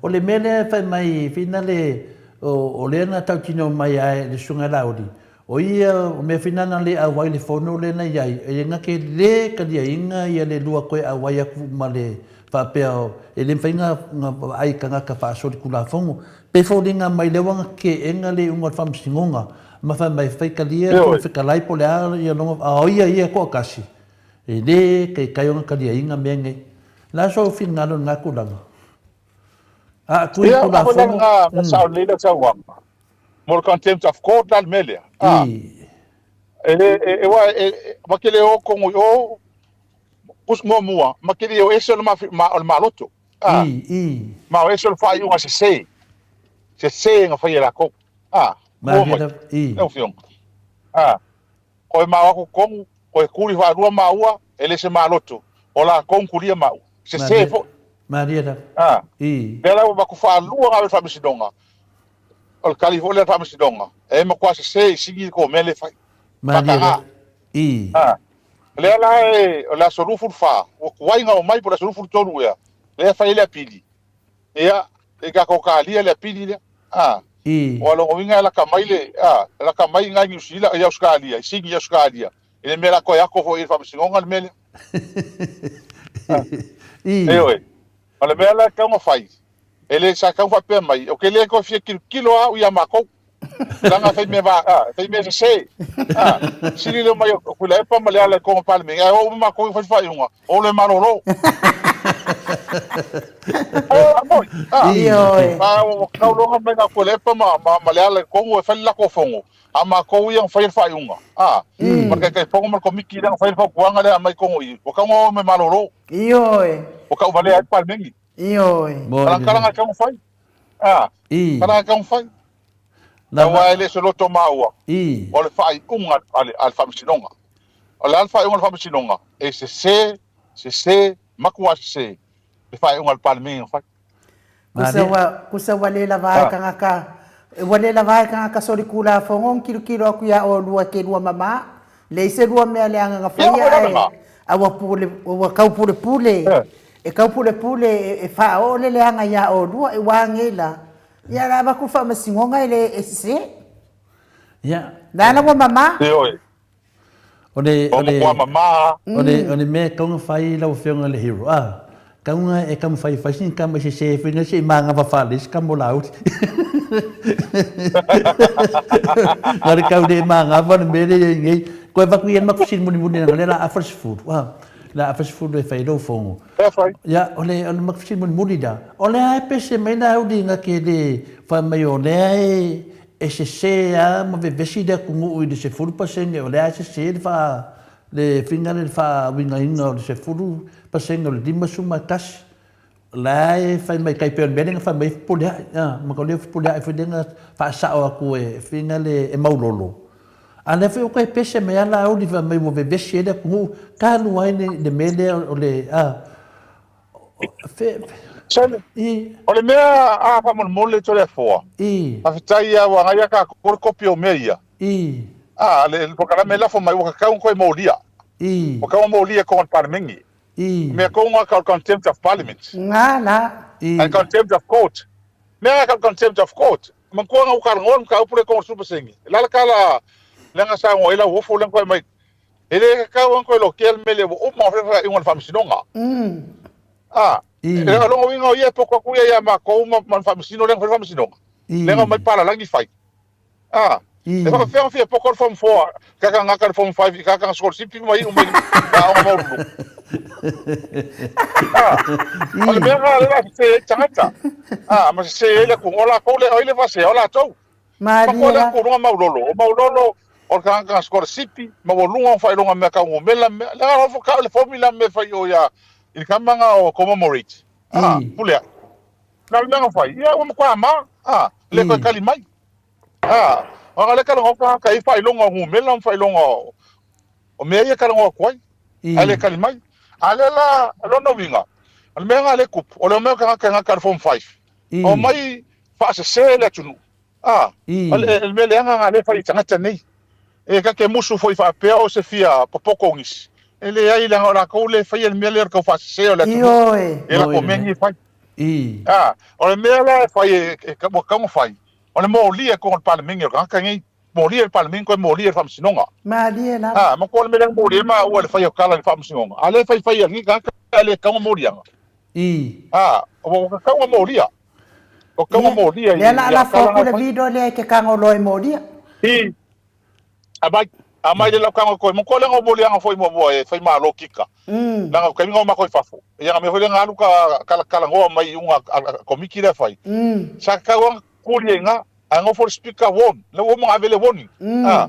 o le mea lea e fai mai foi lea o lea na tautino mai lava e le Susuga ia Laauli, O ia, o mea foi na na le auai le fono lea na i ai, e na te le taliaina ia le lua toe auai atu ma le faapea e le mafai na vaai i tagata faasolitulafono. Pei foliga mai lea ua na teena le iuga o le faamasinoga ma fai mai fai talia le Fofoga Fetalai po o le a ia lona, a o ia ia e toatasi, e le taitai ona taliaina mea nei. O le a sou finagalo i lena tulaga? A tui Ia, a foi la lena na sao lelei lau saunoaga. Mo le contempt of court la le mea lea. A. E le, e, e, aua e, e, ma te le o tonu i o, kus muamua, ma te le o ese o le ma, ma, o le maloto. A. Ma o ese o le faaiuga sese. Sese na fai e lakou. A. Mua mai. Lau Afioga. A. Koe ma o atu tonu, koe tuli faalua maua, e le se maloto, o lakou na tulia maua. Sese foi. Malie lava. A. Lea la ua avatu faalua na ave i le faamasinoga, o le tali foi lea a le faamasinoga, e matua sese i sini le tou mea lea e fai. Malie lava. A. Lea la e, o le aso 24, ua tuai na omai po o le aso 23 ea, lea e fai ai le apili. Ia, i tatou talia le apili lea. A. Ua lona uiga e lata mai le, a, e lata mai i Niu Sila, i Ausetalia, i Sini i Ausetalia, i le mea o le a toe ato foi i le faamasinoga le mea lea. Ioe. O le mea la e tatau ona fai, e le sa tatau faapea mai, ou te le toe fia tilotilo lava au ia matou. Leaga e fai mea va, a, e fai mea sese. A, sili le omai o Tuilaepa ma Leala i totonu o le Palemene, ae o uma matou e fai le faaiuga, o le malolo. A moi, a, Ioe. a ua tau loa mai na Tuilaepa ma, ma, ma Leala i totonu e fai le latou fono, a matou ia na faia le faaiuga. A, ma le Taitaifono ma le Komiti lea na faia le fautuaga lea e aumai i totonu i i, ua tatau ona o e malolo. Ioe. Ua tauvalea ai le Palemene. Ioe. Kalakalaga e tatau ona fai. A, kalakalaga e tatau ona fai. Aua e le o se loto maua, o le faaiuga a le Faamasinoga. O le a le faaiuga a le Faamasinoga? E sese, sese, matua sese le faaiuga a le Palemene na fai. Kusa ua, kusa ua le lava ai tagata, ua le lava ai tagata solitulafono ona tilotilo atu ia olua e te lua mama. Leai se lua mea leaga na faia ae a ua pule, ua tau pulepule, e tau pulepule e faaoo le leaga ia olua, ua a nei la? Ia o le a avatu le faamasinoga e le e sese. Ia. La la ua mama. Ioe. O le, o le, ua mama. O le, o le mea e tatau ona fai lau Afioga i le Hero, a, tatau ona e taumafai e fai sina tama sese foi lea se i manava faalelei se tama o Laauli. Na o le tau le manava le mea lea e i ai nei. Toe avatu i ai le matou fesili mulimuli leaga o lea o le a afa le 10, a, o le a afa le 10 e fai ai lou fono. Ia, o le, o le matou fesili mulimuli lea, o le a e pese mai Laauli na te le fai mai o lea e, E sese lava ma vevesi le atunuu i le 10% o lea e sese le faa le faiga lea le faauigaina o le 10% o le 51. O la e fai mai tai pei o le mea lea na fai mai ai Fepuleai a ma o lea Fepuleai foi lea na faasao atu e faiga le e Maulolo. A lea foi ua toe pese mai lava Laauli fai mai ua vevesi ai le atunuu talu ai le mea lea o le a Sele, o le mea a faamolemole Toleafoa, faafetai lava ua agai ia tatou le kopi o mea ia. A, le polokalame e lafo mai ua tatau ona toe molia. Ua tatau ona molia i totonu o le Palemene. O mea tonu lava tau contempt of Parliament. Nga la. And contempt of court. Mea lava tau contempt of court. Manatua na ou talanoa le mataupu lea i totonu o le 10%. O le a le tala lea na saunoa ai Lauofo lea na fai mai, E le tatau ona toe lotea le mea lea ua uma ona fai le faaiuga a le Faamasinoga. A, o lona uiga o ia e poto atu ia ia matou ma le Faamasino lea na fai le Faamasinoga, lea na omai palalagi fai. A, e faapefea ona fia poto le Form 4, kaka gata le Form 5 i kaka na sikolasipi ma iu mai le aoga maualuluga. A, o le mea lena lea o le a sese ai le tagata, a, ma sese ai le atunuu. O latou lea, o ai le faasea? O latou. Malie la. Tulaga maulolo, o maulolo o le tagata na sikolasipi, maualuga ona faailoga mea tau numela ma mea. Leaga o le formula mea e fai o ia i le tama na o commemorate. Ah, pule ai. Na o le mea na fai, ia ua matua ma, ah, le toe tali mai. Ah, ona le talanoa tagata i faailoga o numela ma faailoga o mea ia e talanoa atu ai. Ae le tali mai. A lea la, o lona uiga, o le mea lena lea e tupu, o le omai o tagata e gata i le Form Five, omai faasese le atunuu. A, o le mea leaga lena lea e fai e tagata nei. E ta te musu foi faapea o se fia popoto o nisi. E leai, leaga o latou lea e faia le mea lea o le tau faasese o le atunuu. E latou mea nei e fai. A, o le mea la e fai e, ua tatau ona fai, o le molia i totonu o le Palemene o le tagata nei. Molia i le Palemene toe molia i le Faamasinoga. Malie lava. A, matua le mea lea na molia ai maua i le fai o tala i le Faamasinoga. A lea e faifai e lenei tagata e le tatau ona moliaga. A, ua tatau ona molia. Ua tatau ona molia i Lea la a lafo atu le video lea e te tago loa e molia. I, aumai, aumai le lau tago toe. Matua lea na ou moliaga foi muamua e fai malo kika. Leaga o le taimi na o matou i fafo, ia na mea foi lea na alu ta talatalanoa mai i iuga a le Komiti lea fai. Sa tatau lava ona tuli ai i ina. Ae nofo le speaker warn, lea ua uma ona ave le warning. A.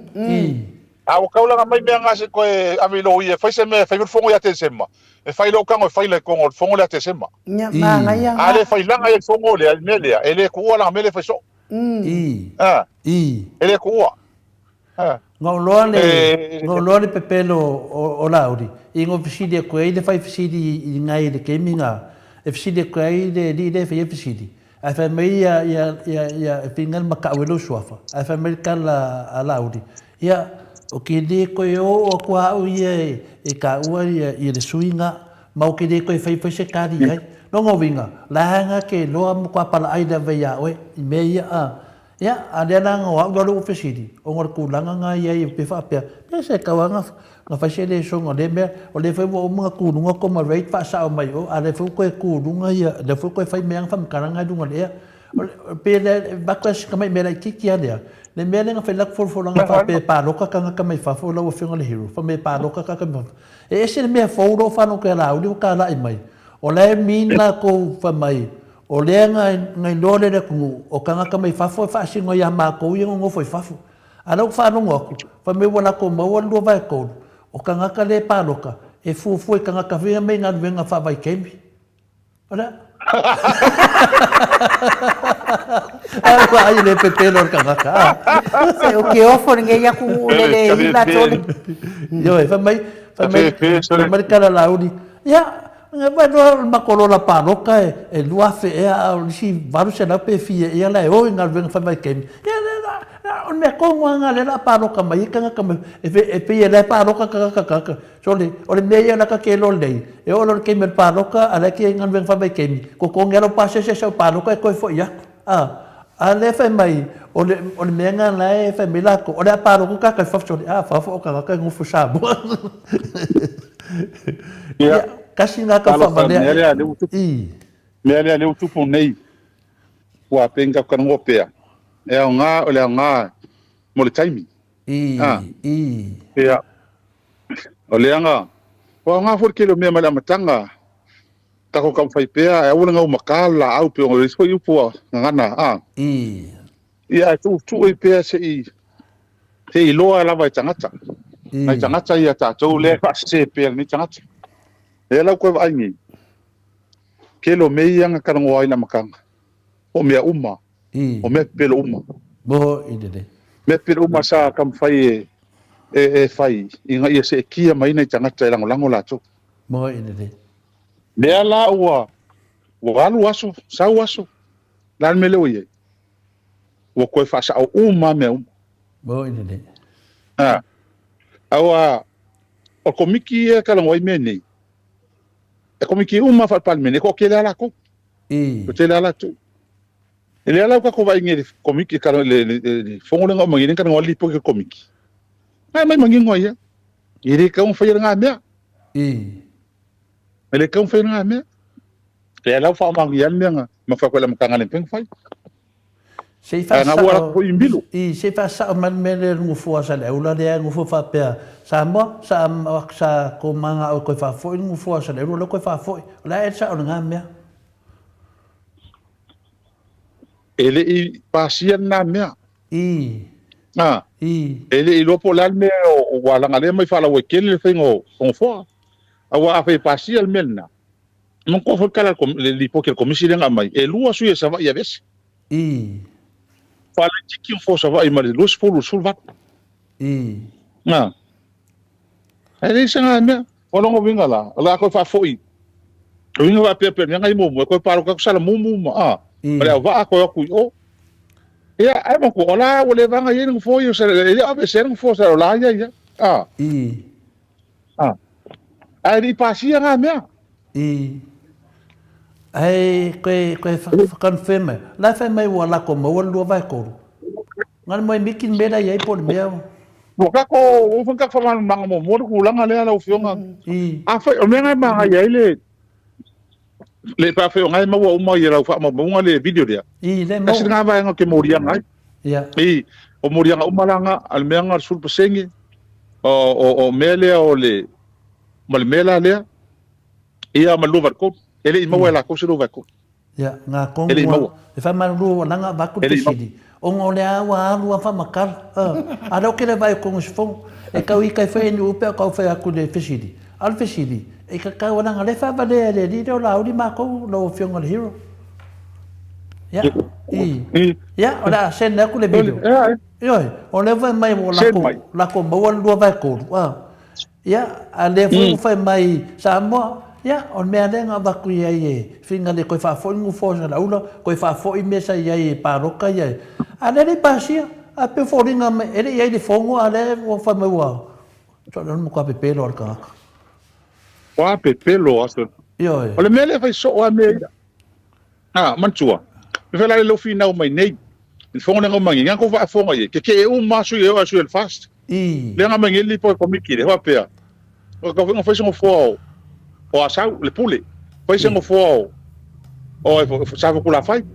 A ua taulaga mai mea na se toe ave i loia e fai se mea e fai foi le fono ia Tesema. E fai lou tago e faila i totonu o le fono lea a Tesema. Ia, manaia A le failaga ia i le fono lea, i le mea lea, e le tuua lana mea lea e fai soo. A. E le tuua. A. Na ou loa le, na ou loa le pepelo o Laauli, i na fesili atu ai le fai fesili i nai le taimi na, e fesili atu ai le alii lea e faia fesili, Ae fai mai ia, ia, ia, ia, e pei na matau ai lou suafa, ae fai mai le tala a Laauli, Ia, ou te le toe oo atu lava au ia e taua ia, ia le sui na, ma ou te le toe fai foi se tali i ai. Lona uiga, la e te iloa matua palaai lava ia oe i mea ia, a. Ia, a lea la na o au lalo ua fesili, ona o le tulaga na i ai pe faapea, pe se tau lava na fai se lesona o lea mea, o lea foi ua uma ona kuluga koma rate faasao mai o, a lea foi ua toe kuluga ia, lea foi ua toe fai mea na faamatalaga i luga o le ea. Pe le avatu si tamai mea laitiiti lava lea, le mea lea na fai latou folafolaga faapea e paloka tagata mai fafo lau Afioga i le Hero, fai mai e paloka tagata mai fafo. E ese le mea fou lea ua faalogo ia Laauli ua talai mai, o la e mean latou fai mai, O lea na iloa lea e le atunuu, o tagata mai fafo e faasino ia matou ia nonofo i fafo. A lea ua faalogo atu, fai mai ua latou maua le 2/3, o tagata lea e paloka, e fuafua i tagata foi ia mai galuega faavaitaimi. O lea. A ua ai le pepelo o le tagata, a. Se o ke ofo lenei atunuu lele i latou le. Ioe, fai mai, fai mai, fai mai le tala Laauli, ia, Ua iloa o le matou lola paloka e 2000 ea a o le isi 800 pe fia ea la e o i galuega faavaitaimi. Ia o le mea tonu lava lena lea o le a paloka mai ai tagata mai e pei o la e paloka tagata tagata. Sole, o le mea ia o la e ta te iloa lelei, e oo loa i le taimi o le paloka a o la e te i ai i galuega faavaitaimi, totogi lava lou pasese e sau e paloka e toe foi atu. A, a lea fai mai, o le, o le mea lena la e fai mai latou, o le a paloka tagata i fafo, sole, a, fafo o tagata e nofo i Samoa. Ia, kasi lena tau faavalea. Mea lea lea ua tupu. Mea lea lea ua tupu nei, ua pei ona tatou talanoa pea, e aoga, o le aoga mo le taimi. Ia, o lea na, ua aoga foi le tele o mea mai le amataga, Tatou taumafai pea ae aua le gaumata le laau pei ona i ai foi upu a gagana a. Ia ae tuutuu ai pea se i se i iloa lava e tagata. Nai tagata ia tatou lea e faasese pea lenei tagata. Lea la ua toe vaai nei, tele o mea ia na talanoa ai i le amataga, o mea uma, o mea pepelo uma. Mea pepelo uma sa taumafai e e fai ina ia seetia mai nai tagata e lagolago latou. Lea la ua ua alu aso, sau aso, o le a le mea lea ua i ai? Ua toe faasao uma lava mea uma. Moni lelei. A, aua o le komiti ia e talanoa ai mea nei, e komiti uma faale-Palemene, e toatele lava latou. Toatele lava latou. E lea la ua tatou vaai nei i le komiti, le fono lea na uma nei, lea na talanoa ai le lipoti a le komiti, na aumai manino ai lava, e le tatau ona faia lena mea. E le tatau ona faia lena mea. Lea la ua faamaonia ai le mea na mafai atu ai le amataga le mafai ona fai. Se i faasao, i, se i faasao mai le mea lea i le nofoa a Saleaula lea e nofo faapea, Samoa, sa, sa kou manao e toe faafoi le nofoa a Saleaula, o lea ua toe faafoi. O le a ea le sao o lena mea? E le i pasia lena mea. I. A. I. E le i iloa po o le a le mea ua laga lea mai faalauaitele le faiga o nofoa. Aua afai e pasia le mea lena, manatua foi le tala a le lipoti a le Komisi lea na aumai, e lua sui o Savaii e aveese. I. Faalaitiiti nofoa o Savaii mai le 20 i le 18. I. A. Ae leai se mea. O lona uiga la, o le a toe faafoi, o uiga faapea pei o le mea na i muamua, e toe palota atu Salamumu ma, a, ma Leauvaa toe o atu i o. Ia, ae manatua, o la ua leva na i ai le nofoa ia o Sale, e le o aveesea le nofoa o Sale, o la e i ai lava, a. A. Ae le i pasia na mea. I. Ae koe, koe whakanwhe mai. La e whai mai ua lako maua le 2/3. Ngana mai miki le mea la i ai po o le mea. Ua kako, ua fai kako whakamanaga muamua le tulaga lea lau Afioga. I. Afai, o le mea na e magaia ai le, le pe afai o na e maua uma i lau faamaumauga le video lea. I, le maua. Tasi lena vaega ou te moliaga ai. Ia. I, o moliaga uma la na, a le mea na o le 10%, o, o, o mea lea o le, ma le mea la lea, Ia ma le 2/3. E le i maua e lakou se 2/3. Ia, nga E le i tonu maua. e faamalulu ua laga avatu E le le i maua. fesili, ona o lea ua alu a faamatala, a, a lea ou te le vaai i totonu o se fono, e tau ita ai foi e ni pe a tau fai atu i le fesili. A o le fesili, e tatau leaga o lea e faavalea e le alii lea o Laauli matou, lau Afioga i le Hero. Ia, i, ia, o le a send atu le video. Ioe, o lea foi mai ua Send latou, mai. latou maua le 2/3, a. Ia, a lea foi ua fai mai Samoa, ia, o le mea lea na avatu i ai e finagalo e toe faafoi le nofoa o Saleaula, toe faafoi mea sa i ai e palota ia. A lea e le i pasia, ae pei o foliga mai, e le i i ai le fono a lea ua fai mai ua, sole o le matua pepelo lava o le tagata. Ua pepelo lava. Ioe. O le mea lea e fai soo lava mea ia. A, manatua, me fai la le lou finau mai nei, i le fono lea na omai nei, na tou faafofoga i ai, tetee uma lava sui e oo i sui o le FAST. Lea na aumai nei le lipoti a le Komiti lea, faapea, ua tatau foi ona fai se nofoa o, o Asau, le Pule, fai se nofoa o, o ai foi, Safotulafai,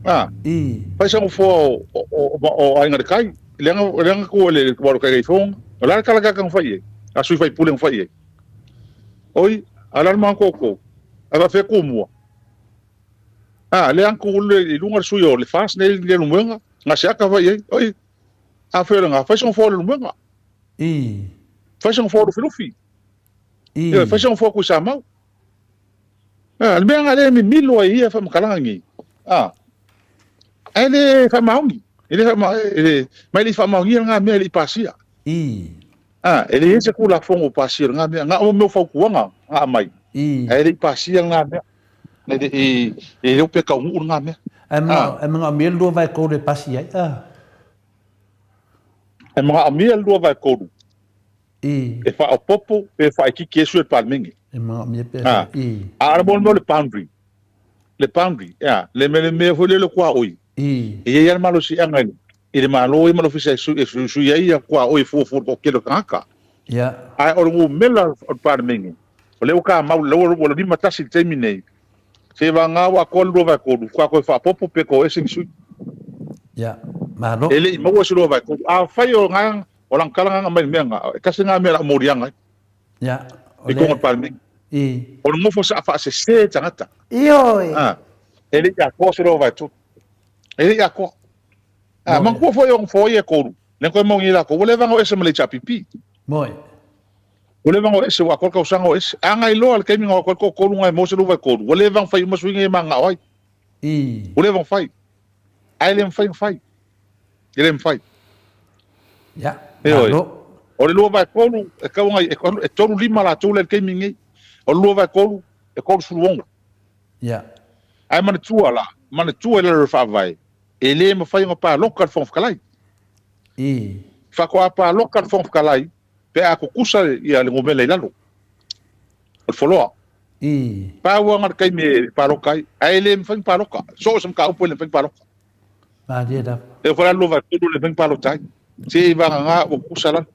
a, fai se nofoa o, o, o, o Aiga i le Tai, lea na, lea na tuu e le, aua o le Taitaifono. O le a le tala tagata na fai i ai, a sui faipule na fai i ai? Oi, a o le a le matou outou? Ae faapefea Tumua? A, lea antu le i luga le sui o le FAST nei le Leulumoega, na se aka fai ai, oi, a fai o lena, fai se nofoa o Leulumoega. Fai se nofoa o Lufilufi. Ioe, fai se nofoa o Tuisamau. A, le mea lena lea e mimilo ai ia faamatalaga nei. A, ae le faamaoni. E le faama, e le, ma e le i faamaonia lena mea e le i pasia. A, e leai se Tulafono o pasia i lena mea. Na o mea o fautuaga na aumai, ae le i pasia lena mea. E le i, e le o pe taunuu lena mea. Ae manaomia le 2/3 e pasi ai, a. E manaomia le 2/3 e faaopoopo pe faaitiiti ai sui o le Palemene. E manaomia pe, i. A o le mea o le boundary, le boundary, a, le mea foi lea o le tuaoi, e i ai lava le malosiaga i le i le Malo ia ma le Ofisa e sui ai ia tuaoi e fuafua i le toatele o tagata. Ae o le numera o le Palemene, o lea ua tamau, lea ua 51 i le taimi nei, seiavagana ua atoa le 2/3, faatoa toe faaopoopo pe toe ese ni sui. Malo. E le i maua se 2/3. Afai o lena, o lana tala lena na aumai i le mea lena, e tasi lena mea o le a ou moliaga ai. I totonu o le Palemene. O le nofo saa faasese tagata. Ioe. E le i atoa se 2/3. E le i atoa. A, manatua foi o nofoa ia e tolu, lea na toe maua nei latou, ua leva ona o ese ma le HRPP. Moi. Ua leva ona o ese, ua atoa le tausaga o ese. A na iloa le taimi na o atu ai le toatolu na e maua se 2/3, ua leva ona fai uma suiga ia e mananao ai. Ua leva ona fai. Ae le mafai ona fai. E le mafai. Ia, Ioe. malo. O le 2/3, e tau ona, e 35 latou lea i le taimi lenei. O le 2/3, e 36. Ia. Ae manatua la, manatua i lalo o le Faavae, e le mafai ona palota le Fofoga Fetalai. Faatoa palota le Fofoga Fetalai pe a tutusa ia le numera i lalo o le foloa. Pau lava le taimi e palota ai, ae le mafai ona palota. So o se mataupu e le mafai ona palota. Malie lava. E foi la 2/3 e le mafai ona palota ai. Se i vagana ua tutusa lalo.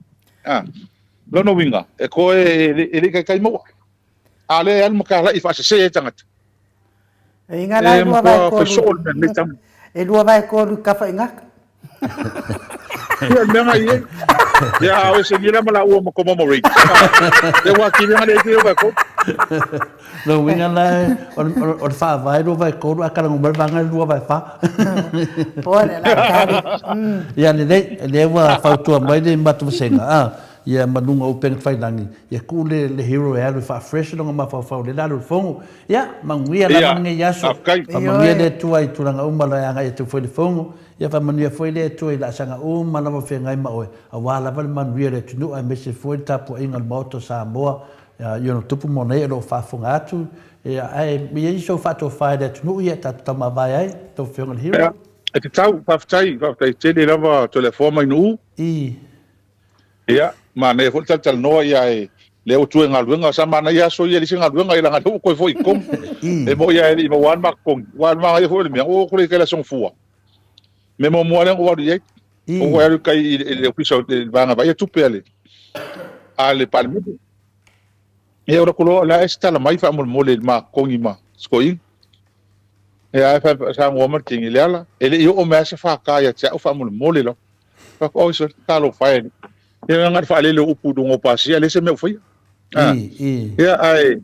Lona uiga, e toe e le i taitai maua. A lea e alu ma talai faasese ai tagata. E inga la E matua fai soo le mea lenei tama. E 2/3 i Tafaigata. Ia le mea na i ai. Ia a o ese ni la ma la ua ma commemorate. Ia ua kili nga le te 2/3. Lona uiga la o le faavae 2/3 ae kalago mai le vaega lea 2/4. Po le la tali. Ia lelei, lea ua fautua mai le matou vasega a. Ia ma luga o upega tafailagi, ia tuu le le hero e alu e faa-fresh lona mafaufau lea le alu i le fono. Ia, manuia lava lenei aso. Faamanuia le Atua i tulaga uma la e agai atu foi i le fono. Ia faamanuia foi le Atua i laasaga uma lava o feagai ma oe, aua lava le manuia o le atunuu aemaise foi le tapuaiga a le Maota o Samoa. i ona tupu ma ona ee o lo o faafofoga atu, ia, ae i ai sou faatofa i le atunuu ia tatou taumavae ai, tou Afioga i le Hero. Ia, e tatau, faafetai, faafetai tele lava Toleafoa mai Nu'u. I. Ia, manaia foi le talatalanoa, ia ae lea ua tua i galuega, sa manaia aso ia e leai se galuega, ia leaga o lea ua toe foi i totonu. E moni lava e le i maua lava le ma totogi, aua o le manaia foi o le mea, ua oo atu lea i tai i le Aso Gafua, mea muamua lea na ou alu i ai, ou alu i tai i le Ofisa o le Vaega Vaaia Tupe a le a le Palemene. Ia, ou alu atu loa, o le a ea se tala mai faamolemole i le ma totogi ma si toeaina. Ia, ae saunoa mai le teine, Leala, e le i oo mai lava se FK ia te au faamolemole lava. Fai atu, oi sole, talofa e. Ia, na o le faalele o upu i luga o pasia, leai se mea o faia. Ia, ae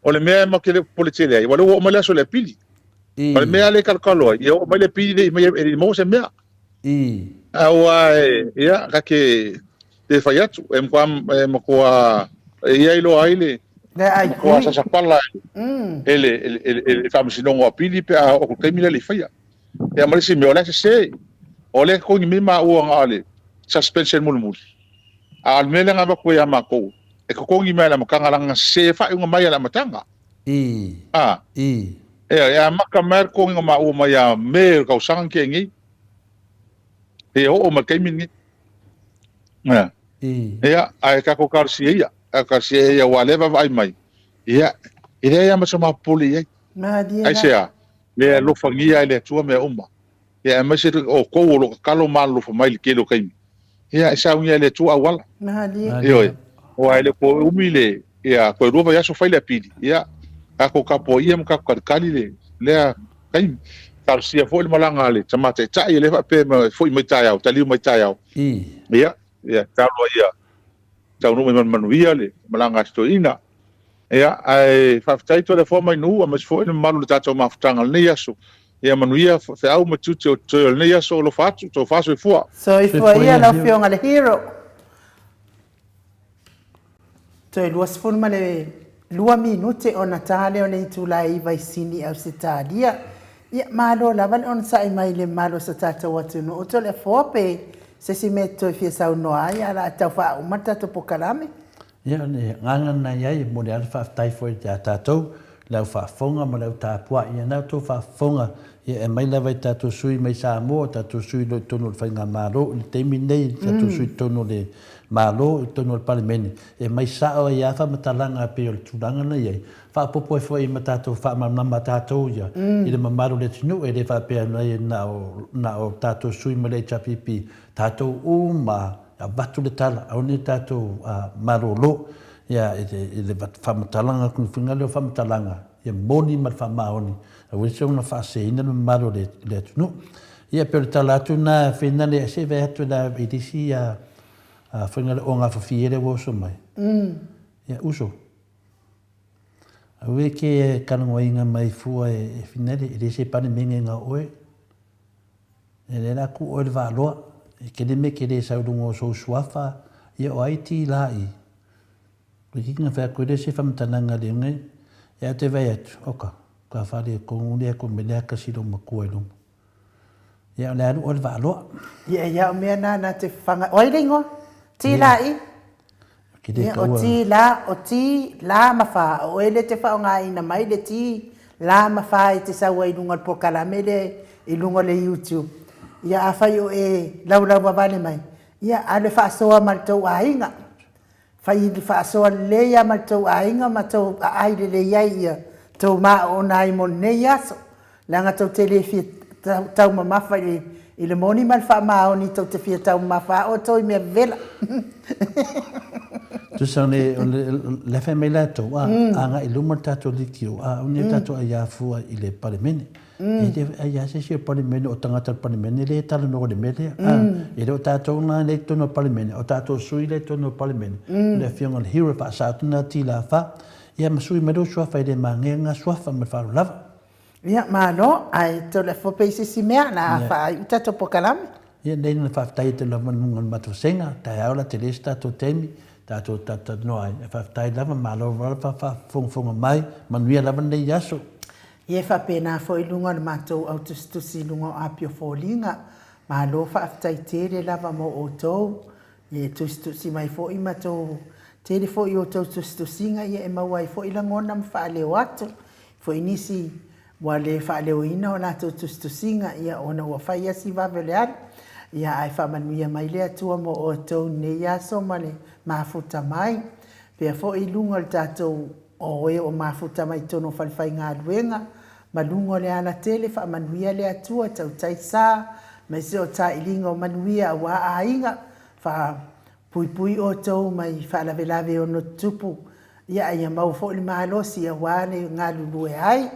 o le mea matou te le o popole tele ai, aua o lea ua oo mai le aso o le apili. O le mea lea e talotalo ai, ia oo mai le apili e le i maua se mea. Aua e, ia, ta te le fai atu, e matua, e matua, e ia iloa ai le, matua sasapala e le, e le, e le Faamasinoga o Apili pe a oo atu i le taimi lea e le i faia. Ia ma le isi mea, o la e sese. O lea e totogi mai maua na o le suspension mulimuli. A o le mea lea na avatu ai ia matou, e totogi mai i le amataga leaga na sese faaiuga mai i le amataga. A. E amata mai le totogiga o maua mai ia Me o le tausaga na tea nei. E oo mai le taimi lenei. Ia, ae tatou talosia ia, tatou talosia ia aua o lea e vaavaai mai, ia, e leai lava ma se mapopole i ai. Aisea? Lea e alofagia ai le Atua mea uma. Ia aemaise outou o lo o tatalo ma alolofa mai i le tele o taimi. Ia e saunia e le Atua auala. Ioe. Aua e le o toe umi le, ia, toe lua vaiaso fai le apili. Ia, tatou tapuaia ma tatou talitali le, lea taimi. Talosia foi le malaga a le Tama Taitai, o lea e faapea e foi mai taeao, taliu mai taeao. Ia, ia, tatalo ai ia taunuu mai ma le manuia le malaga a si toeaina. Ia, ae faafetai Toleafoa Mainu, aemaise foi le mamalu o le tatou mafutaga i lenei aso. Ia manuia feau ma tiute o totoe o lenei aso. Alofa atu, tofa soifua. Soifua ia lau Afioga le Hero. Toe 22 minute ona ta lea o le itula e 9 i Sini, Ausetalia. Ia, malo lava le onosai mai i le mamalu o so tatou atunuu. Toleafoa pe se isi mea e toe fia saunoa ai, ae o le a tau faauma le tatou polokalame. Ia, o le agaga lena i ai, e momoli lava le faafetai foi ia tatou, le au faafofoga ma le au tapuai. Ia, na outou faafofoga, ia e aumai lava i tatou sui mai Samoa, tatou sui o lo o i totonu o le Faigamalo i le taimi lenei, tatou sui i totonu o le Malo, i totonu o le Palemene, e aumai sao ai lava faamatalaga e pei o le tulaga na i ai, faaopoopo ai foi ma tatou faamalamalama tatou ia i le mamalu o le atunuu, e le faapea na o tatou sui mai le HRPP, tatou uma avatu le tala, aua ne i tatou malolo ia i le faamatalaga, faiga lea o faamatalaga ia moni ma le faamaoni, aua ne i soona faaseseina le mamalu o le atunuu. Ia pei o le tala atu lena Feinale, se i vaai atu i le isi faiga lea o gafafie lea ua oso mai. Ia uso, aua e te talanoaina mai fua e Finale, e le se Palemene na o oe. Ia lea la tu oe le vaaloa, e tele mea e te le sau i luga o sou suafa, ia o ai ti la i. Toeitiiti na fai atu ai lea se faamatalaga le nei, ia ae te vaai atu, oka, ka faaletonu lea ko me lea kasi lou matua i luma. Ia o le alu oe le vaaloa. Ia, ia o mea na na te whanga, o ai le ingoa? Ti la i? Ia, o ti la, o ti la ma wha, o oe lea te whaongaina mai le ti la ma wha e te sau ai i luga o le polokalame lea i luga o le YouTube. Ia, afai o e laulauavale mai, ia, alu e faasoa ma le tou aiga. Fai faasoa lelei lava ma le tou aiga ma tou aai lelei ai ia tou maoona ai mo lenei aso, leaga tou te le fia taumamafa i le moni ma le faamaoni, tou te fia taumamafa lava outou i mea vevela. Tusa o le fai mai latou, a agai i luma le tatou liki, a o ni tatou aiā fua i le Palemene. E le ai lava se isi o le Palemene, o tagata o le Palemene lea e talanoa i le mea lea. E le o tatou na lea i totonu o le Palemene, o tatou sui lea i totonu o le Palemene, o le Afioga i le Hero e faasao atu lena tila fa, ia ma sui mai lou suafa e le magea lena suafa ma le faaaloalo lava. Ia, malo, ae Toleafoa pei se isi mea la a faaiu tatou polokalame. Ia, nei na faafetai atu lava i luga o le matou vasega, taeao la tele se tatou taimi, tatou talatalanoa ai. Ae faafetai lava, malo lava le faafogafoga mai, manuia lava lenei aso. Ia e faapena foi luga o le matou au tusitusi i luga o Apia Foliga. Malo faafetai tele lava mo outou e tusitusi mai foi ma tou. Tele foi o outou tusitusiga ia e maua ai foi lagona ma faaleo atu foi nisi ua le faaleoina o latou tusitusiga ia ona ua fai asi vave o le alu. Ia ae faamanuia mai le Atua mo outou i lenei aso ma le mafuta mai. Pea foi i luga o le tatou o e o mafuta mai totonu o falefaigaluega ma luga o le alatele, faamanuia le Atua, tautai sa, aemaise o tailiga o manuia aua aiga, faapuipui outou mai faalavelave e ono tutupu, ia a ia maua foi le malosi aua le galulue ai.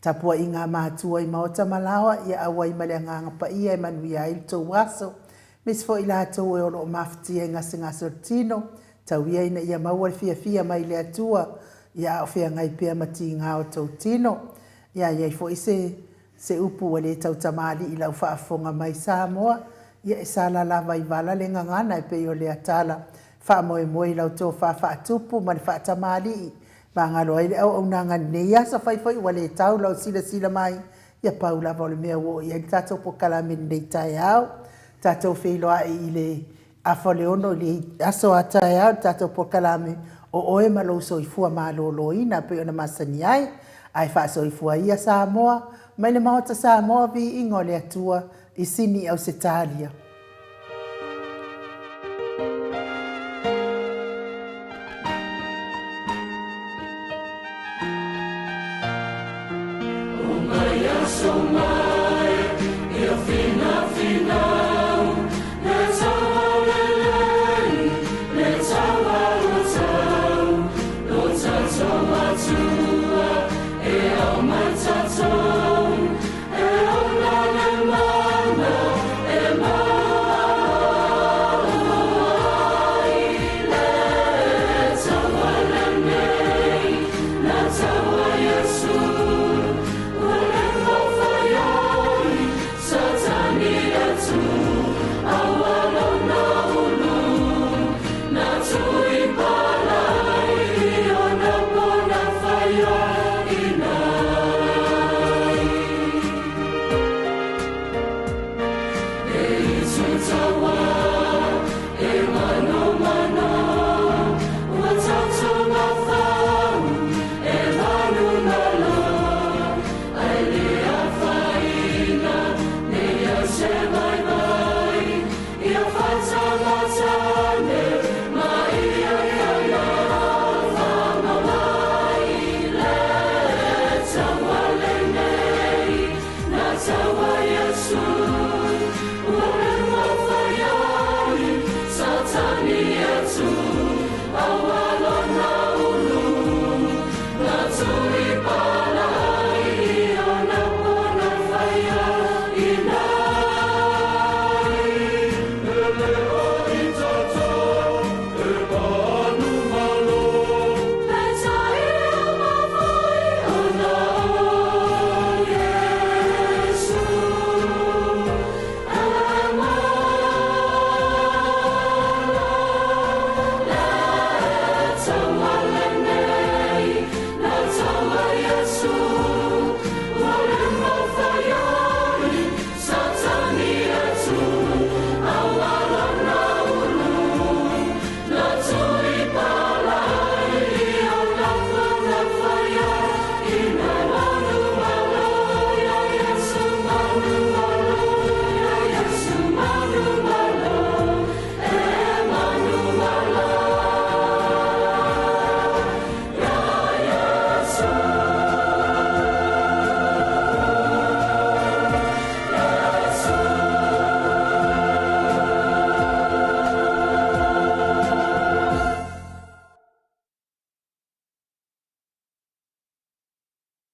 Tapuaiga a matua i maota ma laoa, ia auai ma le Agaga Paia e manuia ai le tou aso. Aemaise foi i latou e o lo o mafatia i gasegase o le tino, tau ia ina ia maua le fiafia mai le Atua, ia a o feagai pea ma tiga o tou tino. Ia i ai foi se se upu ua le tautamalii i lau faafofoga mai Samoa, ia e sala lava i vala le gagana e pei o lea tala. Faamoemoe i lau tofa faatupu ma le faatamalii, magalo ai le auaunaga i lenei aso. Afai foi ua le tau lau silasila mai, ia pau lava o le mea ua oo i ai le tatou polokalame i lenei taeao. Tatou feiloai i le afa o le 6 i le aso a taeao i le tatou polokalame o Oe ma lou Soifua Maloloina e pei ona masani ai. Ae faasoifua ia Samoa mai le Maota Samoa, viiga o le Atua i Sini Ausetalia. O mai aso mai, ia fina.